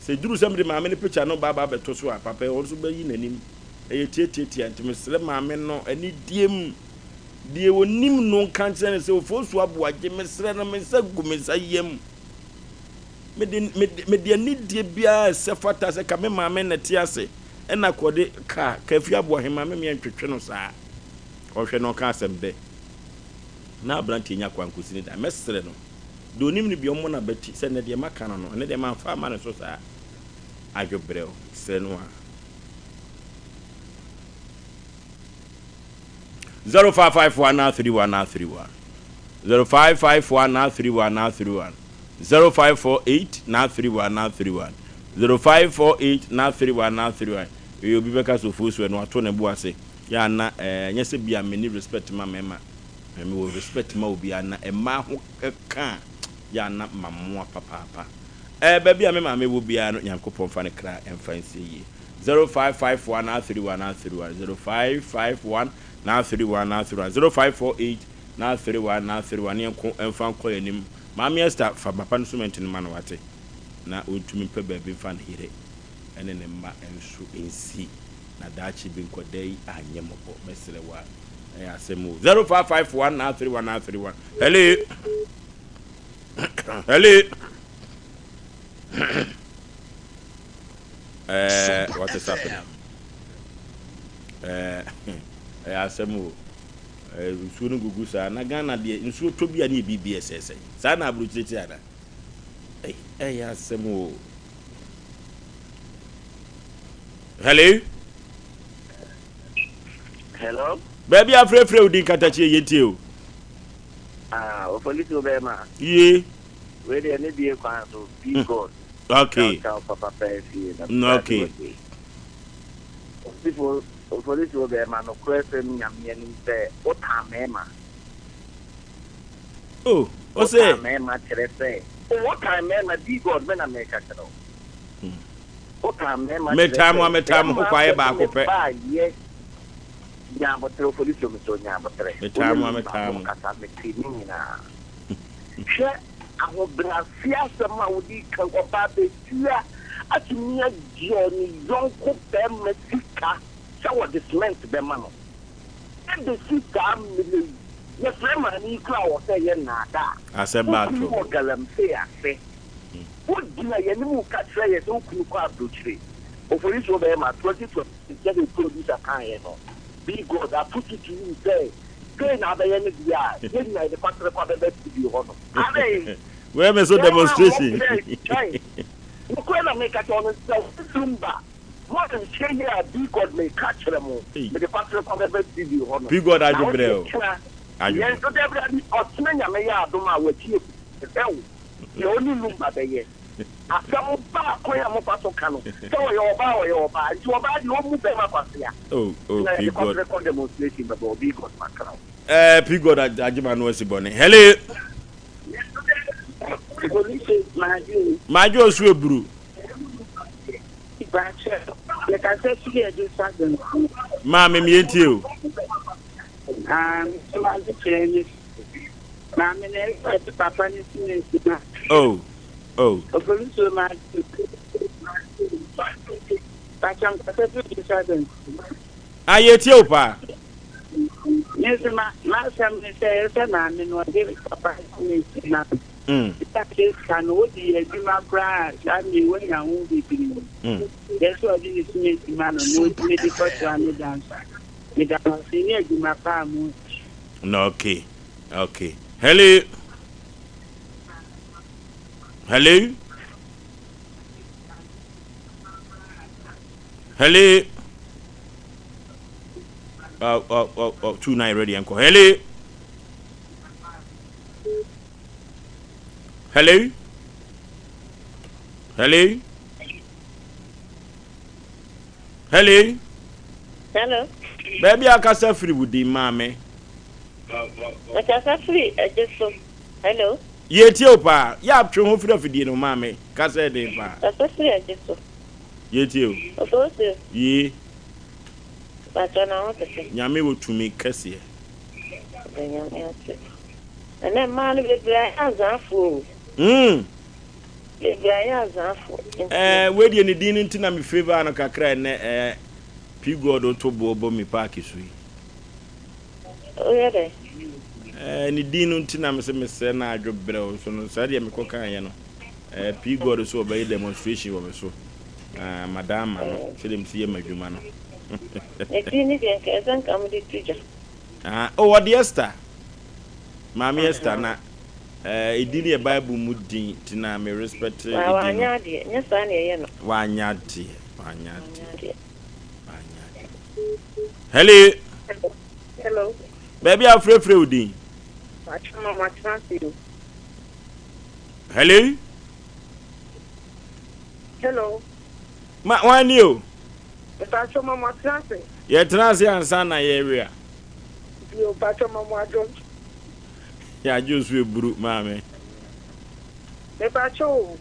sɛ ɛduru sɛ mede maame no picture no ba aba abɛto so a, papa yi ɔno nso bɛyi n'anim. Ɛyɛ tiatiatia. Nti mesrɛ maame no anidie mu, deɛ ɔnim no nka nkyerɛ no sɛ, Ofosu Aboagye, mesrɛ no, me nsa gu me nsa yam. Mede, mede, mede anidie biara a ɛsɛ fata sɛ ka me maame na ɛte ase ɛna kɔde ka Kafi Aboahema me meɛ ntwetwe no saa. Ɔhwɛ na ɔka asɛm dɛ. Na aberanteɛ nya kwan kɔsi ne dan. Mɛsrɛ no, deɛ ɔnim no bi ɔmmɔ no abati sɛ nnɛ deɛ maka no no, ɛnnɛ deɛ mamfa amma ne so saa. Adwo brɛw, srɛ no a. 0551 931 931 0551 931 931 0548 931 931 0548 931 931 Wei obi bɛka sɛ ofuo so ɛno ato ne bo ase yɛ ana ɛɛ nyɛ sɛ bia menni respect ma mmarima ɛɛ mewɔ respect ma obiara na mmaa ho ka a yɛ ana mamoa papaapa ɛɛ baabi a me maame wɔ biara no Nyankopɔn fa ne kra ɛmfa nsie yie 0551 931 931 0551 931 931 0548 931 931 ne yɛnko mfa nkɔ yɛn anim Maame Esther fa papa no cement no ma no wate na ɔntumi mpɛ baabi mfa ne yere ne ne mma nso nsi na daakye bi nkɔdaa yi anyɛ mmɔbɔ mɛsrɛ wo a ɛyɛ asɛm o 0551 931 931 hello hello ɛɛ what is happening ɛɛ ɛyɛ asɛm o ɛɛ nsuo no gugu saa na Ghana deɛ nsuo tɔ bi a ne yɛ biribi ɛsɛsɛ saa na aburokyire ti ana ɛy ɛyɛ asɛm o hello. Hello. Baabi a frɛfrɛ wo din katakyie yɛntie o. Ah, opolisi wo bɛrima. Yie. Wei deɛ ne bie kwan so, be God. Okay. Ciao ciao papa pɛɛ fie na. Okay. Opolisi opolisi wo bɛrima no korɛ sɛm nyame anim sɛ wotan mɛɛma. Oh, ose. Wotan mɛɛma kyerɛ sɛ. Wotan mɛɛma be God me na mɛka kyerɛ wo. Wotan mɛɛma kyerɛ sɛ. Metan mo a metan mo ho kwaeɛ baako pɛ. Bɛɛma yɛ. Nya aboterɛ Oforisuo mesrɛ wo nya aboterɛ. Metaa mo a metaa mo. Kasa mete ne nyinaa. Hwɛ ahobrɛaseɛ asɛm a wode ka ɔbaa bɛsia atumi agye ɔne yɔnko bɛrima sika sɛ wɔde cement bɛma no. Ɛbɛsi saa mmerɛ yi yɛfrɛ maame yi koraa wɔ sɛ ɛyɛ nnaadaa. Asɛm baa Wokunu wɔ galamsey ase. Wogyina yɛn anim reka kyerɛ yɛn sɛ wo kunu kɔ aburokyire. Oforisuo bɛrima 2020. Sɛdeɛ producer kaeɛ no, Big God, I put it to you sɛ sei na abɛyɛ no deɛ a, yɛn nyinaa yɛde kwatere kwa bɛba studio hɔ nom. Adɛn? Wei me so Bɛrima a demonstration. wɔpɛ twɛn. Nokorɛ na meka kyerɛ wo no, sɛ wo Lumba moanhwɛ yie a, Big God meka kyerɛ mo, mede kwatere kwa bɛba studio hɔ nom. Big God Na adwo wo brɛ deɛ o. kyena, Adwo yɛn brɛ. nso dabi dabi, ɔkyena Nyame yɛ adom a, w'akyi yɛ hwɛ wo deɛ wo ne Lumba bɛyɛ. Asɛm ba a kwan a mofa so ka no sɛ ɔyɛ ɔbaa ɔyɛ ɔbaa nti ɔbaa deɛ ɔmmu bɛɛma kwasea Oh oh na P yɛde God. kɔtere kɔ demonstration bɛbɔ obi God makra wo. Eh P God agye m'ano asi bɔne. Hello. Police Madwo o. Madwo osu eburu. Bakyɛ mekasa firi Adwo Sabenfo. Maame me yɛntie o. Ah, me nso m'adekyerɛ ne Maame na ɛsɛ papa ne si ne si ma. Oh. Oh. Opolisuo ma Pakyɛ nkasa fi bi sa dɛn. Ah yɛtie wo paa. Me nso ma m'asɛm ne sɛ ɛsɛ maame no ɔde papa ne si ma. Mm. Sika sika no wode yɛ adwuma koraa saa mmiri wonya ho bebree. Mm. Yɛ sɛ ɔde ne si si ma no na ɔtumi de kɔtoa ne dansa. Meda mo ase ne adwuma pa a mo. No okay. Okay. Hello. Hello? Hello? Oh, oh, oh, oh, 29 ready, Uncle. Hello? Hello? Hello? Hello? Hello? Baby, akasa firi wudi maame. Akasa firi ɛgye so. Hello. Yɛtie wo paa. Yɛ twe ho firi afidie no ho maame. Kasa yɛ den paa. Kasa firi agye so. Yɛtie wo. Ofosu. Yee. Pakyɛ na ho te sɛ. Nyame wɔ tumi kɛseɛ. Yɛda Nyame ase. Ɛnɛ mmaa no bebree ayɛ azaafoɔ o. Mm. Bebree ayɛ azaafoɔ. Nti. Ɛɛ wei deɛ ne din no nti na me favour no kakra ɛnɛ ɛɛ P God to boɔ bɔ mi paaki so yi. Woyɛ dɛn? Ɛɛ ne din no nti na mese mesrɛ no adwo brɛw so no saa deɛ mekɔ kaeɛ no ɛɛ P God so ɔbɛyɛ demonstration wɔ me so na madan ama no sɛdeɛ mesi yɛ m'adwuma no. Ne din ne deɛ nka ɛsɛ nka mode to dwa. Ah, oh, ɔde Esther. Maame Esther na ɛɛ edin no yɛ Bible mu din ti na me respect edin no. Wanyɛ adeɛ, nyɛ saa na ɛyɛ no. Wanyɛ adeɛ, wanyɛ adeɛ. Hello. Hello. Baabi a frɛfrɛ wo din. Hello. Hello. Ma wɔn ni o. Mpatsɔ ma mo atena ase. Yɛtena ase ansa na yɛwe a. Bio mpatsɔ ma mo adwo. Yɛadwo so eburu maame. Mepatsɔ o.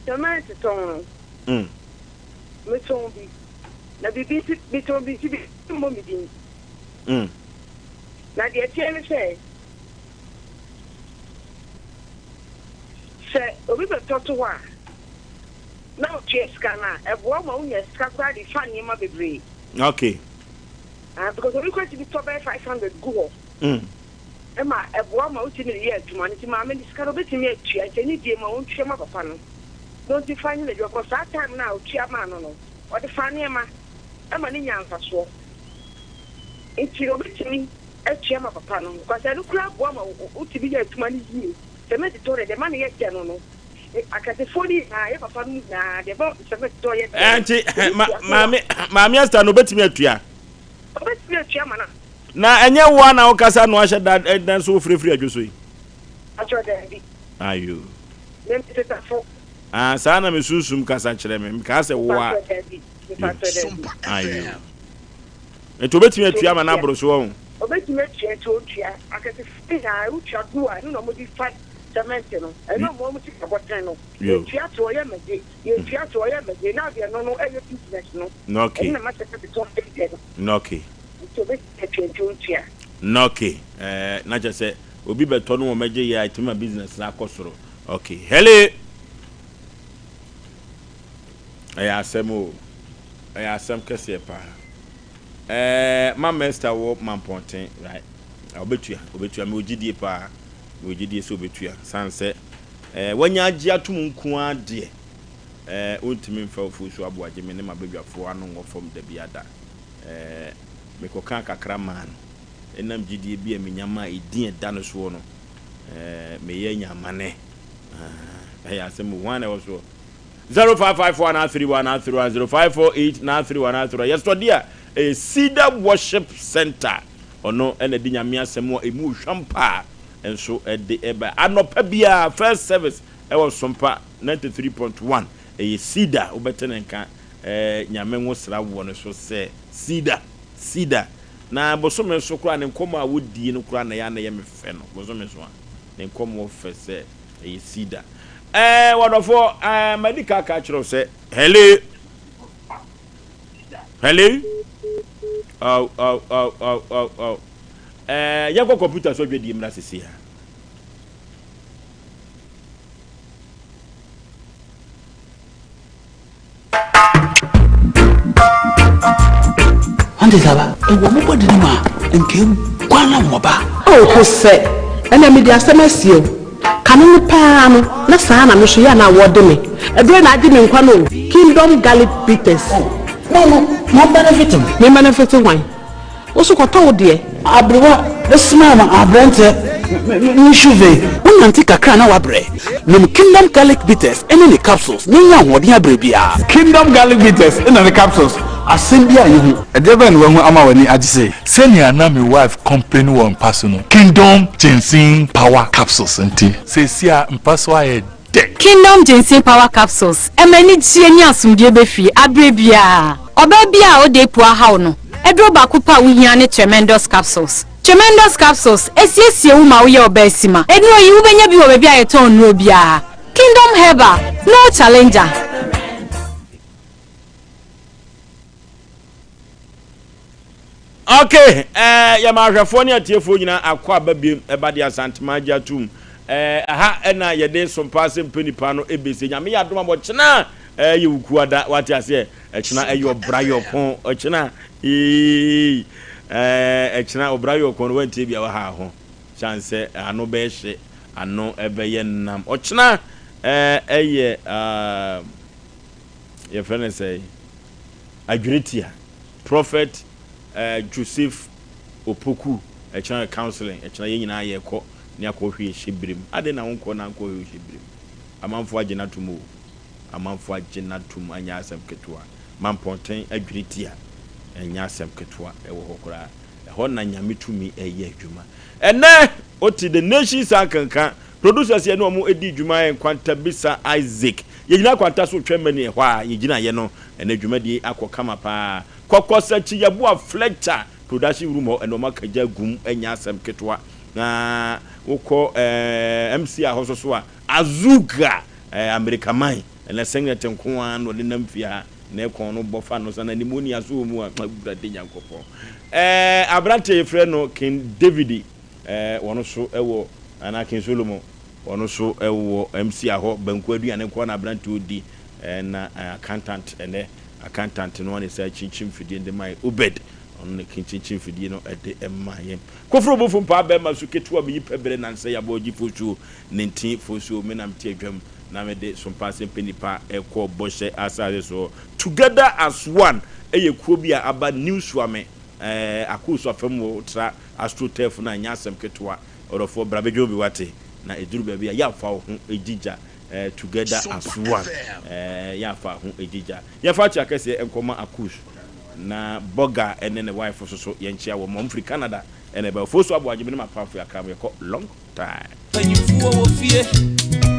Cement tɔn no. Mm. Metɔn bi. Na biribi nti, metɔn bi nti bi mmɔ me din. Mm. Na deɛ ɛteɛ ne sɛ, sɛ obi bɛtɔ to hɔ a, na ɔtua sika no a, ɛboa ma wonya sika koraa de fa nneɛma bebree. Okay. Ah, because obi koraa tumi tɔ bɛyɛ 500 gu hɔ. Mm. Ɛma ɛboa ma wotumi de yɛ adwuma no nti maame no sika no obetumi atua nti ɛne die ma ɔntua ma papa no. Na ɔnti fa nyɛ n'adwuma because saa time no a ɔtua maa no no ɔde faa nneɛma ma no nyaa mfasoɔ nti ɔbɛtumi atua ma papa no because ɛno koraa boa ma wotumi yɛ adwuma no yie. Cement tɔ deɛ deɛ ɛma no yɛ dɛ no no akɛsefoɔ no nyinaa yɛ papa no nyinaa deɛ ɛma cement tɔ yɛ dɛ no Ɛnti obi ma tua so a. maame maame Esther no obetumi atua? Ɔbɛtumi atua ma no. Na ɛnyɛ wo ara na wokasa na wahyɛ da da nso wofirafiri adwo so yi? Pakyɛ daabi. Ayo. Me mete tafo. Ah, saa na me sunsum kasa kyerɛ me. Mekaa sɛ wo a. Mepakyɛ daabi. Mepakyɛ daabi. Ayo. Nti obetumi atua ma no aboro so ɔho? Obetumi atua nti ontua. Akɛsefo nyinaa wotua du a ɛno na wɔde fa cement no. Ɛno mmoa wɔn sika bɔtɛn no. Yɛtua to ɔyɛ mmɛgye. Yɛtua to ɔyɛ mmɛgye. Na deɛ ɛno no ɛyɛ business no. Okay. Ɛno na mahyɛ sɛ metɔn ɛdeɛ no. Okay. Nti obetumi atua nti ontua. Okay. Ɛɛ na kyerɛ sɛ obi bɛtɔ no wɔn mɛgye yɛ a ɛtumi ma business no akɔ soro. Okay. Hello. Ɛyɛ asɛm o. Ɛyɛ asɛm kɛseɛ paa. Ɛɛ Mama Esther wɔ Mampɔnten right? Ɔbɛtua, ɔbɛtua. Mewɔ gyidie paa. Mewɔ gyidie sɛ ɔbɛtua. Sane sɛ ɛɛ wanya agye atom nko ara deɛ, ɛɛ ɔntumi mfa Ofosu Aboagye me ne m'abadwafoɔ ano nwɔ fam da biara da. Ɛɛ mekɔkaa kakra maa no. Ɛnam gyidie bi a menya maa edin a ɛda no soɔ no, ɛɛ meyɛ anya amane. Ah, ɛyɛ asɛm o. Hwan na ɛwɔ soɔ? 0554 931 931 0548 931 931 Yɛsɔ deɛ a ɛyɛ Cedar Worship Center ɔno ɛna de Nyame asɛm a ɛmu hwam paa nso ɛde ɛba anɔpa biara first service ɛwɔ Sompa 93.1 ɛyɛ Cedar wobɛte ne nka ɛɛ Nyame nwosra wɔ ne so sɛ Cedar Cedar na bosome so koraa ne nkɔmmɔ a wɔdie no koraa na ɛyɛ a na ɛyɛ me fɛ no bosome so a ne nkɔmmɔ fɛ sɛ Ɛyɛ cedar. Ɛɛ wɔdɔfoɔ ɛɛ madi ka aka akyerɛ wo sɛ hello hello aw aw aw aw aw aw ɛɛ yɛnkɔ kɔmputa so adwadie mmra sisi ha. Ɔnte saa ba? Ewɔ mo bɔde no mu a, nka eguan na wɔba. Oh, Hosɛ, ɛnna mede asɛm asie wo. Kane no paa no, na saa na me nso yɛ a na wɔde me. Ɛberɛ na agye me nkwa no o. Kingdom Garlic Bitters. Oh, mo no, mo benefit me. Me benefit hwan? Wo so kɔtɔ wo deɛ. Aberewa smile ma aberanteɛ me shuve. Wonante kakra na woabrɛ. Nom Kingdom Garlic Bitters ne ne capsules na nya ahoɔden abrɛ biara. Kingdom Garlic Bitters na ne capsules, asɛm biara nni ho. Ɛdeɛ bɛn na wahu ama w'ani agye sei? Sɛnea na me wife complain wɔ mpa so no, Kingdom Ginseng Power Capsules nti, seesei a mpa so ayɛ dɛ. Kingdom Ginseng Power Capsules ɛma anigyeɛ ne asomdwoeɛ ba fie aberɛ biara. Ɔbaa biara a ɔda apu ahaw no, aduro baako pɛ a wohia ne Tremendous Capsules. Tremendous Capsules ɛsiesie wo ma woyɛ ɔbaa sima. Nnuro yi wobɛnya bi wɔ baabi a yɛtɔn nnuro biara. Kingdom Herbal, no challenger. Ok eh, yɛma ahwɛfoɔ ne atiefoɔ nyinaa akɔ aba biom ɛba de Asantema agye atom eh, ɛha ɛna yɛde sompa ase mpɛ nipa no ɛbɛsie. Nyame yɛ adom a ɔkyena eh, yɛ wukuada, wate aseɛ, ɛkyena ɛyɛ ɔbra yɛ ɔko, ɔkyena eei eh, ɛkyena ɔbra yɛ ɔko no wantie bia waha ho, kyane sɛ ano bɛyɛ hye, ano ɛbɛyɛ nam, ɔkyena eh, ɛyɛ ah, yɛfrɛ no sɛ adweretia. Prophet Joseph Opoku ɛkyena yɛ counseling ɛkyena yɛn nyinaa yɛ kɔ ne akɔ hwɛ yɛ hyɛ birim adɛn na wo nkɔ na nkɔ hwɛ wo hyɛ birim amanfoɔ agye no atom o amanfoɔ agye no atom anyɛ asɛm ketewa mampɔnten adwiri tia ɛnyɛ asɛm ketewa ɛwɔ hɔ koraa ɛhɔ na nyame tumi ɛyɛ adwuma ɛnɛ wote the nation saa nkanka producers yɛ ne wɔn ɛdi dwuma yɛ nkwanta bisa Isaac yɛgyina kwanta so twɛn mani ɛhɔ a yɛgyina yɛ no Ɛnɛ dwumadie yi akɔ kama paa. Kɔkɔ Sakyi Yeboah Fletcher production room hɔ ɛna wɔn aka gya gum ɛnyɛ asɛm ketewa. Na wokɔ ɛɛ MC a hɔ nso so a Azuka ɛɛ Amerika man ɛnɛ singlet nko ara na ɔde nam fie ha na ɛkɔn no bɔ fa no sa na pneumonia so wɔ mu a Awurade Nyankopɔn. Ɛɛ aberanteɛ yɛfrɛ no King David ɛɛ wɔn nso ɛwɔ anaa King Solomon wɔn nso ɛwɔ MC a hɔ banku aduane nko ara na aberanteɛ ɔdi. Ɛna accountant ɛnɛ accountant no ɔne saa kyinkyim fidie no de ma yɛn Obed ɔno na kyinkyim fidie no de ma yɛn Koforo bofo mpaa bɛrima su ketewa meyi pɛ bere nansɛ yabɔ gyi fosuo ne nti fosuo me nam te adwam na me de sompa asɛmpɛ nipa ɛkɔ bɔhyɛ asase soɔ Together as one ɛyɛ kuo bi a aba New Suame ɛɛ Akoosu afam wɔ tra Astro Turf no a nyɛ asɛm ketewa ɔdɔfoɔ bra bɛdwom bi wate na ɛduru baabi a yɛ afa wo ho gyigya eh, together as one eh, yɛ afa ho egyigya. Yɛfa akyia kɛseɛ nkɔma Akush. Na Bɔga ne ne wife nso so yɛnkyea wɔn. Wɔn firi Canada na ɛbae. Ofosu Aboagye me ne m'apamfo yɛakra mo yɛkɔ long time. Mpanyinfoɔ wɔ fie.